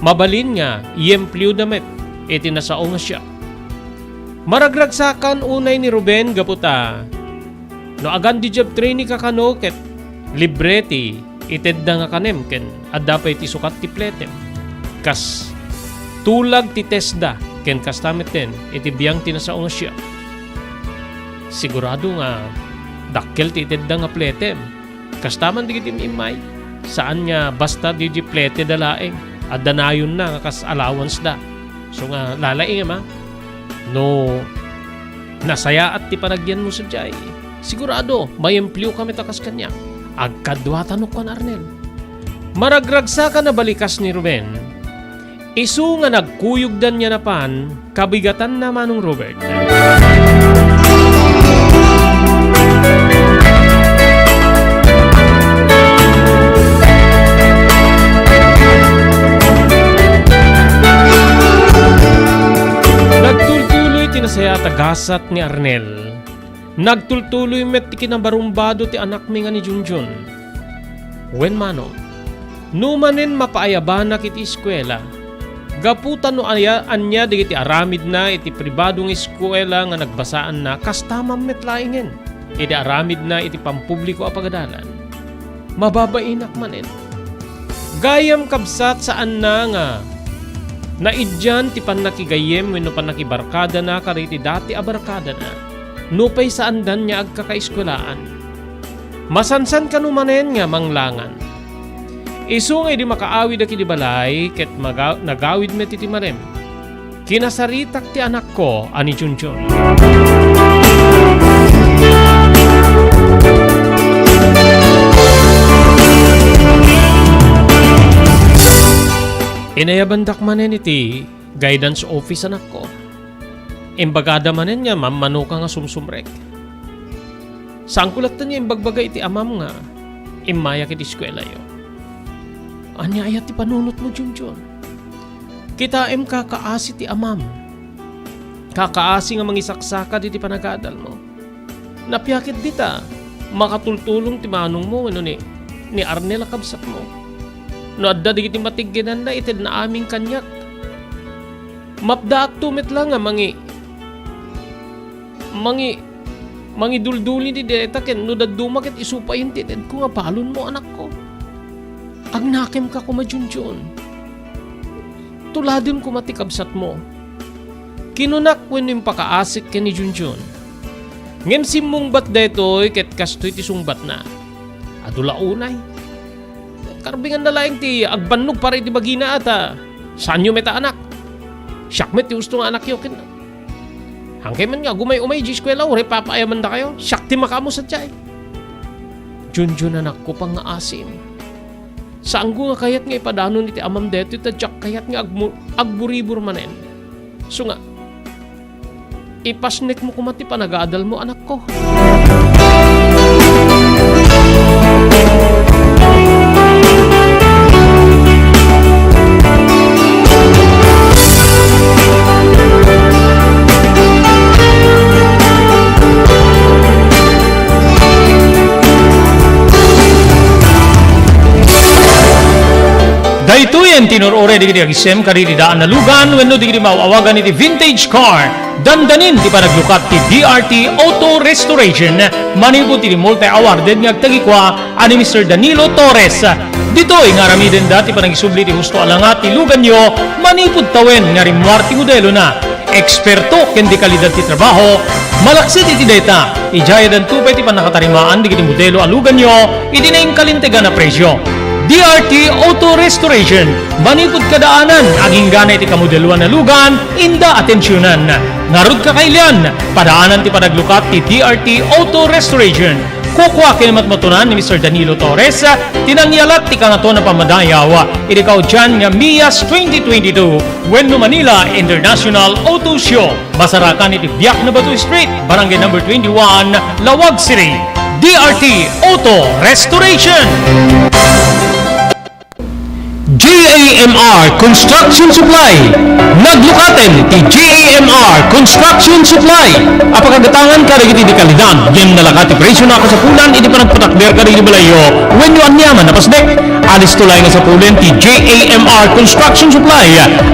mabalin nga iemplioda met iti nasao nga shop. Maragragsakan unay ni Ruben gapu ta no agan di job training ka kano ket libre ti itedda nga kanem ken adda pay ti sukat ti pletem. Kas tulag ti TESDA ken kasta metten iti biang ti nasao nga shop. Sigurado nga dakkel ti itedda nga pletem. Kasta man dagiti immay, saan nga basta diay pleteda laeng, adda nayonna nga kas allowance da. So nga, lalaingem a, no nasayaat ti panagyanmo sadiay, sigurado, maiempleo ka met a kas kaniak. Agkaduatano, kuan Arnel. Maragragsakan a balikas ni Ruben, isu nga nagkuyogdan nga napan kabigatanna, Manong Robert. Nagtultuloy ti nasayaat a gasat ni Arnel. Nagtultuloy met ti kinabarumbado ti anakmi nga ni Junjun. Wen, manong, no manen mapaayabanak iti eskuela, gapu ta no aya, ania dagiti aramidna iti pribado nga eskuela nga nagbasaanna, kasta man met laengen iti aramidna iti pampubliko a pagadalan. Mababainak manen. Gayam, kabsat, saanna nga naiddian ti pannakigayyem wenno pannakibarkadana kadagiti dati a barkadana, nupay saandan nga agkakaeskuelaan. Masansan kano manen nga manglangan. Isu nga idi makaawid a ket di balay ket maga-, nagawid met iti malem. Kinasaritak ti anakko a ni Junjun. Inayabandak manen iti guidance office, anakko. Imbagada manen nga mammanoka nga sumsumrek. Saanko latta nga imbagbaga iti amam nga immayak iti eskuelayo. Ania aya ti panunotmo, Junjun? Kitaem, kakaasi ti amam. Kakaasi nga mangisaksakad iti panagadalmo. Napia ket dita, makatultulong ti manongmo wenno ni, ni Arnel a kabsatmo. No adda dagiti matigginanna, itedna amin kaniak. Mapdaakto met la nga mangi-, mangi-, mangidulduli dayta ken no dadduma ket isu payen ti itedko nga balonmo, anakko. Agnakemka koma, Junjun. Tuladem koma ti kabsatmo. Kinunak wenno impakaasik ken ni Junjun. Ngem simmungbat daytoy ket kastoy ti sungbatna. Adu la unay. Karbinganna laeng ti agbannog para iti bagina a ta saanyo met a anak. Siak met ti usto nga anakyo ken, haankayo man nga agumay-umay idiay eskuela, uray papaayamandakayo. Siak ti makaammo sadiay. Junjun, anakko, pangngaasim. Saanko nga kayat nga ipadanon iti amam daytoy ta diak kayat nga agmu-, agburibur manen. Isu nga, ipasnekmo koma ti panagadalmo, anakko. Daytoyen ti inur-uray dagiti agisem kadagiti daan a lugan wenno dagiti maaw-awagan iti vintage car. Dandanin ti panaglukat ti D R T Auto Restoration manipud iti multi-awarded nga agtagikua a ni Mister Danilo Torres. Ditoy nga aramidenda ti panangisubli ti husto a langa ti luganyo manipud tawen nga rimmuar ti modelona. Eksperto ken de kalidad ti trabaho. Malaksid iti dayta, idiay addanto pay ti pannakatarimaan dagiti modelo a luganyo iti nainkalintegan a presio. D R T Auto Restoration, manipud kadaanan, agingga iti kamodeloan a lugan, inda atensionan. Ngarud, kakailian, padaanan ti panaglukat ti D R T Auto Restoration. Kukua ken matmatunan ni Mister Danilo Torres ti nangyalat ti Kangatoan a Pammadayaw iti kaudian nga MIAS twenty twenty-two wenno Manila International Auto Show. Masarakan iti Biak na Bato Street, Barangay Number twenty-one, Laoag City. D R T Auto Restoration. J A M R Construction Supply. Naglukaten ti J A M R Construction Supply a pakagatangan kadagiti de kalidad ngem nalaka ti presio a kasapulan iti panagpatakder kadagiti balayyo wenno aniaman a pasnek. Alisto laeng nga sapulen ti J A M R Construction Supply.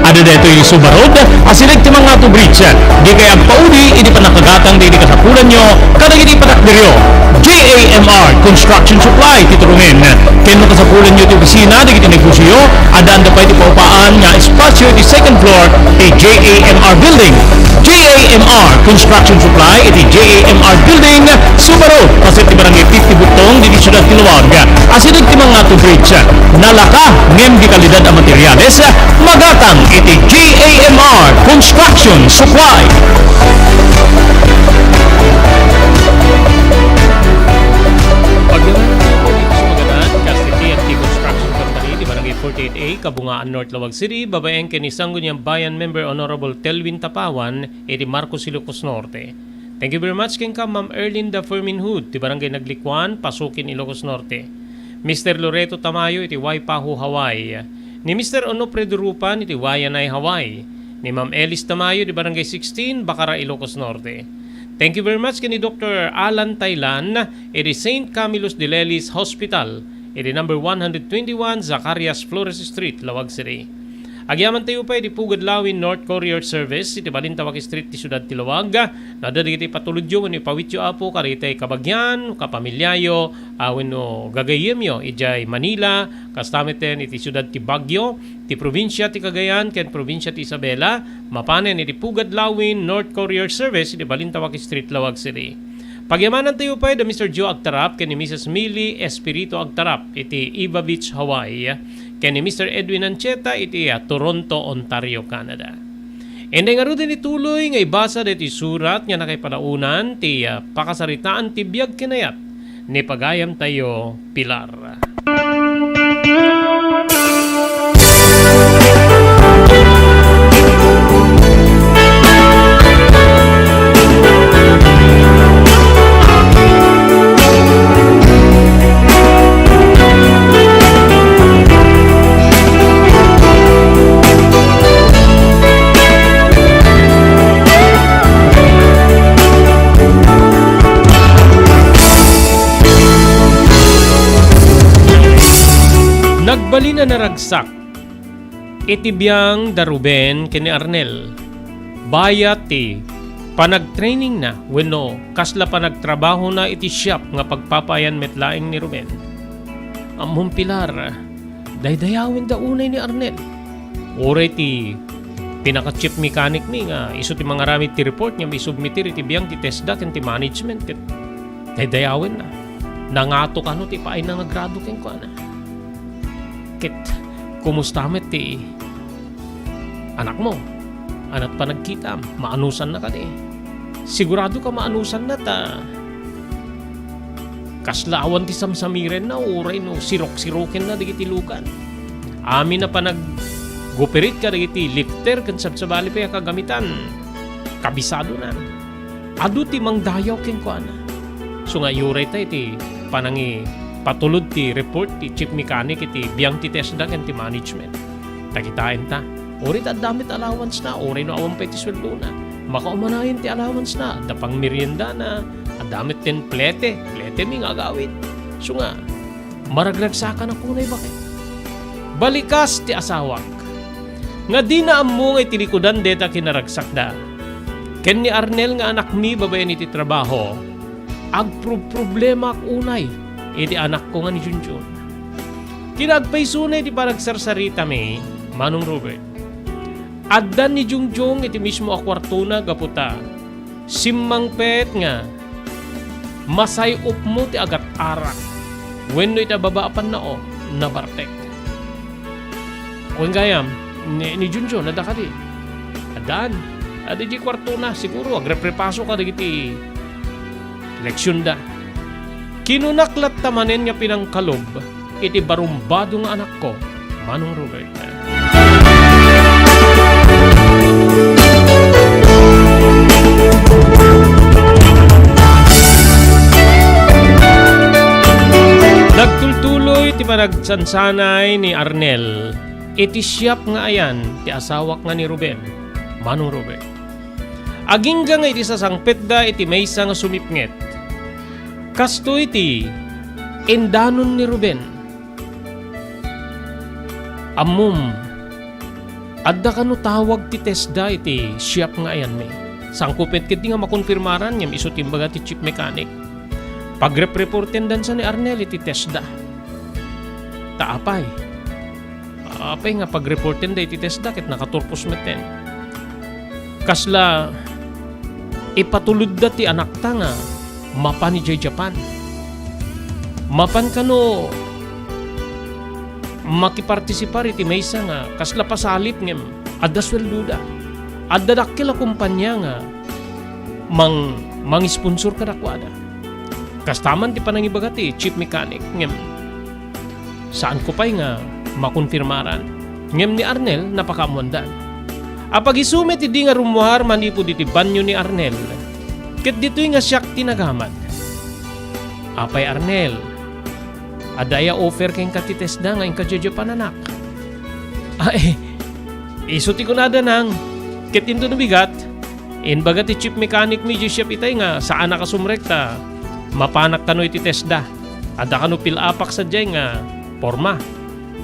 Adda daytoy Suba Road, asideg ti Mangato Bridge. Dikay agpaudi iti pannakagatang dagiti kasapulanyo kadagiti patakderyo. J A M R Construction Supply ti turungen. Ken no kasapulanyo ti opisina dagiti negosioyo, addaanda pay ti paupaan nga espasio iti second floor ti J A M R Building. J A M R Construction Supply iti J A M R Building, Suba Road, paset ti Barangay fifty Bugtong, ditoy siudad ti Laoag. Asideg ti Mangato Bridge, nalaka ngem de kalidad a materiales, magatang iti J A M R Construction Supply. Pagdamanan tayo po dito sa Magadan, Castitian Construction Company, di Barangay forty-eight A, Kabungaan North, Laoag City, babaen ken ni Sangguniang Bayan Member Honorable Telvin Tapawan, iti Marcos, Ilocos Norte. Thank you very much kenka, Ma'am Erlinda Ferminhud, ti Barangay Naglikuan, Pasukin, Ilocos Norte. Mister Loreto Tamayo iti Waipahu, Hawaii. Ni Mister Onofre Durupan iti Waianae, Hawaii. Ni Ma'am Elis Tamayo iti Barangay sixteen, Bacara, Ilocos Norte. Thank you very much ken ni Doctor Alan Tailan iti Saint Camillus de Lelis Hospital, iti number one hundred twenty-one Zacarias Flores Street, Laoag City. Agyamantayo pay iti Pugad Lawin North Courier Service iti Balintawak Street ti siudad ti Laoag. No adda dagiti ipatulodyo wenno ipawityo, Apo, kadagiti kabagian, kapamiliayo, a, wenno gagayyemyo idiay Manila, kasta metten iti siudad ti Baguio, ti probinsia ti Cagayan, ken probinsia ti Isabela, mapanen iti Pugad Lawin North Courier Service iti Balintawak Street, Laoag City. Pagyamanantayo pay da Mister Joe Agtarap ken ni Missus Millie Espiritu Agtarap iti Iba Beach, Hawaii, ken ni Mister Edwin Ancheta iti, ah, Toronto, Ontario, Canada. Inday ngaruden ituloy nga ibasa daytoy surat nga nakaipadaonan ti, ah, pakasaritaan ti biag ken ayat ni pagayamtayo, Pilar. Nagbalin a naragsak Iti biang da Ruben ken ni Arnel, bayat ti panagtrainingna wenno kasla panagtrabahona iti shop nga pagpapaayan met laeng ni Ruben. Ammom, Pilar, daydayawenda unay ni Arnel. Uray ti pinaka-chief mechanic mi nga isu ti mangaramid ti report nga maisubmitir iti biang ti TESDA ken ti management ket daydayawenna. Nangato kano ti paayna nga grado kenkuana. Ket kumusta met ti anakmo? Ania ti panagkitam? Maanusanna kadi? Sigurado ka maanusanna ta kasla awan ti samsamirenna uray no sirok-sirokenna dagiti lugan. Amin a panaggupirit kadagiti lifter ken sabsabali pay a kagamitan, kabisadona. Adu ti mangdayaw kenkuana. So nga, uray ta iti panangipatulod ti report ti chief mechanic iti biang ti TESDA ken ti management. Ta kitaenta, uray ta adda met allowance-na, uray no awan pay ti sueldona. Makaumanayon ti allowance-na, adda pangmeriendana, adda met ti plete, plete mi nga agawid. So nga, maragragsakanak unay baket. Balikas ti asawak nga dina ammo nga itilikudan deta kinaragsakda. Ken ni Arnel nga anakmi babaen iti trabaho, agprobproblemak unay iti anakko nga ni Junjun. Kinaagpaysona iti panagsarsaritami, Manong Robert. Adda ni Junjun iti mismo a kuartona gapu ta simmangpet nga masay-opmo ti agat-arak wenno iti baba a pannao, nabartek. Wen gayam, ni, ni Junjun, adda kadi? Addaan. Adda di kuartona, siguro, agreprepaso kadagiti leksionda. Kinunak latta manen nga pinangkalub iti barumbado nga anakko, Manong Robert. Nagtultuloy ti panagsansanay ni Arnel iti siap nga ayan ti asawak nga ni Ruben, Manong Ruben. Agingga nga iti sasangpetda iti maysa nga sumipnget, kastoy ti indanon ni Ruben. Ammom, adda kano tawag ti TESDA iti siap nga ayanmi. Sangko pay ketdi nga makonfirmaran ngem isu ti imbaga ti chief mechanic. Pagrepreportendansa ni Arnel iti TESDA. Ta apay? Apay nga pagreportenda iti TESDA ket nakaturpos metten? Kasla ipatulodda ti anakta nga mapan idiay Japan. Mapan kano makipartisipar iti maysa nga kasla pasalip ngem adda sueldoda. Adda dakkel a kompania nga mang-, mangisponsor kadakuada. Kasta man ti panangibaga ti chief mechanic ngem saanko pay nga makonfirmaran. Ngem ni Arnel, napakaammoandan. Apagisu met idi nga rummuar manipud iti banio ni Arnel, ket ditoy nga siak ti nagamad. Apay, Arnel, adda aya offer kenka ti TESDA nga inka diay Japan, anak? Ay, isu ti kunada, nang. Ket into no bigat, imbaga ti chief mechanic mi diay siap itay nga saanak a sumrek ta mapanak kano iti TESDA. Adda kano pill-upak sadiay nga porma.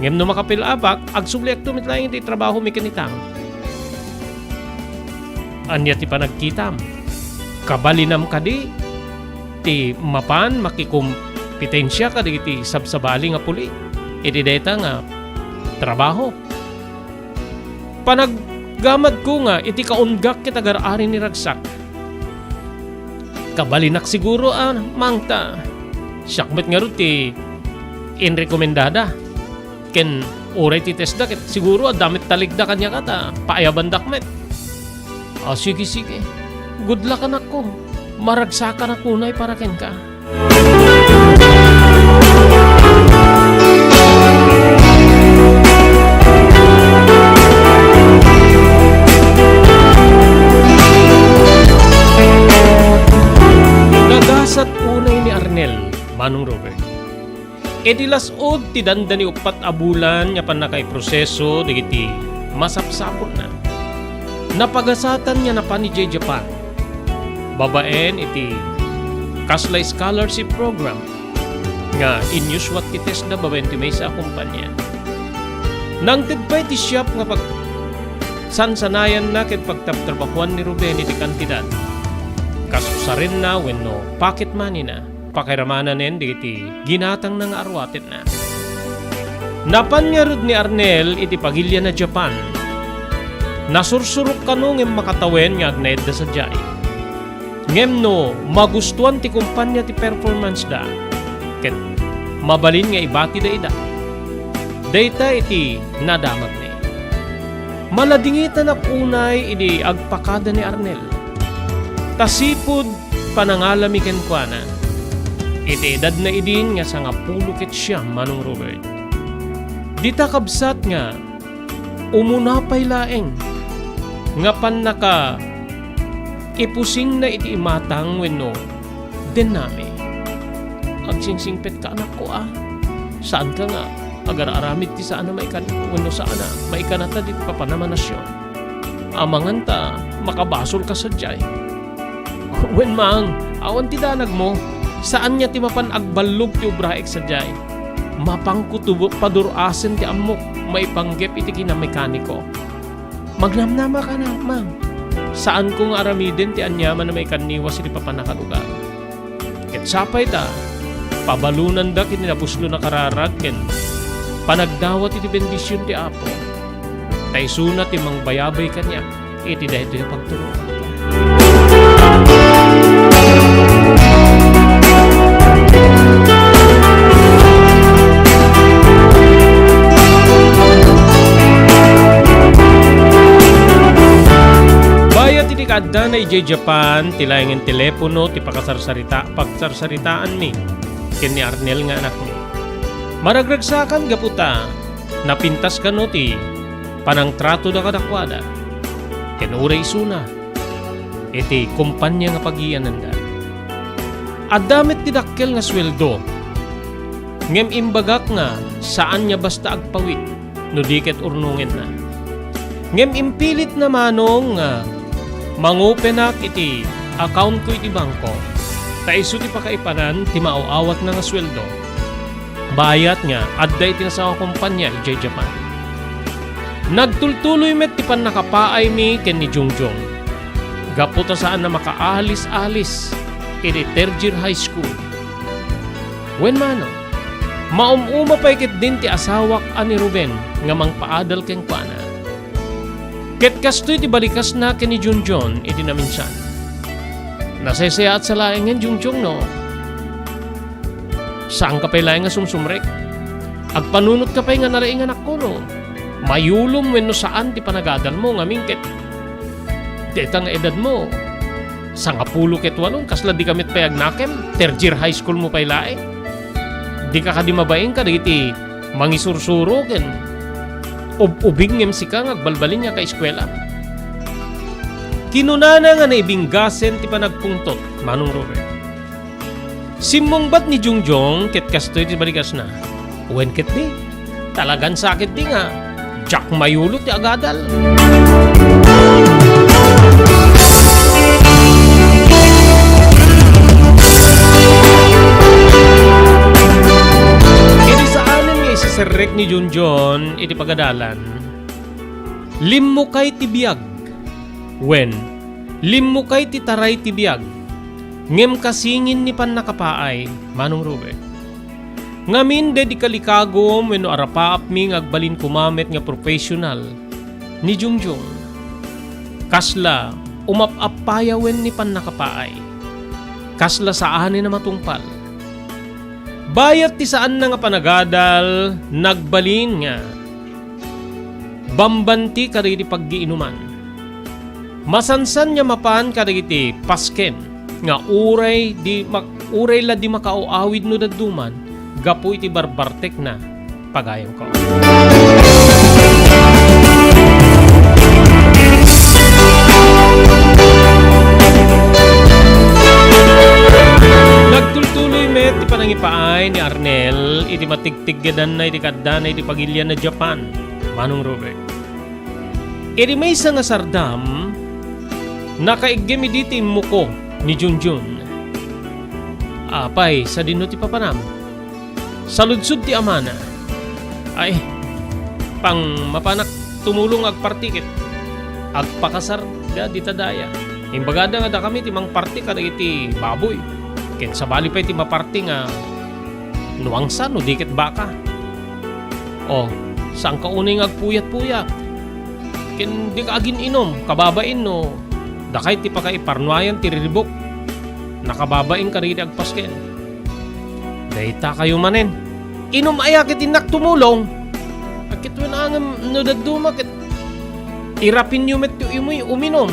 Ngem no maka-pill-upak, agsubliakto met laeng iti trabahomi ken ni Tang. Ania ti panagkitam? Kabalinam kadi ti mapan makikompetensya kadagiti sabsabali nga puli iti dayta nga trabaho? Panaggamadko nga iti kaunggak ket agar-ari ni ragsak. Kabalinak siguro a mangta. Siak met ngarud ti inrekomendada. Ken uray ti TESDA ket siguro adda met talikda kaniaka ta paayabandak met. Ah, sige, sige. Good luck, anakko. Maragsakanak unay para kenka. Nagasat unay ni Arnel, Manong Robert. Iti las-ud ti dandani uppat a bulan nga pannakaiproseso dagiti masapsapulna, napagasatan nga napan idiay Japan babaen iti kasla scholarship program nga inyuswat ti TESDA babaen ti maysa a kompania. Nangted pay ti siap nga pagsansanayanna ken pagtrabtrabahoan ni Ruben iti kantidad, kas usarenna wenno pocket money-na, pakairamananen dagiti ginatangna nga aruatenna. Napan ngarud ni Arnel iti pagilian a Japan. Nasursurok kano ngem makatawen nga agnaedda sadiay. Ngem no magustuan ti kompania ti performance-da, ket mabalin nga ibatida ida. Dayta iti nadamagmi. Maladingitanak unay idi agpakada ni Arnel. Ta sipud panangalami kenkuana, iti edadna idin nga sangapulo ket siam, Manong Robert. Dita kabsat nga umuna pay laeng nga pannakaipusingna iti imatang wenno dennami. Agsingsingpetka, anakko, a. Saanka nga agar-aramid ti saan a maikan wenno saan a maikanata ditoy papanam a nasion. Amangan ta makabasolka sadiay. Wen, mang, awan ti danagmo. Saan nga ti mapan agballog ti obraek sadiay. Mapanko tubo padur-asen ti ammok maipanggep iti kinamekaniko. Magnamnamaka, mang. Saanko nga aramiden ti aniaman a maikanniwas iti papanakalugar. Ket sapay ta pabalonanda iti napuslon a kararag ken panagdawat iti bendision ti Apo. Ta isuna ti mangbayabay kaniak iti daytoy a pagturoan. Bayat iti kaaddana idiay Japan, ti laengen telepono ti pakasarsarita-, pagsarsaritaanmi ken ni Arnel nga anakmi. Maragragsakan gapu ta napintas kano ti panangtratoda kadakuada, ken uray isuna iti kompania nga pagiyananda. Adda met ti dakkel nga sueldo, ngem imbagak nga saan nga basta agpawit no di ket urnongenna. Ngem impilitna, Manong, nga mangopenak iti accountko iti bangko, ta isu ti pakaipanan ti maaw-awatna nga sueldo. Bayat nga adda iti nasangokompania idiay Japan. Nagtultuloy met ti pannakapaaymi ken ni Jongjong, gapu ta saan a makaalis-alis iti third year high school. Wen, Manong, maum-uma pay ketdin ti asawak a ni Ruben nga mangpaadal kenkuana. Ket kastoy ti balikasna ken ni Jongjong iti naminsan. Nasaysayaat sa laengen, Jongjong, no? Saanka pay laeng nga sumsumrek? Agpanunotka pay nga nalaing, anakko, no? Mayulom wenno saan ti panagadalmo ngamin ket dayta nga edadmo, sangapulo ket walon, kasla dika met pay agnakem, third year high school mo pay laeng. Dika kadi mabain kadagiti mangisursuro ken ub-ubing ngem sika nga agbalbalin nga kaeskuela. Kinunana nga naibinggasen ti panagpungtot, Manong Robert. Simmungbat ni Jongjong ket kastoy ti balikasna. Wen ketdi, talagan sa ketdi nga diak mayulo ti agadal. Idi saanen nga isiserrek ni Jongjong iti pagadalan, limmukay ti biag. Wen, limmukay ti taray ti biag. Ngem kasingin ni pannakapaay, Manong Robert. Ngamin daydi kalikagum wenno arapaapmi nga agbalin koma met nga professional ni Jongjong. Kasla umap-appayawen ni pannakapaay. Kasla saanen a matungpal. Bayat ti saanna nga panagadal, nagbalin nga bambanti kadagiti paggiinuman. Masansan nga mapan kadagiti pasken nga uray di mak-, uray la di makaaw-awid no dadduman gapu iti barbartekna, pagayamko. Nagtultuloy met ti panangipaay ni Arnel iti matig- tiggedanna iti kaddana iti pagilian a Japan, Manong Robert. Iti maysa nga sardam, nakaiggem idi ti immuko ni Junjun. Apay, sadino ti papanam? Saludsod ti amana. Ay, Pang mapanak tumulong agparti ket agpakasar da dita daya. Imbagada nga dakami ti mangparti kadagiti baboy. Ken sabali pay ti maparti nga nuangsa no di ket baka. O, saanka unay nga agpuyat-puyat. Ken dika agin-inom, kababain no dakay ti pakaiparnuayan ti riribuk. Nakababain kadagiti agpasken. Dayta kayo manen. Inum aya ket innak tumulong? Ket wen angem no dadduma ket irapinyo met ti umoy-, uminom.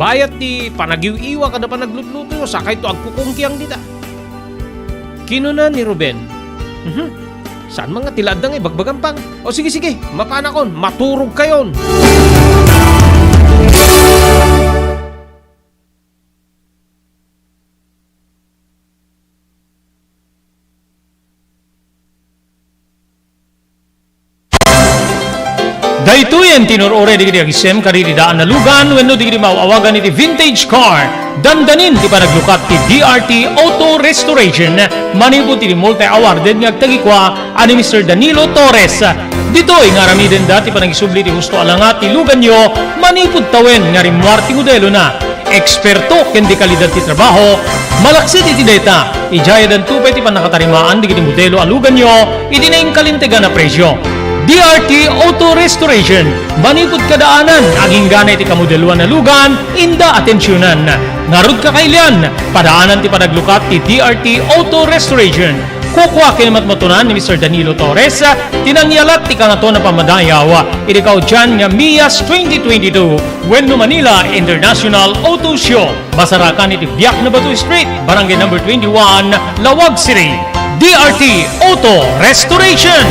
Bayat ti panagiw-iwa kada panaglutluto, sakayto agkukungkiang dita. Kinuna ni Ruben, "Mhm. Saan man nga ti laadda nga ibagbagam pang? O sige, sige, mapanakon, maturog kayon." Daytoyen ti nur-uray dagiti agisem kadagiti daan a lugan wenno dagiti maaw-awagan iti vintage car. Dandanin ti panaglukat ti D R T Auto Restoration manipud iti multi-awarded nga agtagikua a ni Mister Danilo Torres. Ditoy nga aramidenda ti panagisubli ti husto a langa ti luganyo manipud tawen nga rimmuar ti modelona. Eksperto ken di kalidad ti trabaho, malaksid iti dayta, idiay addanto pay ti pannakatarimaan dagiti modelo a luganyo iti nainkalintegan a presio. D R T Auto Restoration, manipud kadaanan, agingga iti kamodeloan a lugan, inda atensionan. Ngarud kakailian, padaanan ti panaglukat ti D R T Auto Restoration. Kukua ken matmatunan ni Mister Danilo Torres ti nangyalat ti Kangatoan a Pammadayaw iti kaudian nga MIAS twenty twenty-two wenno Manila International Auto Show. Masarakan iti Biak na Bato Street, Barangay Number twenty-one, Laoag City. D R T Auto Restoration.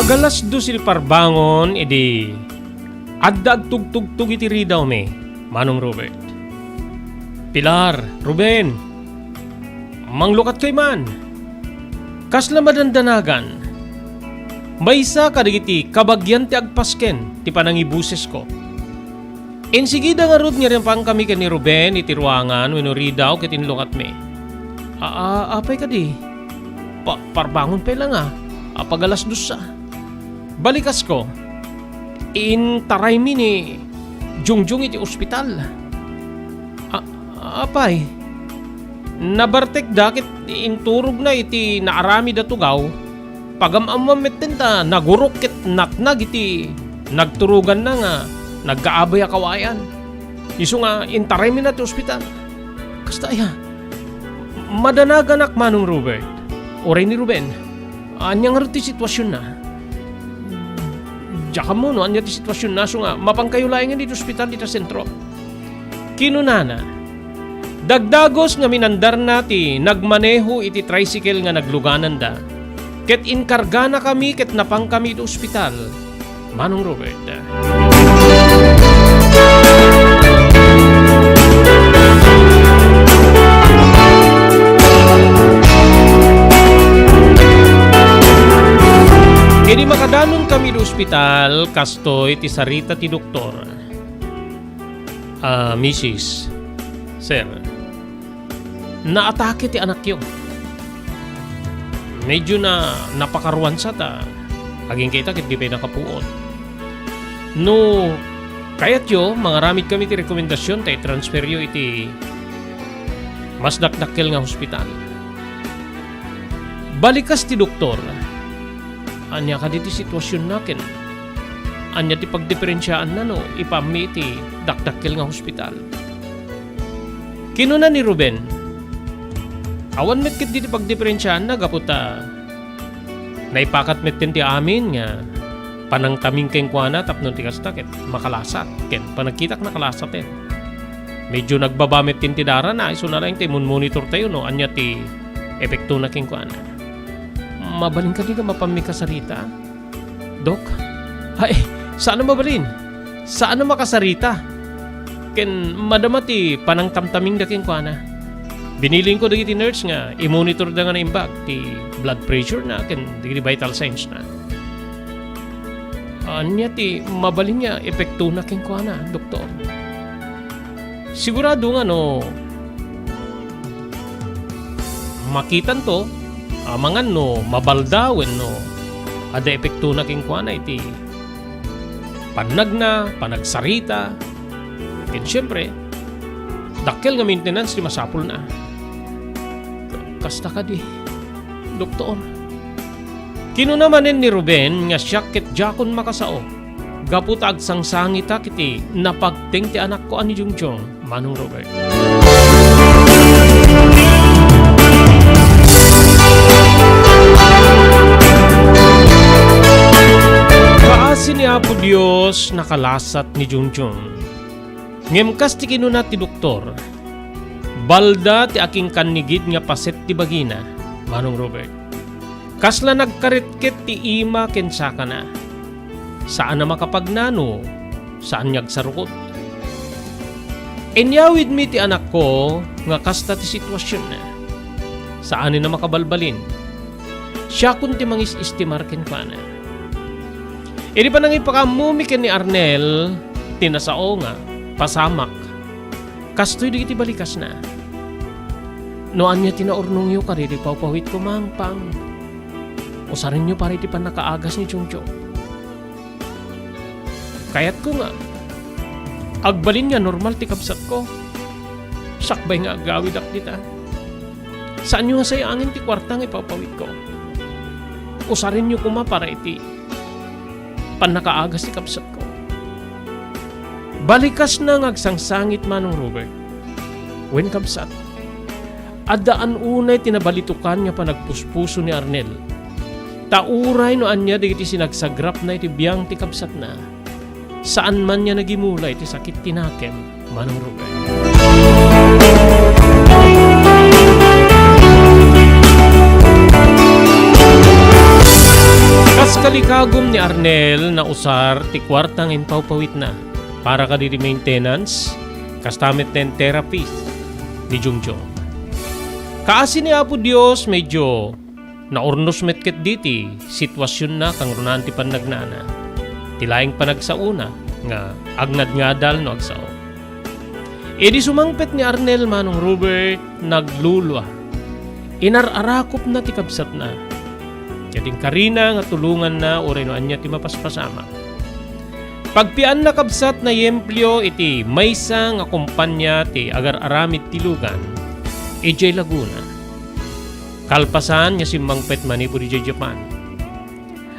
Agalas dos iti parbangon idi adda agtugtugtog iti ridawmi, Manong Robert. Pilar, Ruben, manglukatkay man. Kasla madandanagan. Maysa kadagiti kabagian ti agpasken ti panangibusesko. Insigida ngarud nga napangkami ken ni Ruben iti ruangan wenno ridaw ket inlukatmi. A-, a-, apay kadi? Pa-, parbangon pay la nga, apagalas dos sa. Balikasko, intaraymi ni Jongjong iti ospital. A-, apay, nabartekda ket inturogna iti naaramid a tugaw. Pagam-ammoan metten ta nagurok ket natnag iti nagturoganna nga nagkaabay a kawayan. Isu nga intaraymi na ti ospital. Kasta aya, madanaganak, Manong Robert. Uray ni Ruben. Ania ngarud ti situasionna? Diak ammo no ania ti situasionna, isu nga mapankayo laengen iti ospital dita sentro. Kinunana, dagdagus nga minandarna ti nagmaneho iti tricycle nga naglugananda, ket inkarganakami ket napangkami iti ospital, Manong Robert. Idi makadanonkami iti ospital, kastoy ti sarita ti doktor. Ah, misis, sir, naatake ti anakyo. Medyo na napakaruansa ta agingga ita ket di pay nakapuot. No kayatyo, mangaramid kami ti rekomendasion ta itransferyo iti mas dakdakkel nga hospital. Balikas ti doktor, ania kadi ti situasionna ken ania ti pagdiferensiaanna no ipaammi iti dakdakkel nga hospital? Kinuna ni Ruben, awan met ketdi ti pagdiferensiaanna gapu ta naipakat metten ti amin nga panangtamin kenkuana tapno ti kasta ket makalasat ken panagkitak nakalasaten. Medyo nagbaba metten ti darana, isuna laeng ti munmonitortayo no ania ti epektona kenkuana. Mabalin kadi nga mapanmi kasarita, Dok? Ay, saan a mabalin. Saan a makasarita. Ken madama ti panangtamtamingda kenkuana. Binilinko dagiti nurse nga imonitorda nga naimbag ti blood pressure na ken dagiti vital signs na. Ania ti mabalin nga epektona kenkuana, Doktor? Sigurado nga no makitanto, amangan no mabalda wenno adda epektona kenkuana iti pannagna, panagsarita, ken siempre, dakkel nga maintenance ti masapulna. Kasta kadi, Doktor. Kinuna manen ni Ruben nga siak ket diakon makasao gapu ta agsangsangitak iti napagteng ti anakko a ni Jungjung, Manong Robert. Kaasi ni Apo Dios, nakalasat ni Jungjung. Ngem kas ti kinuna ti doktor, balda ti akinkannigid nga paset ti bagina, Manong Robert. Kasla nagkaretket ti ima ken sakana. Saan a makapagnano, saan nga agsarukot. Inyawidmi ti anakko nga kasta ti situasionna. Saanen a makabalbalin. Siakon ti mangis-istimar kenkuana. Idi panangipakaammomi ken ni Arnel ti nasao nga pasamak, kastoy dagiti balikasna. No ania ti naurnongyo kadagiti pawpawitko, Mangpang, usarenyo para iti pannakaagas ni Chongchong. Kayatko nga agbalin nga normal ti kabsatko. Sakbay nga agawidak dita. Saanyo nga sayangin ti kuarta nga ipawpawitko. Usarenyo koma para iti pannakaagas ti kabsatko. Balikasna nga agsangsangit, Manong Robert. Wen, kabsat, addaan unay ti nabalitokan nga panagpuspuso ni Arnel. Ta uray no ania dagiti sinagsagrapna iti biang ti kabsatna, saan man nga nagimula iti sakit ti nakem, Manong Ruben. Kas kalikagum ni Arnel, nausar ti kuarta nga impawpawitna para kadagiti maintenance, kasta met ti therapy ni Jungjung. Kaasi ni Apo Dios, medyo naurnos met ketdi ti situasionna kangrunaan ti pannagnana. Ti laeng panagsaona nga agnadngadal no agsao. Idi sumangpet ni Arnel, Manong Robert, naglulua. Inar-arakupna ti kabsatna. Ket inkarina nga tulonganna uray no ania ti mapaspasamak. Pagpianna, kabsat, naiempleo iti maysa nga kompania ti agar-aramid ti lugan idiay Laguna. Kalpasan nga simmangpet manipud idiay Japan.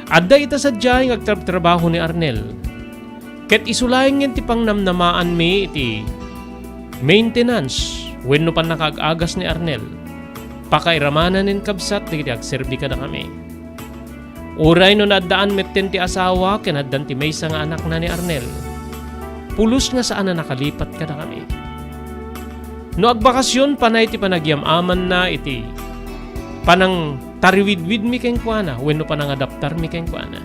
Adda ita sadiay nga agtrabtrabaho ni Arnel. Ket isu laengen ti pangnamnamaanmi iti maintenance wenno pannakaag-agas ni Arnel. Pakairamanen, kabsat, dagiti agserbi kadakami. Uray no naaddaan metten ti asawa ken addan ti maysa nga anakna ni Arnel, pulos nga saan a nakalipat kadakami. No agbakasyon, panay ti panagyam-amanna iti panangtariwidwidmi kenkuana wenno panangadaptarmi kenkuana.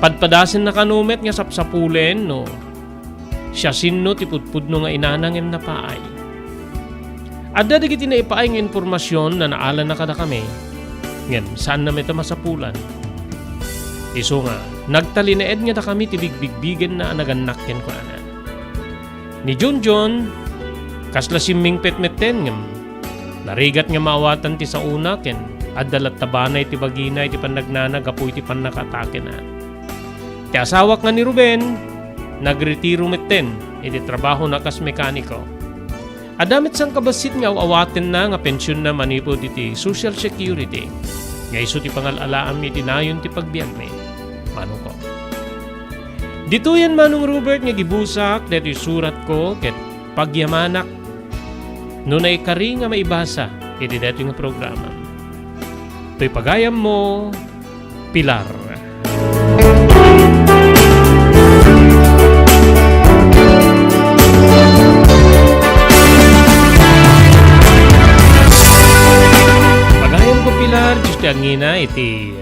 Padpadasenna kano met nga sapsapulen no siasino ti pudpudno nga inana ngem napaay. Adda dagiti naipaay nga impormasion a naalana kadakami, ngem saanna met a masapulan. Isu nga, nagtalinaed nga dakami ti bigbigbigenna a nagannak kenkuana. Ni Junjun, kasla simmingpet metten ngem narigat nga maawatan ti saona ken adda latta banay ti bagina iti pannagnana gapu iti pannakaatakena. Ti asawak nga ni Ruben, nagretiro metten iti trabahona kas mekaniko. Adda met sangkabassit nga aw-awatenna nga pensionna manipud iti Social Security nga isu ti pangal-alaam iti nayon ti pagbiagmi. Manuko. Ditoyen, Manong Robert, nga gibusak daytoy suratko ket pagyamanak no naikari nga maibasa iti daytoy nga programa. Toy pagayammo, Pilar. Pagayamko, Pilar, Diyos ti Ina, iti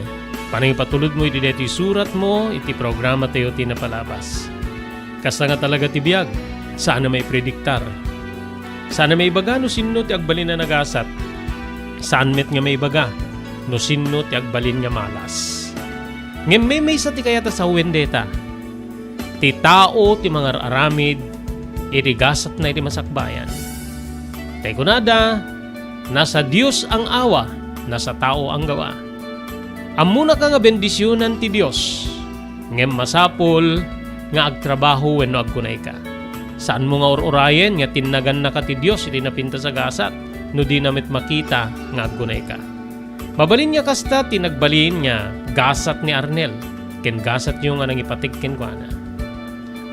panangipatulodmo iti daytoy suratmo iti programatayo ti napalabas. Kasta nga talaga ti biag, saan a maiprediktar. Saan a maibaga no sinno ti agbalin a nagasat. Saan met nga maibaga no sinno ti agbalin nga malas. Ngem maymaysa ti kayat a sawen dayta. Ti tao ti mangar-aramid iti gasatna iti masakbayan. Tay kunada, "Nasa Dios ang awa, nasa tao ang gawa." Ammonaka nga bendisionan ti Dios, ngem masapul nga agtrabaho wenno agkunayka. Saanmo nga ur-urayen nga tinnagannaka ti Dios iti napintas a gasat no dina met makita nga agkunayka. Mabalin nga kasta ti nagbalin nga gasat ni Arnel ken gasatyo nga nangipateg kenkuana.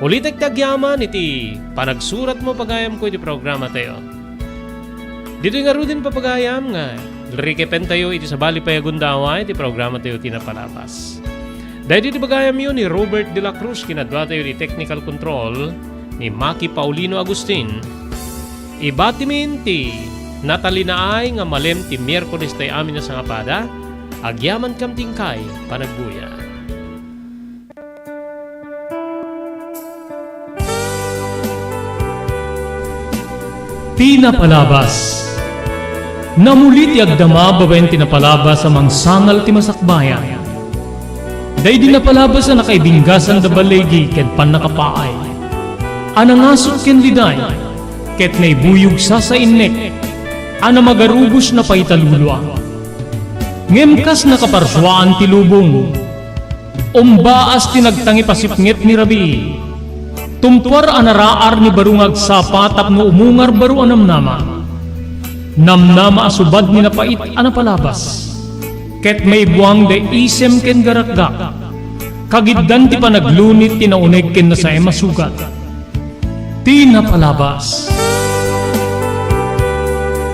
Ulitek ti agyaman iti panagsuratmo pagayamko iti programatayo. Ditoy ngaruden, papagayam, nga rikepentayo iti sabali pay a gundaway iti programatayo ti napalabas. Daytoy ti bagayamyo ni Robert de la Cruz, kinaduatayo iti technical control ni Maki Paulino Agustin. Ibatimin ti natalinaay nga malem ti Miyerkules tay amin a sangapada, agyamankam ti inkay panagbuya. Ti napalabas. Namuli ti agdama babaen ti napalabas a mangsangal ti masakbayan. Daydi napalabas a nakaibinggasan da baligi ken pannakapaay, a nangasut ken liday, ket naibuyog sasainnek, a namagarubos na paitalulua. Ngem kas nakaparsuaan ti lubong, umbaas ti nagtangipasipnget ni rabii. Tumpuar a naraar ni baro nga agsapa tapno umungar baro a namnama. Namnama a subad ni napait a napalabas, ket maibuang da isem ken garakgak. Kagiddan ti panaglunit ti nauneg ken nasaem a sugat. Ti napalabas.